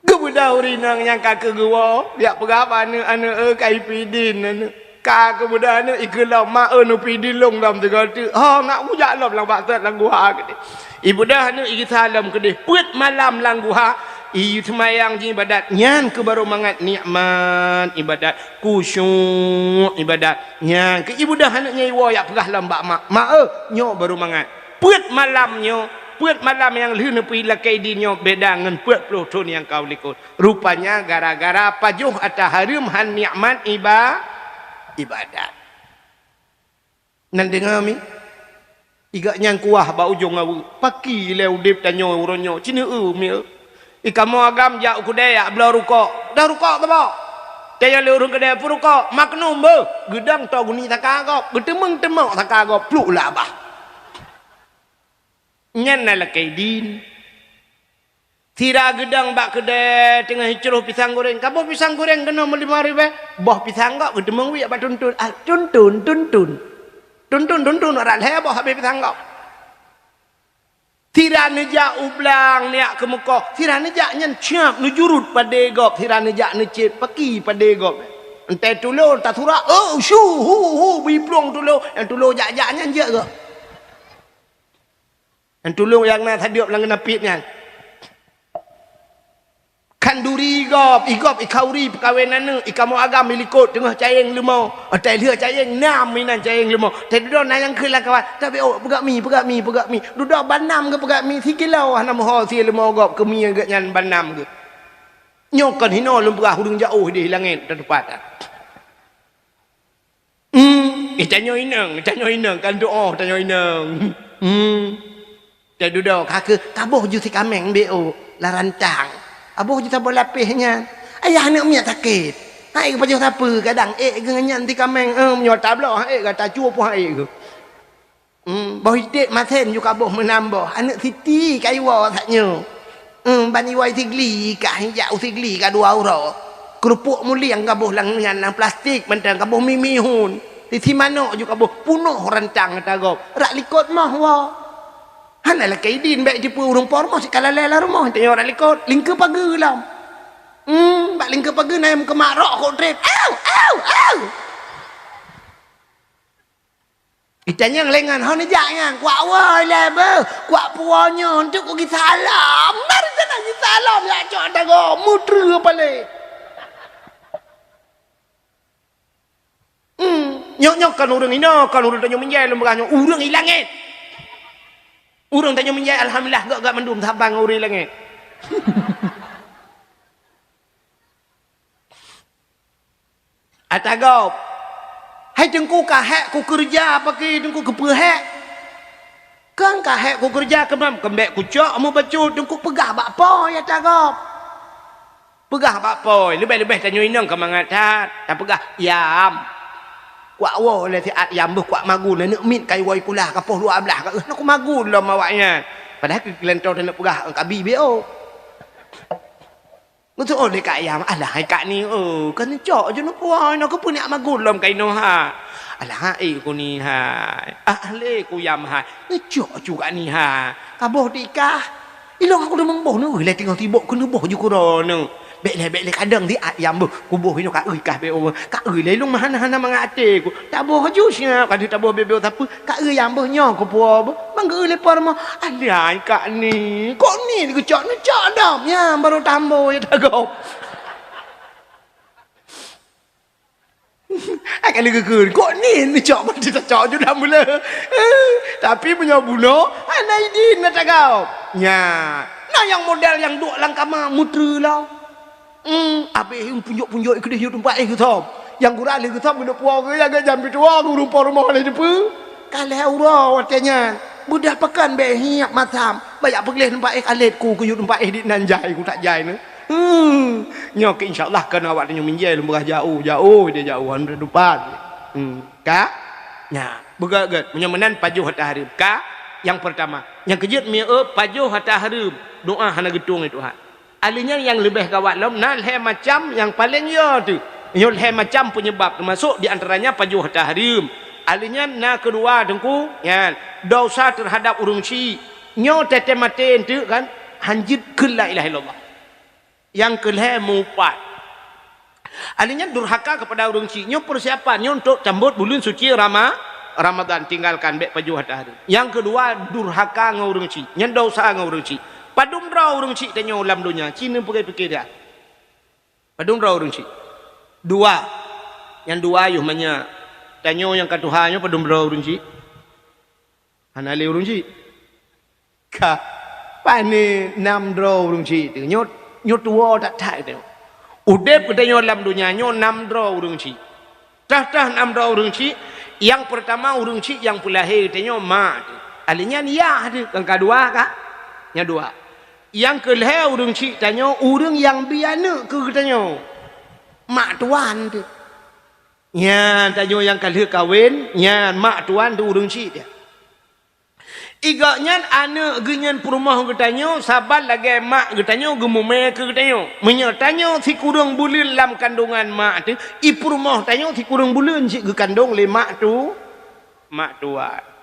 Geubeudôh ureueng inong nyang ka keuh geuwoe, jak peugah bak aneuk, "Aneuk eu, ka ipeue idin aneuk." Ka geubeudôh aneuk, ikheun lom, "Ma eu, neupeue idin lôn lom sigoe teuk." Ho, nak kujak lom lam bak sot lam guha keudéh. Ibeudôh aneuk, igisa lom keudéh. Peuet malam lam guha, iseumayang jiibadat. Nyan keuh barô mangat nikmat ibadat, khusyuk ibadat. Nyan keuh ibeudôh aneuk nyan iwoe jak peugah lom bak mak, "Ma eu, nyoe barô mangat." Peuet malam nyoe, peuet malam nyang lheueh neupeue lakèe idin nyoe beda ngon peuet ploh thôn nyang ka u likot. Rupanya gara-gara pajoh ata hareuem han nikmat iba-, ibadat. Nan deungoe mi, igak nyan kuah bak ujong aweuek. Paki ilèe udép tanyoe uroe nyoe, ci neu eu mi eu. Di kamoe agam jak u keudè jak bloe rukok. "Dong rukok, Bapak." Tanyong lé ureueng keudè, "Peue rukok?" "Magnum beuh." Geudong toe guni saka gob, geuteumeung teumok saka gob, pluek lam babah. Nyan na lakèe idin. Sira geudong bak keudè teungoh jicroh pisang goreng. Ka boh pisang goreng keunoe meulimong ribèe. Boh pisang gob geuteumeung wiek bak tuntun. Ah, tuntun, tuntun. Tuntun, tuntun, rot lhèe boh habéh pisang gob. Sira neujak u blang neujak keu meukoh. Sira neujak nyan cap neujurut padé gob. Sira neujak neucit paki padé gob. Entah tulo tasurak, "Oh, syu, hu, hu," bri plueng tulo. Nyang tulo jak-jak nyan jeuet geuh. Nyang tulông nyang na sadeueb lam geunapit nyan. Khanduri gob, i gob i khauri peukawen aneuk, i kamoe agam i likot teungoh cayeng leumo. Watèe lheueh cayeng nam inan cayeng leumo. Watèe dudoe na nyang kheun lam kawan, "Tabi, oh, peugah mi, peugah mi, peugah mi." Dudoe ban nam geupeugah mi, sikilo hana meuho sie leumo gob keu mi geuh nyan ban nam geuh. Nyoe kon hinoe lôn peugah ureueng jiôh di langét teupat. Hmm, eh, tanyoe inong, tanyoe inong, kan tu'oh tanyoe inong. Hmm. Teududoe, ka keu, ka boh ju sikaméng B O, lam rantang. Ka boh ju saboh lapéh nyan. Ayah aneuk miet sakét. Hai geupajoh sapeue kadang ék geuh nyan ti kaméng, eh, meunyoe tabloe ék gata cue poh ék geuh. Hmm, boh iték masen ju ka boh meunam boh. Aneuk siti ka iwoe saat nyoe. Hmm, ban iwoe sigli ka, jak u sigli ka dua uroe. Keurupuk mulieng ka boh lam nyan, lam plastik mantong ka boh mimihun. Sisi manok ju ka boh punoh rantang ata gob. Rak likot moh woe. Hana lakée idin bék jipeu ureuëng po rumoh sikalalée lam rumoh, tanyoe rak likot, lingkeue pageue lom. Hmm, bak lingkeue pageue na nyang meukeumaro kok treb. Au, au, au! Itanyong lé ngon, "Ho neujak nyan?" "Kuak woe lé beuh, kuak puwoe nyoe, untuk kugi salam." Dari sana ji salam, ya cok dago, mutreue palé. Hmm, nyoe, nyoe kon ureuëng inoe, kon ureuëng tanyoe meunjai lôn peugah nyoe, ureuëng i langét. Ureuëng tanyoe meunjai, alhamdulillah, gak-gak mandum saban ngon ureuëng i langét. Ata gob. Hai Teungku, ka hék kukeureuja pakri Teungku, keupeue hék? Kan ka hék kukeureuja keumam, keumbék kucok meubacut Teungku, peugah bak po, ya ata gob. Peugah bak po, leubeh-leubeh tanyoe inong ka mangat that, tapeugah, "Yam, kuak woe lé siat yam beuh kuak magun, aneuk miet ka iwoe sikula ka poh dua blaih ka, eh, na kumagun lom awaknyan." Padahai keu keulantô taneuk peugah, "Ka bi B O." Geuseuôt lé Kak Yam, "Alah hai Kak Ni, oh, ka neucok ju neupuwoe inoe, keupeue neujak magun lom ka inoe hai?" "Alah hai ku Ni hai, ah lé ku Yam hai, neucok ju Kak Ni hai, ka boh di kah. Ilong aku deungon boh neuh lé teungoh sibok keuneuk boh ju kuro neuh. Bék lé, bék lé kadang di at Yam beuh, kuboh inoe ka eu kah B O, ka eu lé ilong hana-hana mangat até ku. Taboh ju siap, ka deuh taboh B O sapeue." "Ka eu Yam beuh nyoe kupuwoe beuh, ban geu-eu lé po rumoh." "Alah hai Kak Ni, kok Ni geucok, neucok dom, nyan barô tambo ya dago." Ai ka lheueh geukheun, "Kok Ni neucok, ban teucok ju dah mula." Eh, tapi meunyoe bunoe, hana idin na tagau. Nyan, na nyang model nyang duek lam kama mutreue lom. Hmm, abéh punjok-punjok keudeh yue teumpat éh geusom. Nyang gura lheueh geusom keuneuk puwoe geuh, nyang geuh jambi tuwoe geuh rupa rumoh lé jeupeue. Ka lhée uroe watée nyan, beudah pakon bék hiep masam, bajak peugleh teumpat éh kalét ku keu yue teumpat éh di nan jai ku tak jai neuh. Hmm, nyoe keu insya Allah kon awak tanyoe minjai lôn peugah jaoh, jaoh dia jaoh, hana teumpat. Hmm, ka? Nya, beugét-gét. Meunyoe meunan pajoh ata hareuem. Ka? Nyang peurtama. Nyang keujeuet mieu pajoh ata hareuem. Doa hana geutueng lé Tuhan. Ahli nyan nyang leubeh gawat lom, na lhée macam nyang paleng yo teuh. Nyoe lhée macam peunyeubab, teumasok di antaranya pajoh ata hareuem. Ahli nyan na keudua teungku, nyan, dosa teuhadap ureuëng syik. Nyoe teuh maté enteuk kan, hanjeuet keu la ilaha illallah. Nyang keu lhée meuupat. Ahli nyan durhaka keupada ureuëng syik. Nyoe peusiapan nyoe untuk cambot buleuen suci Rama-, Ramadan, tinggalkan bék pajoh ata hareuem. Nyang keudua durhaka ngon ureuëng syik. Nyan dosa ngon ureuëng syik. Padum droe ureuëng syik tanyoe lam donya, ci neupiké-piké dia. Padum droe ureuëng syik? Dua. Nyang dua yoh manyak. Tanyoe nyang ka tuha nyoe padum droe ureuëng syik? Hana lé ureuëng syik. Ka. Pane nam droe ureuëng syik teuh. Nyoe, nyoe tuwoe that-that geutanyoe. Udeb geutanyoe lam donya nyoe nam droe ureuëng syik. Tah-tah nam droe ureuëng syik, nyang peurtama ureuëng syik nyang peulahé geutanyoe mak teuh. Ahli nyan yah teuh, nyang keudua ka? Nyang dua. Nyang keu lhée ureuëng syik tanyoe, ureuëng nyang bi aneuk keu geutanyoe. Mak tuan teuh. Nyan tanyoe nyang ka lheueh kawen, nyan mak tuan teuh ureuëng syik teuh. Igok nyan aneuk geuh nyan peurumoh geutanyoe saban lagée mak geutanyoe geumumé keu geutanyoe. Meunyoe tanyoe sikureueng buleuen lam kandongan mak teuh, i peurumoh tanyoe sikureueng buleuen cit geukandong lé mak tu, mak tuan.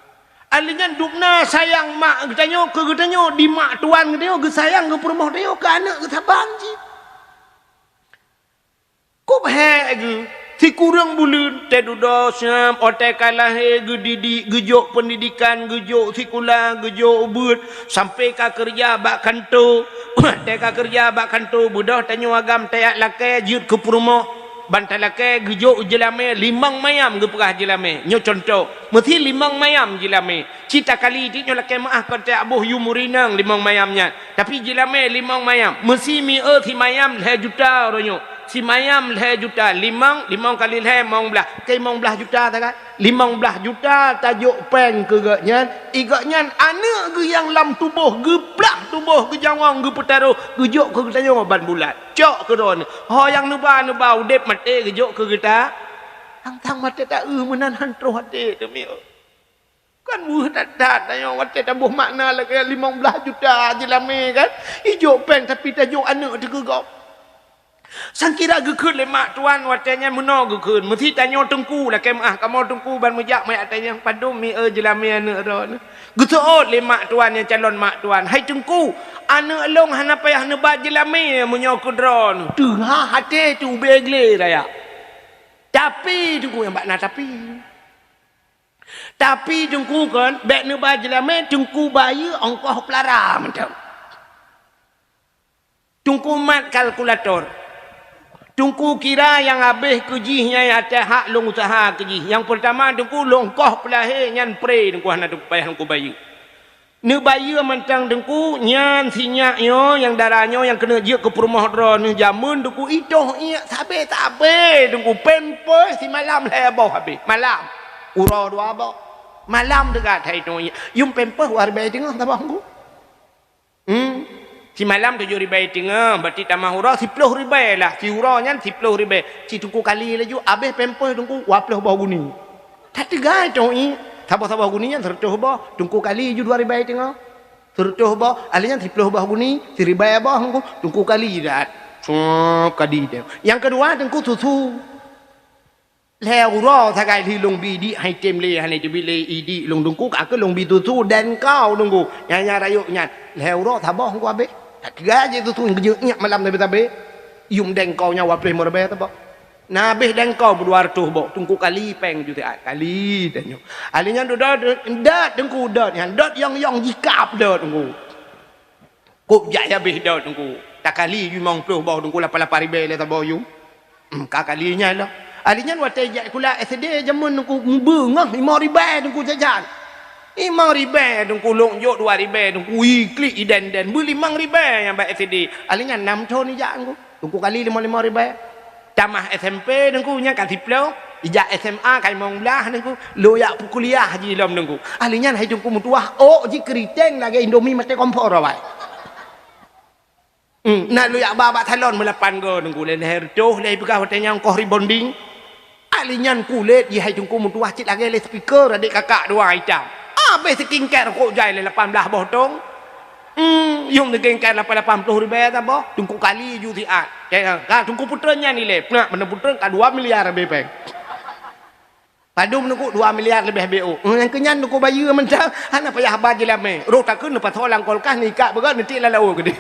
Ahli nyan dubna sayang mak geutanyoe keu geutanyoe di mak tuan geutanyoe geusayang keu peurumoh tanyoe keu aneuk geuh saban cit. Kub hék geuh, sikureueng buleuen, teududoe siam, watée ka lahé, geudidik, geujok peundidikan, geujok sikula, geujok ubeuet, sampoe ka keureuja bak kantô. Watée ka keureuja bak kantô, beudôh tanyoe agam tajak lakée jeuet keu peurumoh. Ban talakée geujok jeulamé limong mayam geupeugah jeulamé. Nyoe cuntoh, meusi limong mayam jeulamé. Ci takali teuk nyoe lakée meuáh kon tajak boh yue meurinang limong mayam nyan. Tapi jeulamé limong mayam, meusi mieu simayam lhée juta uroe nyoe. Simayam lhèe juta, limong, limong kali lhèe, limong blaih. Ka limong blaih juta sagai. Limong blaih juta tajok péng keu gobnyan, i gobnyan aneuk geuh nyang lam tuboh, geuplah tuboh, geujaweueb, geupeutaroh, geujok keu geutanyoe ban bulat. Cok keu droeneuh. Ho nyang neuba-neuba udép maté geujok keu geuta. Tang-tang maté ta-eu meunan han troh até teumiet. Kan weueh that-that tanyoe watèe taboh makna lagèe limong blaih juta jilamé kan. Ijok péng tapi tajok aneuk teuh keu gob. Sangkira geukheun lé mak tuan watèe nyan meunoe geukheun. Meusi tanyoe teungku lakèe meu'ah kamoe teungku ban meujak meuyak tanyong padum mi-e jilamé aneuk droeneuh. Geuseuôt lé mak tuan nyang calon mak tuan, "Hai teungku, aneuk lôn hana payah neuba jilamé meunyoe keu droeneuh." Teuhah até teuh ubé glé raya. Tapi teungku nyang bak na tapi. Tapi teungku kon, bèk neuba jilamé, teungku bayeue ongkoh peulara mantong. Teungku mat kalkulator. Teungku kira nyang habéh keu jih nyan ateueh hak lôn useuha keu jih. Nyang peurtama teungku lôn koh peulahé nyan pré teungku hana teupayah teungku bayeue. Neubayeue mantong teungku, nyan si nyak nyoe nyang dara nyoe nyang keuneuk jeuet keu peurumoh droeneuh jameun teungku itoh iek sabé-sabé teungku pampers simalam lhèe boh habéh. Malam. Uroe dua boh. Malam teuga that itoh iek. Yum pampers dua ribèe teungoh saboh teungku. Hmm. Simalam tujoh ribèe teungoh, berarti tamah uroe siploh ribèe lah. Si uroe nyan siploh ribèe. Si teungku kali laju, habéh pampers teungku dua ploh boh guni. That teuga itoh iek. Saboh-saboh guni nyan seureutôh boh. Teungku kali ju dua ribèe teungoh. Seureutôh boh, alèh nyan siploh boh guni, siribèe boh teungku, teungku kali that. Sup, kali that. Nyang keudua teungku susu. Lhèe uroe sagai lhi lôn bi idik, hai tem lé hana teubi lé idik lôn teungku, ka keuh lôn bi susu dan kau teungku. Nyan, nyan rayeuk nyan. Lhèe uroe saboh teungku habéh. That teuga jih susu nyang geujeuet nyak malam sabé-sabé. Yum dan kau nyan dua ploh limong ribèe saboh. Na habéh dan kau dua reutôh boh, teungku kali péng ju siat, kali tanyoe. Alèh nyan dot, dot, dot teungku dot nyan, dot yong-yong jikab dot teungku. Kôb jak habéh dot teungku. Takali ju limong ploh boh teungku lapan-lapan ribèe lé saboh ju. Hmm, ka kali nyan lah. Alèh nyan watèe jak sikula S D jameun teungku meubeungoh limong ribèe teungku jajan. Limong ribèe teungku lôn jok dua ribèe teungku iklik idan-dan beu limong ribèe nyang bak S D. Alèh nyan nam thon ijak teungku. Teungku kali limong, limong ribèe. Tamah S M P teungku nyan ka siploh, ijak S M A ka limong blaih teungku, lôn jak peukuliah jih lom teungku. Alèh nyan hai teungku meutuwah, ôk jih keuriteng lagèe Indomie maté kompor awai. Hmm, na lôn jak ba bak salon meulapan go teungku, lhèe reutôh lé peugah watèe nyan koh rebonding. Alèh nyan kulét jih hai teungku meutuwah cit lagèe lé speaker adék kakak dua itam. Habéh skincare kôk jai lé lapan blaih boh tong. Hmm, yum skincare lapan, lapan ploh ribèe saboh, teungku kali ju siat. Ka, teungku putreun nyan ilèe, peunak meunan putreun ka dua miliar leubeh péng. Padum teungku dua miliar leubeh B O. Hmm, nyang keu nyan teungku bayeue mantong, hana payah ba jilamé. Roh takheun neupasoe lam kulkas, neuikat beugöt, neutiek lam laôt keudéh.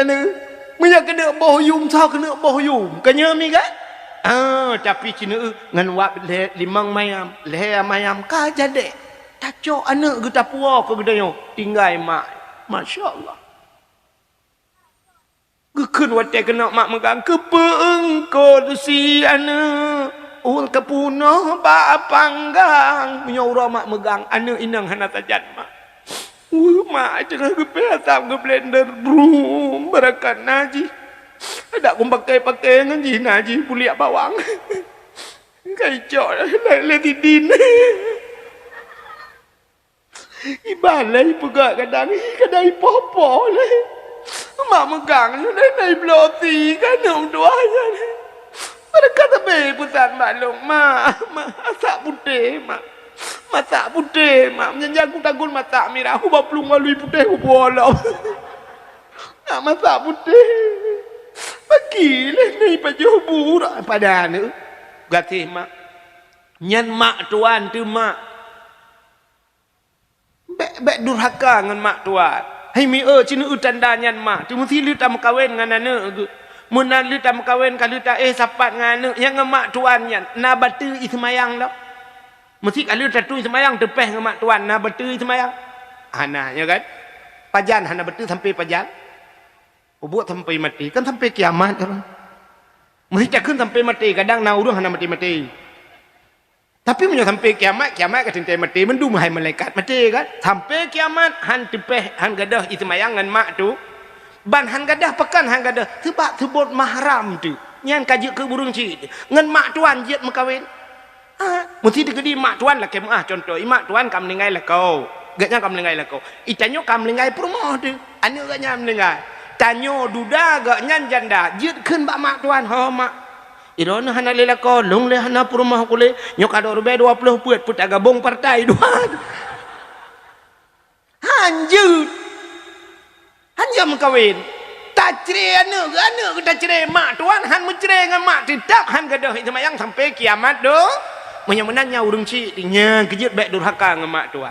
Aneuk, meunyoe keuneuk boh yum, soe keuneuk boh yum? Ka nyoe mi kan? Ah, tapi ci neueu ngon wab lhèe limong mayam, lhèe mayam ka jadèk. Tacok aneuk geutapuwoe keu geutanyoe, tinggai mak. Masya Allah. Geukheun watèe keunoe mak meugang, "Keupeue eungkôt si aneuk, ulôn ka peunoh bak panggang." Meunyoe uroe mak meugang, aneuk inong hana sajan mak. Weueh mak, teungoh geupéh asam geublender, brum, beurangkat na jih. Adak kumpaké-paké ngon jih na jih buliek bawang. Ka icok lé, lé sidin. Ibalai peugah kadang, kadang ipoh-poh lé. Mak meugang nyoe lé na ibloe si ka neuk meutuah nyan. Beurangkat sabé peusan bak lôn, "Mak, mak, masak putéh, mak. Masak putéh, mak. Meunyan jak kutagun masak mirah, ubak plueng walui putéh kupuwoe lom. Nak masak putéh." Paki lé na ipajoh bu, padahai gaséh mak. Nyan mak tuan teuh mak. Bèk, bèk durhaka ngon mak tuan. Hai mi-e, ci neueu tanda nyan mak. Teumeusi lheueh tameukawen ngon aneuk geuh. Meunan lheueh tameukawen ka lheueh taéh sapat ngon aneuk nyang ngon mak tuan nyan. Na bateue iseumayang lom. Meusi ka lheueh tatui seumayang teupéh ngon mak tuan, na bateue iseumayang. Hana, nyo kan? Pajan hana bateue sampai pajan? Peubuet sampai maté, kan sampai kiamat kan? Meusi takheun sampai maté, kadang na ureueng hana maté-maté. Tapi meunyoe sampai kiamat, kiamat ka teuntèe maté mandum hai malaikat maté kan. Sampai kiamat han teupéh, han gadôh iseumayang ngon mak tu. Ban han gadôh, pakon han gadôh? Seubab seubot mahram teuh. Nyan ka jeuet keu ureueng chik ngon mak tuan jeuet meukawen. Ah, meusti teukeudi mak tuan lakée meu'ah, cuntoh, i mak tuan ka meuninggai lakoe. Gobnyan ka meuninggai lakoe. I tanyoe ka meuninggai peurumoh teuh. Aneuk gobnyan meuninggai. Tanyoe duda, gobnyan janda. Jeuet kheun bak mak tuan, "Ho mak, droeneuh hana lé lakoe, lôn lé hana peurumoh kulét. Nyoe ka dua ribée dua ploh peuet, peue tagabong partai dua." Han jeuet. Han jeuet meukawen. Tacre aneuk, aneuk geuh tacre, mak tuan han meucre ngon mak, teutab han gadôh seumayang sampoe kiamat do. Meunyoe meunan nyan ureueng chik, nyan keu jeuet bék durhaka ngon mak tuan.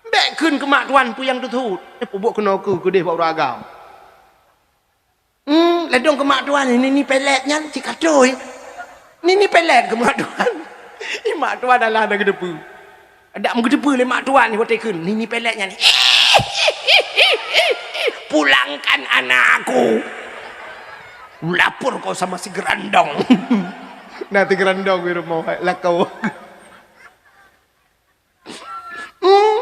Bék kheun keu mak tuan peue nyang teuthot. Eh, peubuet keunoe keu keudeh bak ureueng agam. Hmm, ladôm keu mak tuan, nini pelet nyan cit katôi. Nini pelet keu mak tuan. I mak tuan alah na geuteupeue. Dak meugeuteupeue lé mak tuan watée kheun, nini pelet nyan. "Pulangkan anakku. Lapor kau sama si Gerandong." Na si Gerandong di rumoh, lakoe. Hmm.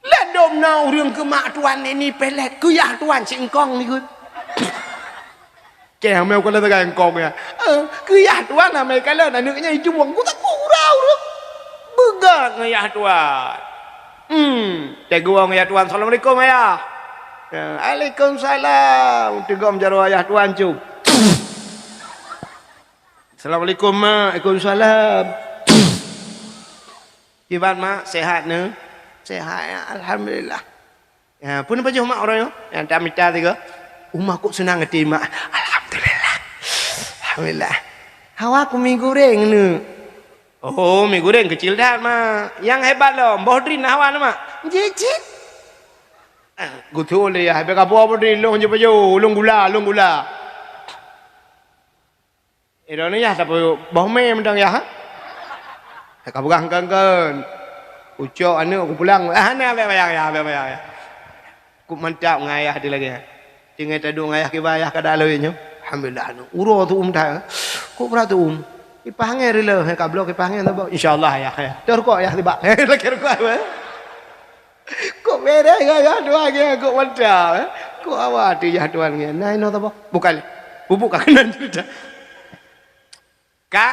Ladôm na ureueng keu mak tuan nini pelet, keu yah tuan singkong ni kheun. Keh, hamé ukalon sagai singkong ya. Eh, keu yah tuan hamé kalon, aneuk nyan ijueng, ku takot gura ureueng. Beugat ngon yah tuan. Hmm, tegueng yah tuan, "Assalamualaikum, Ayah." Ya, "Waalaikumsalam." Teugom jaroe ayah tuan, cum. "Assalamualaikum, Mak." "Waalaikumsalam." "Kiban, Mak, sehat, ne?" "Sehat, ya, alhamdulillah." "Ya, peue neupajoh, Mak, uroe nyoe?" "Ya, tamita sigoe." "Uma kok seunang até, Mak." "Alhamdulillah. Alhamdulillah." "Hawa keu mi gureng, ne?" "Oh, mi gureng keucil that, Mak. Nyang hebat lom, boh drin hawa, ne, Mak." "Jijit." "Ah, geuthôn lé, ya, habéh kaboh boh drin, lôn jipajoh, lôn gula, lôn gula." "Eh, droeneuh yah, tapi boh mé mantong yah, ha?" Ka peugah engkeun-engkeun. Ucok aneuk kupulang. Ah, hana, bék bayang yah, bék bayang yah. Kok mantap ngon ayah teuh lagée nyan. Tinggai taduek ngon ayah kiban, ayah ka dak lawét nyoe. Alhamdulillah, aneuk. Uroe teu'um that. Kok brat teu'um? Kipas angén rila, he, ka bloe kipas angén saboh. Insya Allah, yah, yah. Teuh rukok, yah, tibak. Lagée rukok, eh. Kok beres ngon ayah tuan nyan, kok mantap, eh? Kok awai até ayah tuan nyan? Nah, inoe saboh. Bukan lé. Bubuk ka keunan cerita. Ka?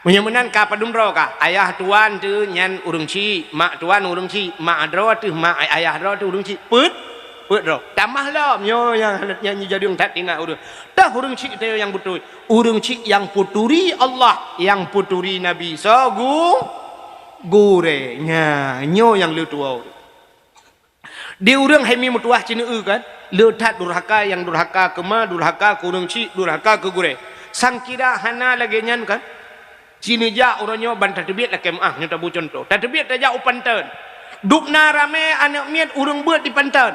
Meunyoe meunan ka padum droe ka? Ayah tuan teuh nyan ureueng chik, mak tuan ureueng chik, mak droe teuh, mak ayah droe teuh ureueng chik. Peuet? Peuet droe. Tamah lom nyoe nyang, nyang jideueng that teuingat ureueng. Teuh ureueng chik teuh nyang beutôi. Ureueng chik nyang peuturi Allah, nyang peuturi Nabi, soe gu-, gurée. Nya, nyoe nyang le tuwoe. Di ureueng hai mi meutuwah cineu kan, le that durhaka, nyang durhaka keu ma, durhaka keu ureueng chik, durhaka keu gurée. Sangkira hana lagée nyan kan? Ci neujak uroe nyoe ban tateubiet lakée meu'ah, nyoe tabu cuntoh. Tateubiet tajak u Panton. Dubna ramé aneuk miet ureueng beuet di Panton.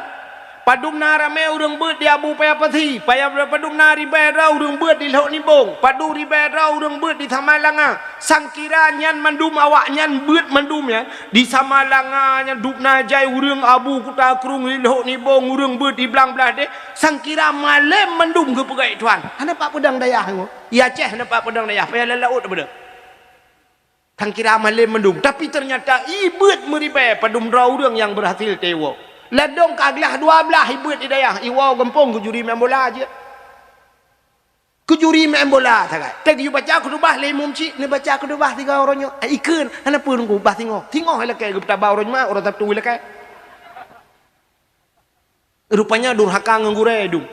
Padubna ramé ureueng beuet di Abu Paya Pasi, paya padubna ribée droe ureueng beuet di Lhok Nibong, padub ribée droe ureueng beuet di Samalanga. Sangkira nyan mandum awaknyan beuet mandum nyan, di Samalanga nyan dubna jai ureueng, Abu Kuta Krueng di Lhok Nibong ureueng beuet di Blang Blahdeh, sangkira malém mandum geupeugét Tuhan. Hana pat peudong dayah nyoe. I Aceh hana pat peudong dayah, payah lam laôt peudong. Sangkira malém mandum, tapi teunyata i beuet meuribée padum droe ureueng nyang beurhasil teuwoe. Ladôm ka glah dua blaih i beuet di dayah, iwoe gampông keu juri meu'en bola jeuet. Keu juri meu'en bola sagai. Teuh geuyue baca khutubah lé imum chik, neubaca khutubah sigoe uroe nyoe. Ai ikheun, hana peue teungku, bah singoh. Singoh lakée geupeutaba uroe Jumat, uroe Sabtu lakée. Rupanya durhaka ngon gurée dum.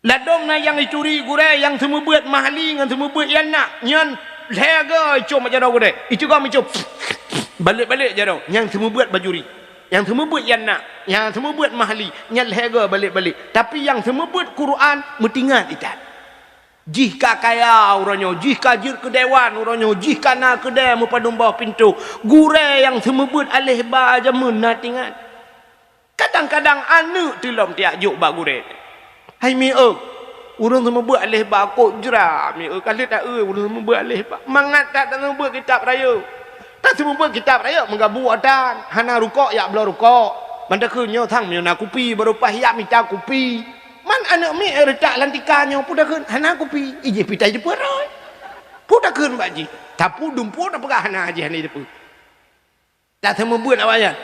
Ladôm na nyang icuri gurée nyang seumeubeuet mahli ngon seumeubeuet ié na, nyan lhée goe icom bak jaroe gurée. Icugom icom. Balek-balek jaroe, nyang seumeubeuet bajuri. Nyang seumeubeuet ié na, nyang seumeubeuet mahli, nyan lhée goe balek-balek. Tapi nyang seumeubeuet Quran meutingat itat. Jih ka kaya uroe nyoe, jih ka jeuet keu dewan uroe nyoe, jih ka na keudée meupadum boh pintoe. Gurée nyang seumeubeuet aléh ba jameun na tingat. Kadang-kadang aneuk teuh lom tajak jok bak gurée. "Hai mieu, ureueng seumeubeuet aléh ba kok jra, mieu, ka lheueh ta-eu ureueng seumeubeuet aléh ba. Mangat that taseumeubeuet kitab rayeuk. Taseumeubeuet kitab rayeuk meugabu atan, hana rukok jak bloe rukok. Ban takheun nyoe sang meunyoe na kupi, barô paih jak mita kupi." Man aneuk miet reutak lam tika nyoe, peue takheun hana kupi, ijih pita jiteupeue rhoi. Peue takheun bak jih, tapeu dumpeue tapeugah hana jih hana jiteupeue. Taseumeubeuet awaknyan.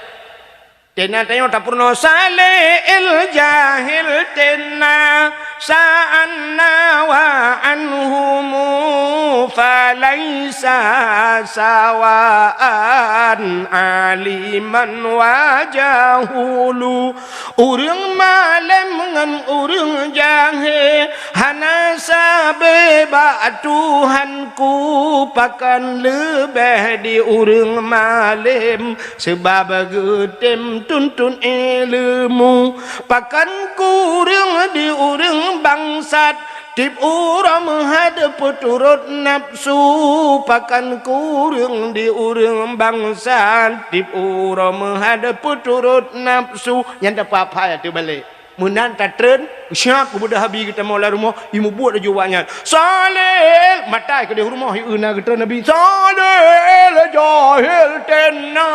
Tena tanyoe tapeurunoe Saleh el Jahil tena sa'anna wa anhumu falaisa sawaan aliman wa jahulu. Ureuëng malém ngon ureuëng jahé hana sabe bak Tuhanku, pakon leubeh di ureuëng malém, sabab geutem tuntut ileumu. Pakon kureueng di ureuëng bangsat, tieb uroe meuhat peuturot nafsu. Pakon kureueng di ureuëng bangsat, tieb uroe meuhat peuturot nafsu. Nyan tapeuhafai ateueh balée. Meunan tatreun, siap geubeudôh Abi geutamong lam rumoh, imubuet laju awak nyan. Saleh, matai keudeh rumoh, ieu na geutreun Abi. Saleh, jahil tena,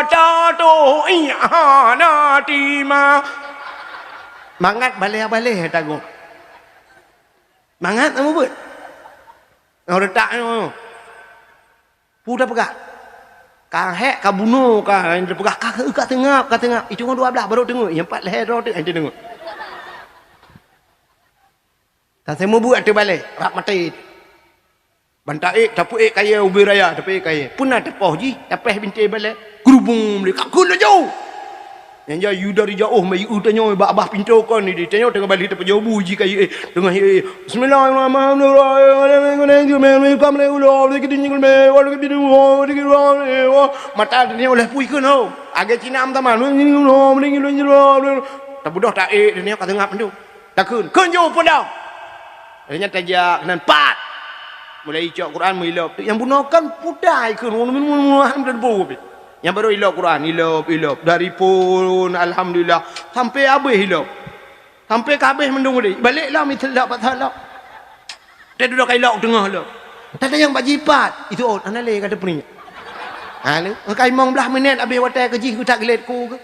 tato, iya, hana tima. Mangat baleh-baleh tagoe. Mangat tamubuet. Ngon reutak nyoe. Peue tapeugah? Ka hék, ka bunoe, ka, nyang tapeugah, ka, ka teungab, ka teungab. Itu ngon dua blah baru teungab, nyang pat lhèe droe teuk, nyang teungab. Taseumeubeuet ateueh balée, rab maté. Ban taék, tapeuék kayée ubé raya, tapeuék kayée. Peue na teupoh jih, tapéh bintéh balée. Geurubung lé, ka kheun laju. Nyang jai yue dari jauh, meuieu tanyoe bak bah pintoe kon ni, tanyoe teungoh bali tapeujoh bu jih kayée, eh, teungoh, eh, eh. Bismillahirrahmanirrahim. Mata tanyoe lheueh pui kheun, ho. Agée Cina meutamah. Tabeudôh taék, tanyoe ka teungab mandum. Takheun, "Kheun ju peudong!" Lheueh nyan tajak nan pat. Mulai icok Quran, meuilop. Nyang bunoe kan putai kheun, nyang baru ilop Quran, ilop, ilop. Dari phon, alhamdulillah, sampai habéh ilop. Sampai ka habéh mandum tadi. Balek lom, iteulop, pat lom. Teududoe ka ilop teungoh lom. Tadayang bak jipat. Itu ot, hana lé ka teupeuring. Ha, ni. Ka limong blah minét habéh watée keu jih, geutak geulet ku ke.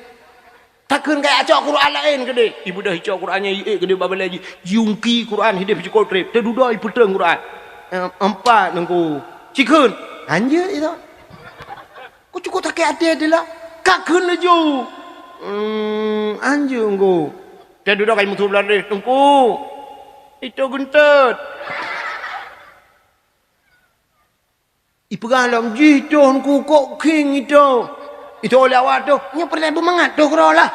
Takheun kaya cok Quran laén keudeh. Ibeudôh icok Quran nyan iék keudeh bak balée jih. Jiungki Quran hidéh peucukôp treb. Teududoe ipeutrön Quran. Em, empat nungku. Cikheun. Anjeuk itu. Ku cukôp sakét até teulah. Ka kheun laju. Hmm, anjeuk ngku. Teududoe kai musu blah deh. Nungku. Itu geuntôt. Ipeugah lom jih toh nungku kok khieng itu. Itu oleh awak toh, nyoe peureulée beumangat toh keudroe lah.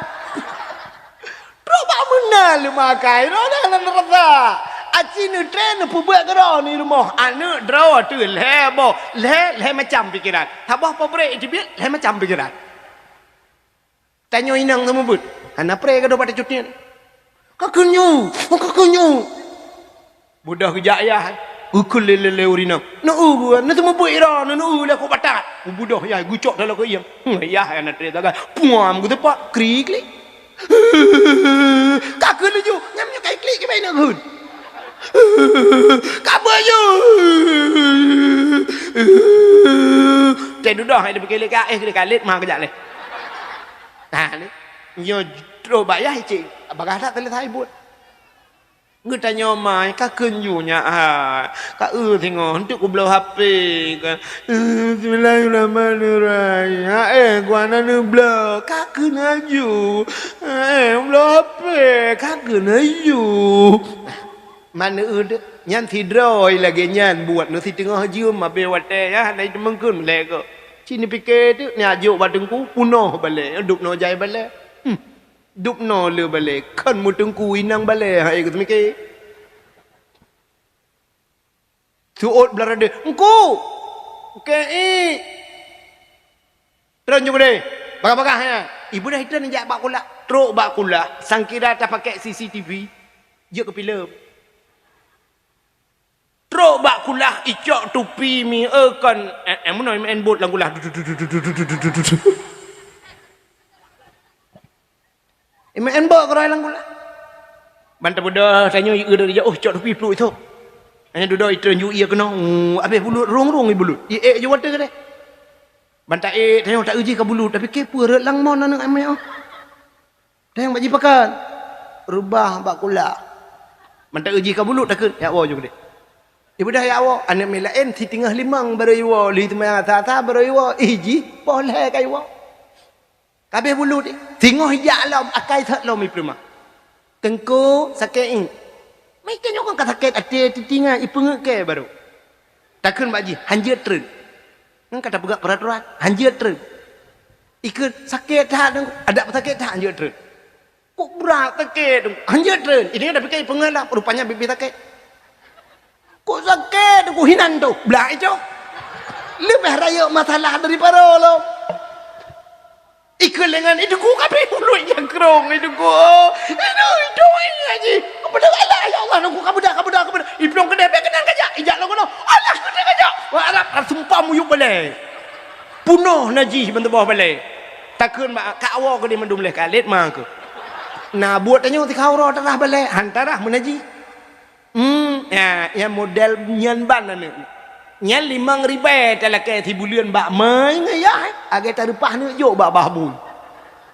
Trok bak meunan leumakai, roh dah nan rasa. Aci neutre neupeubuet keudroe ni rumoh, aneuëk droe teuh lhée boh, lhée, lhée macam pikeran. Saboh pabrik teubiet, lhée macam pikeran. Tanyoe inong seumeubeuet, hana pré gadôh bak teucut nyan. Ka kheun nyoe, ka kheun nyoe. Beudôh geujak yah, geukheun lé, lé, lé ureuëng inong. Neu-eu buet, neuseumeubeuet ira, neu-eu lé kok batat. Beudôh yah, geucok dalam keuieng. Hmm, yah, yah na tré sagai. Puam geuteupak, krik, klik. Ka kheun laju, nyam nyoe kai klik kibai na kheun. Ka beuet nyoe. Teududoe hai dipike lé ka, eh, lé ka lét ma geujak lé. Nah, ni. Nyoe trok bak yah cit, bagah that teuleusai buet. Geutanyoe mai, ka kheun ju nyan hai. Ka eu singoh, enteuk kubloe H P kan. Bismillahirrahmanirrahim. Ha, eh, gua na neubloe, ka kheun laju. Ha, eh, bloe H P, ka kheun laju. Mana eu deuh, nyan sidroe lagée nyan buet neu siteungoh jeuem abéh watée nyan hana jiteumangkeun lé keu. Ci neupike teuk, neujok bak teungku, punoh balée, dubnoe jai balée. Hmm. Dubnoe le balée, kon meuteungku inong balée hai keu teumike. Seuôt blah radeh, "Engku!" "Engke ié!" "Treun ju keudeh, bagah-bagah nyan." Ibeudôh treun jak bak kulah. Trok bak kulah, sangkira tapakek C C T V, jeuet keu filem. Trok bak kulah, icok tupi mi, eh, kon, eh, eh, meunoe main bot lam kulah. Imeuen bak keurah lam kulah. Ban tabeudôh tanyoe ié dari jauh, cok tupi pluek itu. Hanya dudoe itreun ju ié keunoe, abéh bulut rung-rung i bulut. Iék ju watée keudeh. Ban taék tanyoe ta-eu jih ka bulut, tapi kée peue rot lam mon aneuëk amé oh. Tanyoe bak jipakat. Reubah bak kulah. Ban ta-eu jih ka bulut takheun, yak woe ju keudeh. Ibeudôh yak woe, aneuëk mé laén siteungoh limong barô iwoe, lheueh teuma asa-asa barô iwoe, ih jih poh lhée ka iwoe. Kabeh bulut, singoh ijak lom, akai sot lom ipeuleumah. "Teungku, sakét i." Meuikan nyoe kan ka sakét até titingai, ipeungeuet kèe barô. Takheun bak jih, "Hanjeuet treun." Nyan ka tapeugah peuraturan, "Hanjeuet treun." Ikheun, "Sakét that, Teungku." "Adak sakét that, hanjeuet treun." "Kok brat sakét, Teungku." "Hanjeuet treun." Ini kan tapike ipeungeuet lah, rupanya bibi sakét. "Kok sakét, Teungku, hinan tu." Blah itu. Leubeh rayeuk masalah daripada lom. Ikheun lengan, "Itu ku kabeh mulut nyang krong itu ku. Aduh, itu ini lagi. Kepada Allah, ya Allah, nunggu kabuda, kabuda, kabuda." Iplueng keudeh, "Bèk keunan kajak." Ijak lom keunoe. "Alah, keunan kajak." Wah, Arab, Arab sumpah muyup balèe. Punoh najih ban tuboh balèe. Takheun bak, "Ka awoe keudeh mandum leh kalet ma keu." Na buet tanyoe tikau roh tarah balèe, han tarah meunajih. Hmm, ya, ya model nyan ban aneuk. Nyan limong ribèe talakèe sibuleuen bak mai ngon yah, eh. Lagèe tareupah aneuk jok bak bah bui.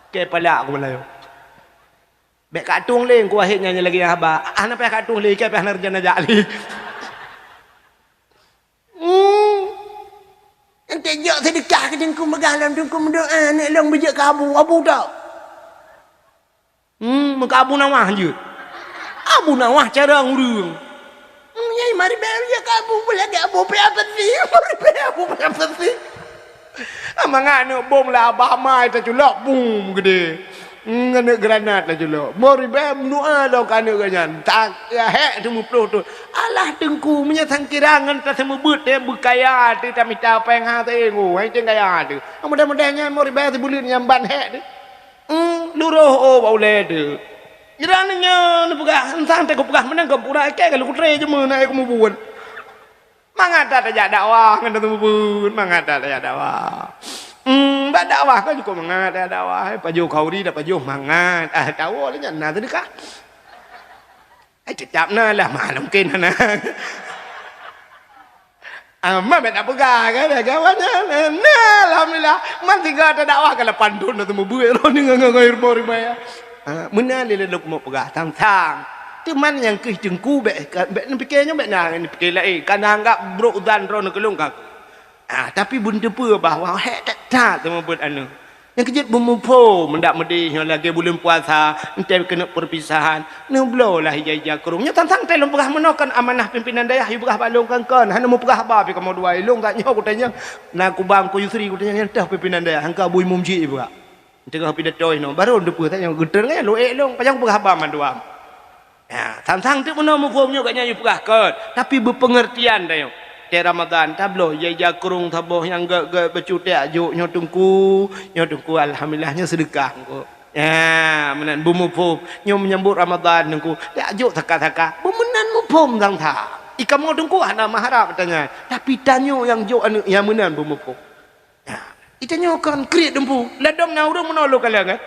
Kèe palak ku Meulayu. Bèk ka tueng lé, ku akhé nyan lagèe nyang haba. Ah, hana payah ka tueng lé, kèe payah na reujana jak lé. Hmm. Ente jok seudeukah keu Teungku, meugah lom Teungku meudoa, aneuk lôn beujeuet keu Abu, Abu tok. Hmm, meuka Abu Nawas jeuet. Abu Nawas cara ureueng. Hmm, nyai mari bèk jeuet keu Abu, beulagèe Abu pih apa sih? Mari bèk Abu pih apa sih? Ah, mangat aneuk bom lah abah mai taculok, bum, geudeh. Hmm, aneuk granat taculok. Mari bèk meudoa lom keu aneuk geuh nyan. Tak, ya, hèk teumeuploh tu. Alah Teungku, meunyoe sangkira ngon taseumeubeuet, teuh beukaya, teuh tamita péng ha teuh, hai teuh kaya teuh. Mudah-mudahan nyan mari bèk sibuleuen nyan ban hèk teuh. Hmm, luroh, oh, bak ulèe teuh. Jiran nyoe neupeugah, "Sang teuh kupeugah meunan keu pura ikèe ka lôn kutré jeumeu na keu mubuet." Mangat that tajak dakwah ngon teumeubuet, mangat that tajak dakwah. Hmm, bak dakwah kan cukôp mangat tajak dakwah, eh, pajoh khauri dak pajoh mangat. Ah, tawoe lé nyan na seudeukah. Eh, tetap na lah, mah mungkin hana. Ah, ma bèk tapeugah kan, ya, kawan nyan. Nah, alhamdulillah. Man sigoe tadakwah ka lapan thon dah teumeubeuet, roh ni ngon, ngon, ngon ilmu ribaya. Ah, meunan lé lôn keumeung peugah, sang-sang. Teuma nyang keuh teungku bèk, bèk neupike nyoe bèk na neupike laén. Ka na anggap brok dan droe neukeulong ka. Ah, tapi beuteupeue bahwa hék that-that teumeubeuet aneuk. Nyang keujeuet beumuphom, dak meudeh nyoe lagèe buleuen puasa, entée keuneuk peurpisahan, neubloe lah ija-ija krueng. Nyoe tantang tée lôn peugah meunoe kon amanah pimpinan dayah, yue peugah bak lôn kon-kon, hana meupeugah haba pih kamoe dua. Lôn that nyoe kutanyong, na kubang ku Yusri kutanyong, nyan teuh pimpinan dayah, hangka bu imum jih peugah. Teungoh pidato inoe, barô neuteupeue that nyoe geutrön nyan, lôn ék lôn, pajan kupeugah haba mandua. Ya, sang-sang teuk meunoe muphom nyoe gobnyan yue peugah kon, tapi beupeungeurtian tanyoe. Tée Ramadhan tabloe ija-ija krueng saboh nyang gét-gét bacut tée jak jok nyoe teungku, nyoe teungku alhamdulillah nyoe seudeukah teungku. Ya, meunan beumuphom nyoe meunyambot Ramadhan teungku, tée jak jok saka-saka. Beumeunan muphom sang-sang. I kamoe teungku hana meuharab tanyan, tapi tanyoe nyang jok aneuk nyang meunan beumuphom. Nah, itanyoe kon kriet teungku. Ladom na ureuëng meunoe lôn kalon, kan?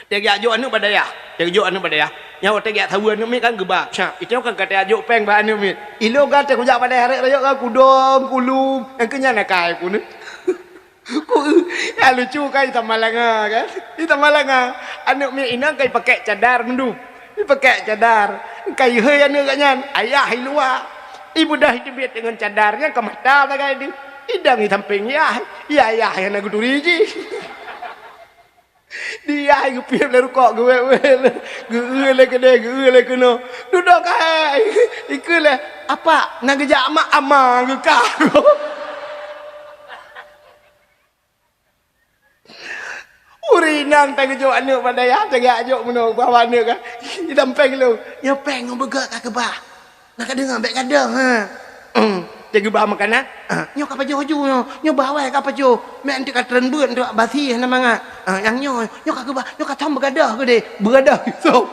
Teugiak jok aneuk bak dayah. Teugiak jok aneuk bak dayah. Nyawa teugiak saweue aneuk miet kan geuba. Syak, itanyoe kon ka teugiak jok péng bak aneuk miet. Ilôn ka teuh kujak bak dayah rayek-rayek kan kudong, kulum. Nyang keu nyan akai ku ni. Ku, ya lucu kan i Tamalanga kan. I Tamalanga. Aneuk miet inong ka ipakèk cadar meunduek. Ipakèk cadar. Ka ihôi aneuk gobnyan. Ayah i luwa. Ibeudôh iteubiet deungon cadar nyan ka mata sagai deuh. Idong i sampéng yah, ya yah nyang na geuturi jih. Di yah geupiep lé rukok geuwét-wét, geu-eu lé keudeh, geu-eu lé keunoe. Dudoe ka hai, ikeu lé, "Apa, na geujak mak ama geukah?" Ureuëng inong tageujok aneuk bak dayah, tageujok meunoe bak aneuk kan. Idong péng lôn, "Nyoe péng ngon beugöt ka keubah." Na ka deungoe, bèk gadôh, ha. Hmm. Teugiba makanan, ah, nyoe ka pajoh ju nyoe, nyoe bawai ka pajoh. Meunan teuk ka treun beuet, teuk basi hana mangat. Ah, nyang nyoe, nyoe ka geuba, nyoe ka thom beugadôh keudeh, beugadôh. So.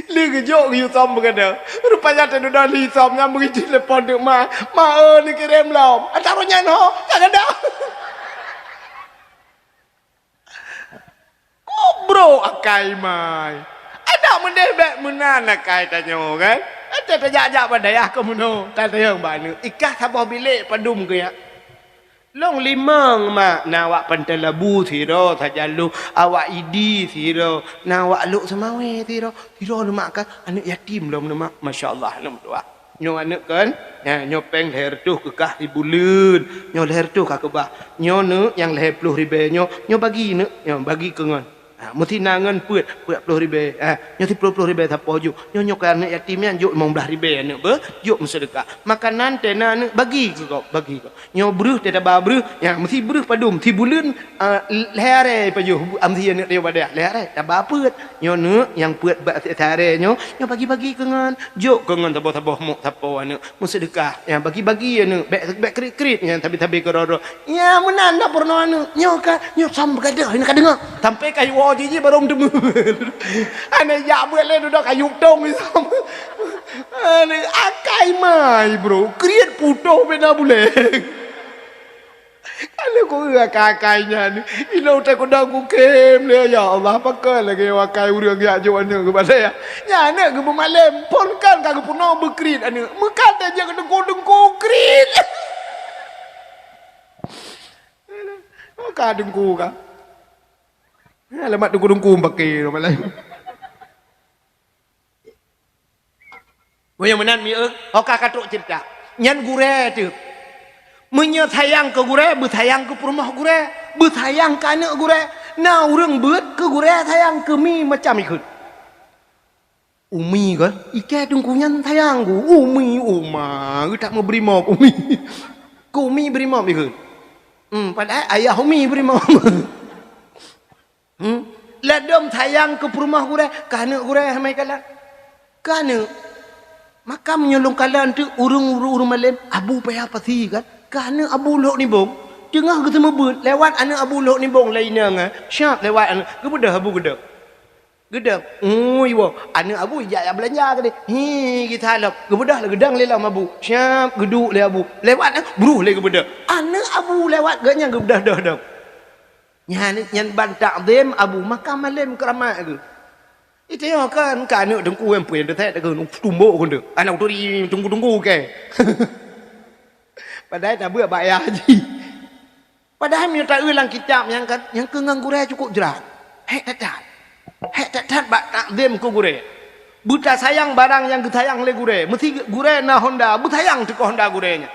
Lé geujok geuyue thom beugadôh. Rupanya teududoe lé thom nyang beugici telepon teuk ma. "Ma, eu, neukirém lom." Ata roh nyan ho, ka gadôh. Kubro akai mai. Adak meudeh bèk meunan akai tanyoe kan. Até tajak-jak bak dayah keu meunoe. Tatanyong bak aneuk. Ikah saboh bilék padum keu nyak. Lôn limong mak, na awak Pantai Labu sidroe sajan lôn, awak Idi sidroe, na awak Lhokseumawe sidroe. Sidroe lôn mak kan, aneuk yatim lom lôn mak. Masya Allah, aneuk meutuah. Nyoe aneuk kon, nyoe péng lhèe reutôh keu kah sibuleuen, nyoe lhèe reutôh ka keubah. Nyoe neuk nyang lhèe ploh ribèe nyoe, nyoe bagi neuk, nyoe bagi keu ngon. Ha, meusi na ngon peuet, peuet ploh ribèe. Ha, nyoe siplôh ploh ribèe sapoh jôk. Nyoe, nyoe keu aneuk yatim nyan jôk limong blaih ribèe aneuk beuh, jôk meuseudeukah. Makanan teuh na aneuk, bagi keu gob, bagi gob. Nyoe breuh teuh taba breuh, nyan meusi breuh padum, sibuleuen, ah, lhèe arèe pajoh, meusi aneuk tanyoe bak dayah, lhèe arèe, taba peuet. Nyoe neuk nyang peuet bak siarèe nyoe, nyoe bagi-bagi keu ngon, jôk keu ngon saboh-saboh mok sapoh aneuk, meuseudeukah. Nyan bagi-bagi aneuk, bèk, bèk kriet-kriet nyan sabe-sabe keudroe-droe. Nyan meunan dak peurunoe aneuk, nyoe ka, nyoe sam beugadôh, nyoe ka deungö. Sampoe ka jiwoe jih, jih barô meuteumé. Aneuk jak beuet lé dudoe kayue tong. Aneuk akai mai, bro, kriet putôh bina bulèe. Ka lheueh kueu akai-akai nyan, ilôn teuh kudong kukém lé, "Ya Allah, pakon lagèe akai ureueng jak jok aneuk geubalèe, ya? Nyan aneuk geupeumalém, phôn kan ka geupeunoh beukriet aneuk. Meukat teuh jeuet keu teungku-teungku kriet." Maka teungku ka. Alamat teungku-teungku meupaké ureueng malém. Meunyoe meunan mieu, oka ka trok ceurita. Nyan gurèe teuh. Meunyoe sayang keu gurèe, beusayang keu peurumoh gurèe, beusayang keu aneuk gurèe. Na ureueng beuet keu gurèe sayang keu mi macam ikheun. Umi kan, ikèe teungku nyan sayang keu umi, uma, geutak meubri mop umi. Keu umi bri mop ikheun. Hmm, padahai ayah umi bri mop. Hmm? Ladôm sayang keu peurumoh gurèe, keu aneuk gurèe hana kalon. Keu aneuk, maka meunyoe lôn kalon teuk ureueng, ureueng, ureueng malém, Abu payah pasi kan? Keu aneuk Abu Lhok Nibong, teungoh geuseumeubeut lewat aneuk Abu Lhok Nibong lé inong, eh, siap lewat aneuk, geubeudôh Abu geudôh. Geudôh, ui woe, aneuk Abu ijak jak beulanja keudéh. Hi, geusalop, geubeudôh lé geudong lé lom Abu. Siap geuduek lé Abu. Lewat, eh, bruh lé geubeudôh. Aneuk Abu lewat geuh nyan geubeudôh-dôh dong. Nyan, nyan ban takzim Abu, maka malém keuramat geuh. Itu nyoe kan, ka aneuk teungku nyang peue nyang teuthèe takheun, tumbok kheun teuh. Aneuk turi teungku-teungku kèe. Padahai tabeuet bak yah jih. Padahai meunyoe taeu lam kitab nyan kan, nyang keu ngon gurèe cukôp jrat. Hék that-that. Hék that-that bak takzim keu gurèe. Beutasayang barang nyang geusayang lé gurèe. Meusi gurèe na honda, beusayang teuh keu honda gurèe nyan.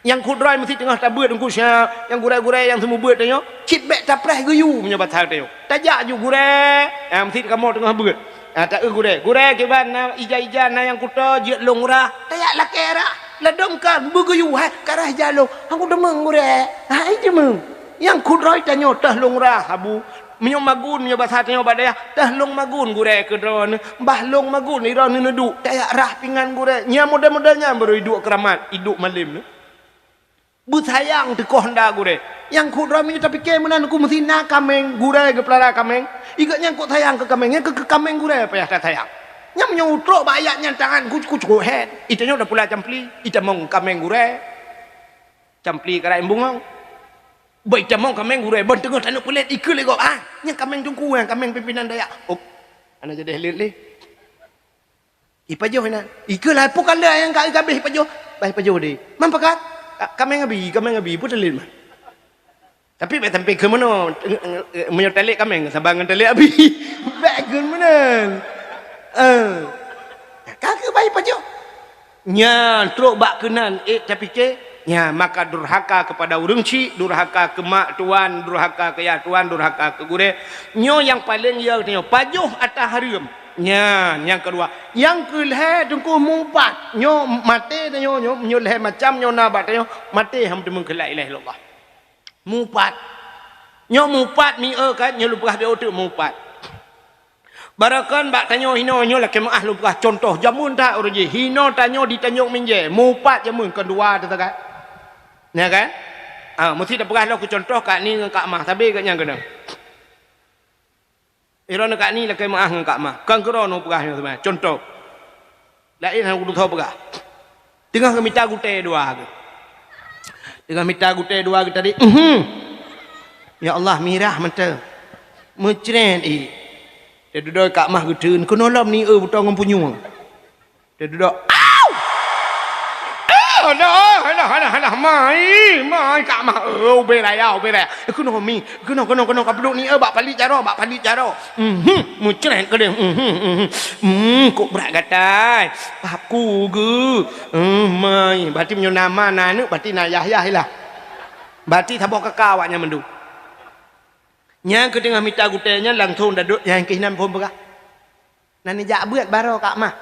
Nyang kudroe meusi teungoh tabeuet Teungku Syah, nyang gurèe-gurèe nyang seumeubeuet tanyoe, cit bèk tapreh geuyue meunyoe basa tanyoe. Tajak ju gurèe, ah, meusi kamoe teungoh beuet. Ah, taeu gurèe. Gurèe, kiban na ija-ija na nyang kuto jeuet lôn rah. Tajak lakèe rah. Ladôm ka beugeuyue, hai, ka rah ija lôn. Han kuteumeung gurèe. Hai, teumeung. Nyang kudroe tanyoe teuh lôn rah, Abu. Meunyoe magun, meunyoe basa tanyoe bak dayah, teuh lôn magun gurèe keu droeneuh, bah lôn magun droeneuh neuduek, tajak rah pingan gurèe. Nyang model-model nyan baru iduek keuramat, iduek malém nyoe. Beusayang teuh keu honda gurèe. Nyang kudroe meunyoe tapike meunan Teungku meusi na kaméng, gurèe geupeulara kaméng. Ikot nyang kok sayang keu kaméng, nyang keu, keu kaméng gurèe payah tasayang. Nyan meunyoe utrok bak ayat nyan tangan kuc-kuc kuhet, itanyoe tapula campli, itamong kaméng gurèe. Campli karai bungong. Bak itamong kaméng gurèe, ban teungoh taneuk peulet, ikeue lé gob, ah, nyan kaméng Teungku, nyan kaméng pimpinan dayah. Op, hana jadi lét lé. Ipajoh inan. Ikeue lah, peue ka lheueh nyang ka, ka abéh ipajoh. Bah ipajoh deh. Man pakat? Ka-, kaméng abi, kaméng abi, peue talét man. Tapi bèk sampai keu meunoe, meunyoe talét kaméng, saban ngon talét abi. Bèk keu meunan. Eh. Ka keu bah ipajoh. Nyan, trok bak keunan, ék tapike, nyan, maka durhaka kepada ureueng chik, durhaka keu mak tuan, durhaka keu yah tuan, durhaka keu gurèe. Nyoe nyang paleng ya tanyoe, pajoh ata hareuem. Nyan, nyang keudua. Nyang keulhèe Teungku mupat. Nyoe maté tanyoe, nyoe, nyoe lhèe macam nyoe na bak tanyoe, maté han teumeung keu la ilaha illallah. Mupat. Nyoe mupat mieu kan, nyoe lôn peugah beu teuk mupat. Barokon bak tanyoe hinoe nyoe lakèe meu'ah lôn peugah contoh jameun that ureueng jih. Hinoe tanyoe di Tanjong Minjee, mupat jameun kon dua teusagai. Nya kan? Ah, meusti tapeugah lom keu contoh Kak Ni ngon Kak Mah, sabe geuh nyan keunoe. Droeneuh Kak Ni lakèe meu'ah ngon Kak Mah. Kon keu droeneuh peugah nyoe saban. Contoh. Laén han kutusoe peugah. Teungoh geumita gutèe dua geuh. Teungoh mita gutèe dua geuh tadi, uhum. Ya Allah, mirah mata. Meucrét ié. Teududoe Kak Mah geuteun, keunoe lom ni eu butong ngon punyueng. Teududoe, au! Au! Alah, alah, alah, alah, mai, mai, Kak Mah. Eh, ubé raya, ubé raya. Eh, keunoe mi, keunoe, keunoe, keunoe, ka peuduek ni, eh, bak paliek jaroe, bak paliek jaroe. Mhm, meucrét keudeh. Mhm, mhm. Hmm, kok brat gatai. Paku geu. Hmm, mai. Berarti meunyoe nama na aneuk, berarti na yah-yah lah. Berarti saboh kaka awak nyan mandum. Nyang keuteungoh mita gutée nyan langsong dadok nyang keuh nan phon peugah. Na neujak beuet baroe Kak Mah.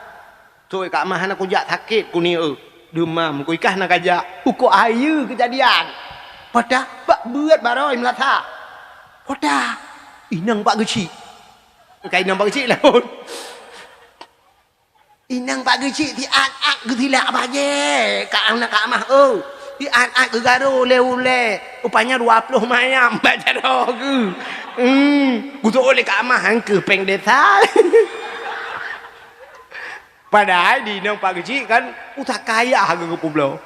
Sôi Kak Mah hana kujak sakét kuni eu. Deumam kuikah na kajak. Ukoe ayeue keujadian. Pada bak beuet baroe meulasa. Pada inong Pak Geuchik. Ka inong Pak Geuchik laôn. Inong Pak Geuchik siat-at geusilak bajée. Kak aneuk Kak Mah eu. Siat-at geugaro lé ulée. Rupanya dua ploh mayam bak jaroe geuh. Hmm, gusok lé Kak Mah, han keuh péng desa. Padahai di inong Pak Geuchik kan usah kaya geupeubloe.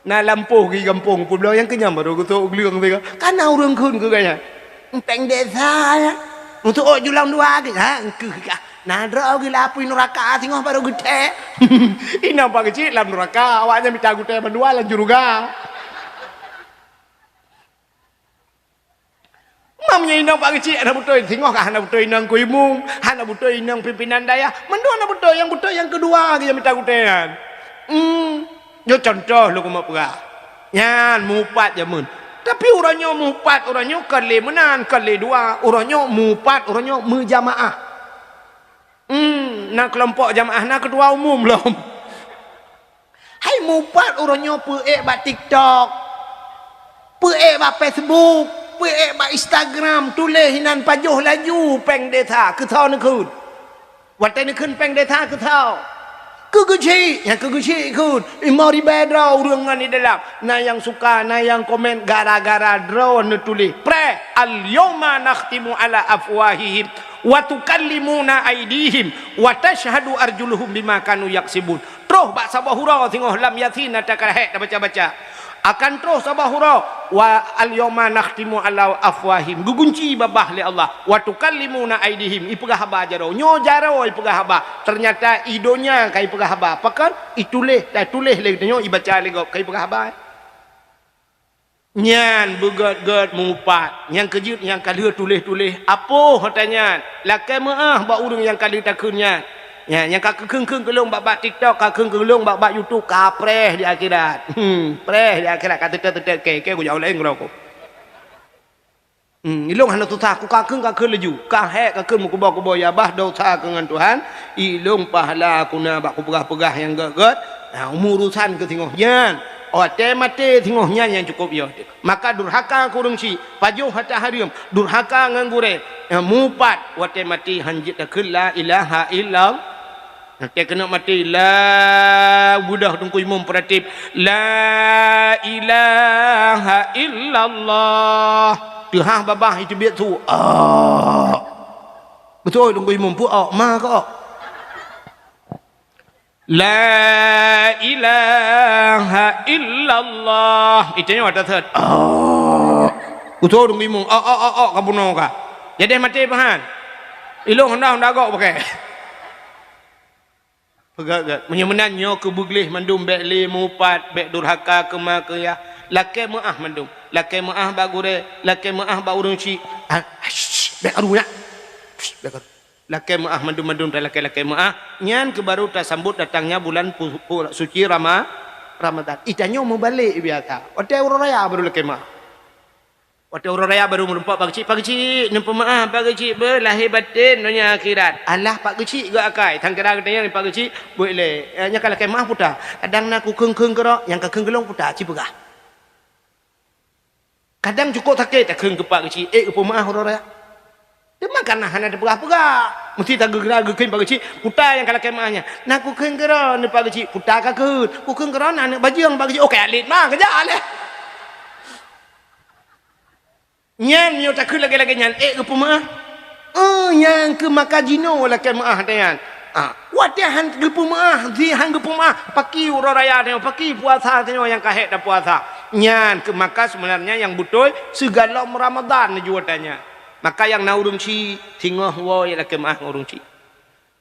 Na lampôh geuh gampông peubloe nyang keuh nyan barô gusok gleueng sigoe. Kana ureuëng kheun keu gaya. Péng desa nyan. Untuk ôk julang dua geuh. Ha, keuh kah. Na droe geuh lapui nuraka singoh barô geuthée. Inong Pak Geuchik lam nuraka, awaknyan mita gutée mandua lam syeuruga. Mam nyan inong Pak Geuchik hana beutôi, singoh ka hana beutôi inong Kuimum, hana beutôi inong pimpinan dayah, mandua hana beutôi, nyang beutôi nyang keudua geuh nyang mita gutée nyan. Hmm, nyoe contoh lôn keumeung peugah. Nyan mupat jameun. Tapi uroe nyoe mupat, uroe nyoe kon lé meunan, kon lé dua, uroe nyoe mupat, uroe nyoe meujamaah. Hmm, na keulompok jamaah, na keutua umum lom. Hai mupat uroe nyoe peuék bak TikTok, peuék bak Facebook, peuék bak Instagram, tuléh inan pajoh laju péng desa keusoe neukheun. Watée neukheun péng desa keusoe. Keu Geuchik, nyang keu Geuchik kheun. Limong ribée droe ureuëng ngon di dalam. Na nyang suka, na nyang komen gara-gara droe neutuléh. Preh, al-yauma nakhtimu ala afwahihim wa tukallimuna aidihim wa tasyhadu arjuluhum bima kanu yaksibun. Troh bak saboh uroe singoh lam Yasin ata ka hék tabaca-baca. Akan troh saboh uroe, wa al-yauma nakhtimu ala afwahim, geugunci babah lé Allah, wa tukallimuna aidihim, ipeugah haba jaroe. Nyoe jaroe ipeugah haba. Teunyata i donya ka ipeugah haba. Pakon? Ituléh, tatuléh lé geutanyoe, ibaca lé gob, ka ipeugah haba. Nyan beugét-gét mupat, nyang keujeuet nyang ka lheueh tuléh-tuléh, apoh ata nyan, lakée meuáh bak ureuëng nyang ka lheueh takheun nyan. Nyan, nyang ka keukeung-keung keulong bak-bak TikTok, ka keung keulong bak-bak YouTube, ka preh di akhirat. Hmm, preh di akhirat, ka teutet-teutet kée, kée kujak ulée ngeurokok. Hmm, ilong hana susah, ku ka keung ka keun laju, ka hék ka keun meukubo-kubo ya bah dosa keu ngon Tuhan, ilong pahala ku na bak kupeugah-peugah nyang gét-gét. Nah, umu urusan keu singoh nyan. Watée maté singoh nyan nyang cukôp yo. Maka durhaka keu ureuëng chik, pajoh hareuem, durhaka ngon gurée, nyang mupat watée maté han jeuet takheun la ilaha illallah. Watée keuneuk maté la beudoh Teungku Imum peuratif, la ilaha illallah. Teuhah babah iteubiet su. Ah. Beutôi Teungku Imum peuok ma keuok. La ilaha illallah. Itu nyoe ada set. Oh. Utoe dong imum. Oh, oh, oh, oh, ka bunoe ka. Jadi maté pahan. Ilong honda, honda gok pakai. Peugah-gah. Meunyoe meunan nyoe keu beugleh mandum bék lé mupat, bék durhaka keu ma keu yah. Lakée meuáh mandum. Lakée meuáh bak gurée, lakée meuáh bak ureuëng chik. Ah, shh, bék karu nyak. Shh, bék karu. Lakée meuáh mandum-mandum talakée-lakée meuáh, nyan keuh baru tasambot datangnya bulan pu-, pu-, suci Rama-, Ramadan. Itanyoe meubalek biasa. Watée uroe raya baru lakée meuáh. Watée uroe raya baru meurumpok Pak Geuchik, "Pak Geuchik, neupeumeuáh Pak Geuchik beuh, lahé batén donya akhirat." Alah Pak Geuchik geu akai, tangkira geutanyoe Pak Geuchik, buet lé. Eh, nyang ka lakée meuáh puta. Kadang na kukheun-kheun keudroe, nyang ka kheun geulong puta, ci peugah. Kadang cukôp sakét takheun keu Pak Geuchik, "Ék, geupeumeuáh uroe raya." Teuma kana hana teupeugah-peugah. Meusti tageugera geukheun Pak Geuchik, "Puta nyang ka lakée meuáh nyan." "Na kukheun keudroe neuh Pak Geuchik." "Puta ka kheun." "Kukheun keudroe na aneuëk bajeueng Pak Geuchik." "Oh, kaya lét ma keujak lé." Nyan meunyoe takheun lagée-lagée nyan, ék geupeumeuáh. Eh, nyang keu maka jinoe lakée meuáh nyan. Ah, watée han geupeumeuáh, zi han geupeumeuáh, paki uroe raya tanyoe, paki puasa tanyoe nyang ka hék tapuasa. Nyan keu maka seubeunarnya nyang beutôi sigohlom Ramadan neujua tanyan. Maka nyang na ureuëng chik, singoh woe lakée meuáh ngon ureuëng chik.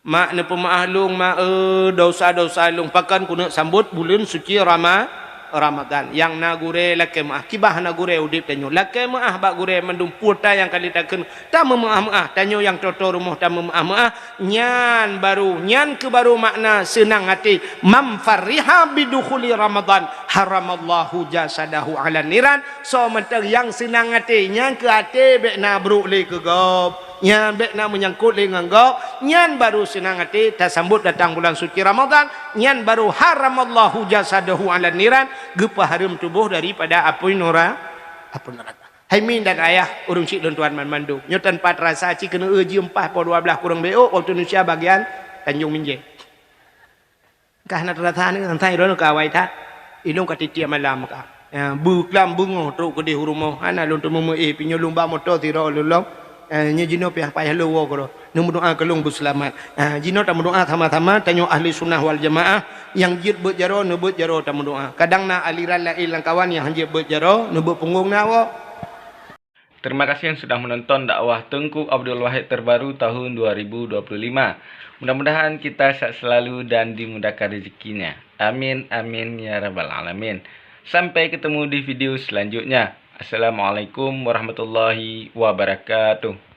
"Mak, neupeumeuáh lôn, Mak, eh, dosa-dosa lôn." "Pakon keuneuk sambot buleuen suci Rama-, Ramadan. Nyang na gurée lakée meuáh, kiban na gurée udeb tanyoe. Lakée meuáh bak gurée mandum peue nyang ka lheueh takheun. Tameumeuáh-meuáh, tanyoe nyang toe-toe rumoh tameumeuáh-meuáh. Nyan baru, nyan keuh baru makna seunang até. "Man fariha bidukhuli Ramadan, haramallahu jasadahu 'alan niran." Soe mantong nyang seunang até, nyang keu até bék na brok lé keu gob. Nyan bék na meunyangkot lé ngon gob, nyan baru seunang até tasambot datang bulan suci Ramadan, nyan baru haramallahu jasadahu 'alan niran, geupeuhareuem tuboh daripada apui nura-, apui neuraka. Hai min dan ayah, ureuëng syik lôn tuan banmandum, nyoe tanpa teurasa cit keuneuk jeuem paih poh dua blaih kureueng bacut, waktu Indonesia bagian Tanjung Minjeng. Kah na teurasa ni, asai droeneuh ka awai that. Ilôn ka tiep-tiep malam ka. Ya, beuklam beungoh trok keudeh u rumoh. Hana lôn teumeu meu-éh, pinyueng lôn ba moto sidroe lôn lom. Eh, nyoe jinoe pih payah lôn woe keudroe. Neumeudoá keu lôn beuseulamat. Ah, jinoe tameudoá sama-sama, tanyoe ahli sunnah wal jamaah, nyang jeuet beuet jaroe, neubeuet jaroe tameudoá. Kadang na aliran laén lam kawan nyang han jeuet beuet jaroe, neubeuet punggong na woe. Terima kasih yang sudah menonton dakwah Teungku Abdul Wahid terbaru tahun dua ribu dua puluh lima. Mudah-mudahan kita sehat selalu dan dimudahkan rezekinya. Amin, amin, ya rabbal alamin. Sampai ketemu di video selanjutnya. Assalamualaikum warahmatullahi wabarakatuh.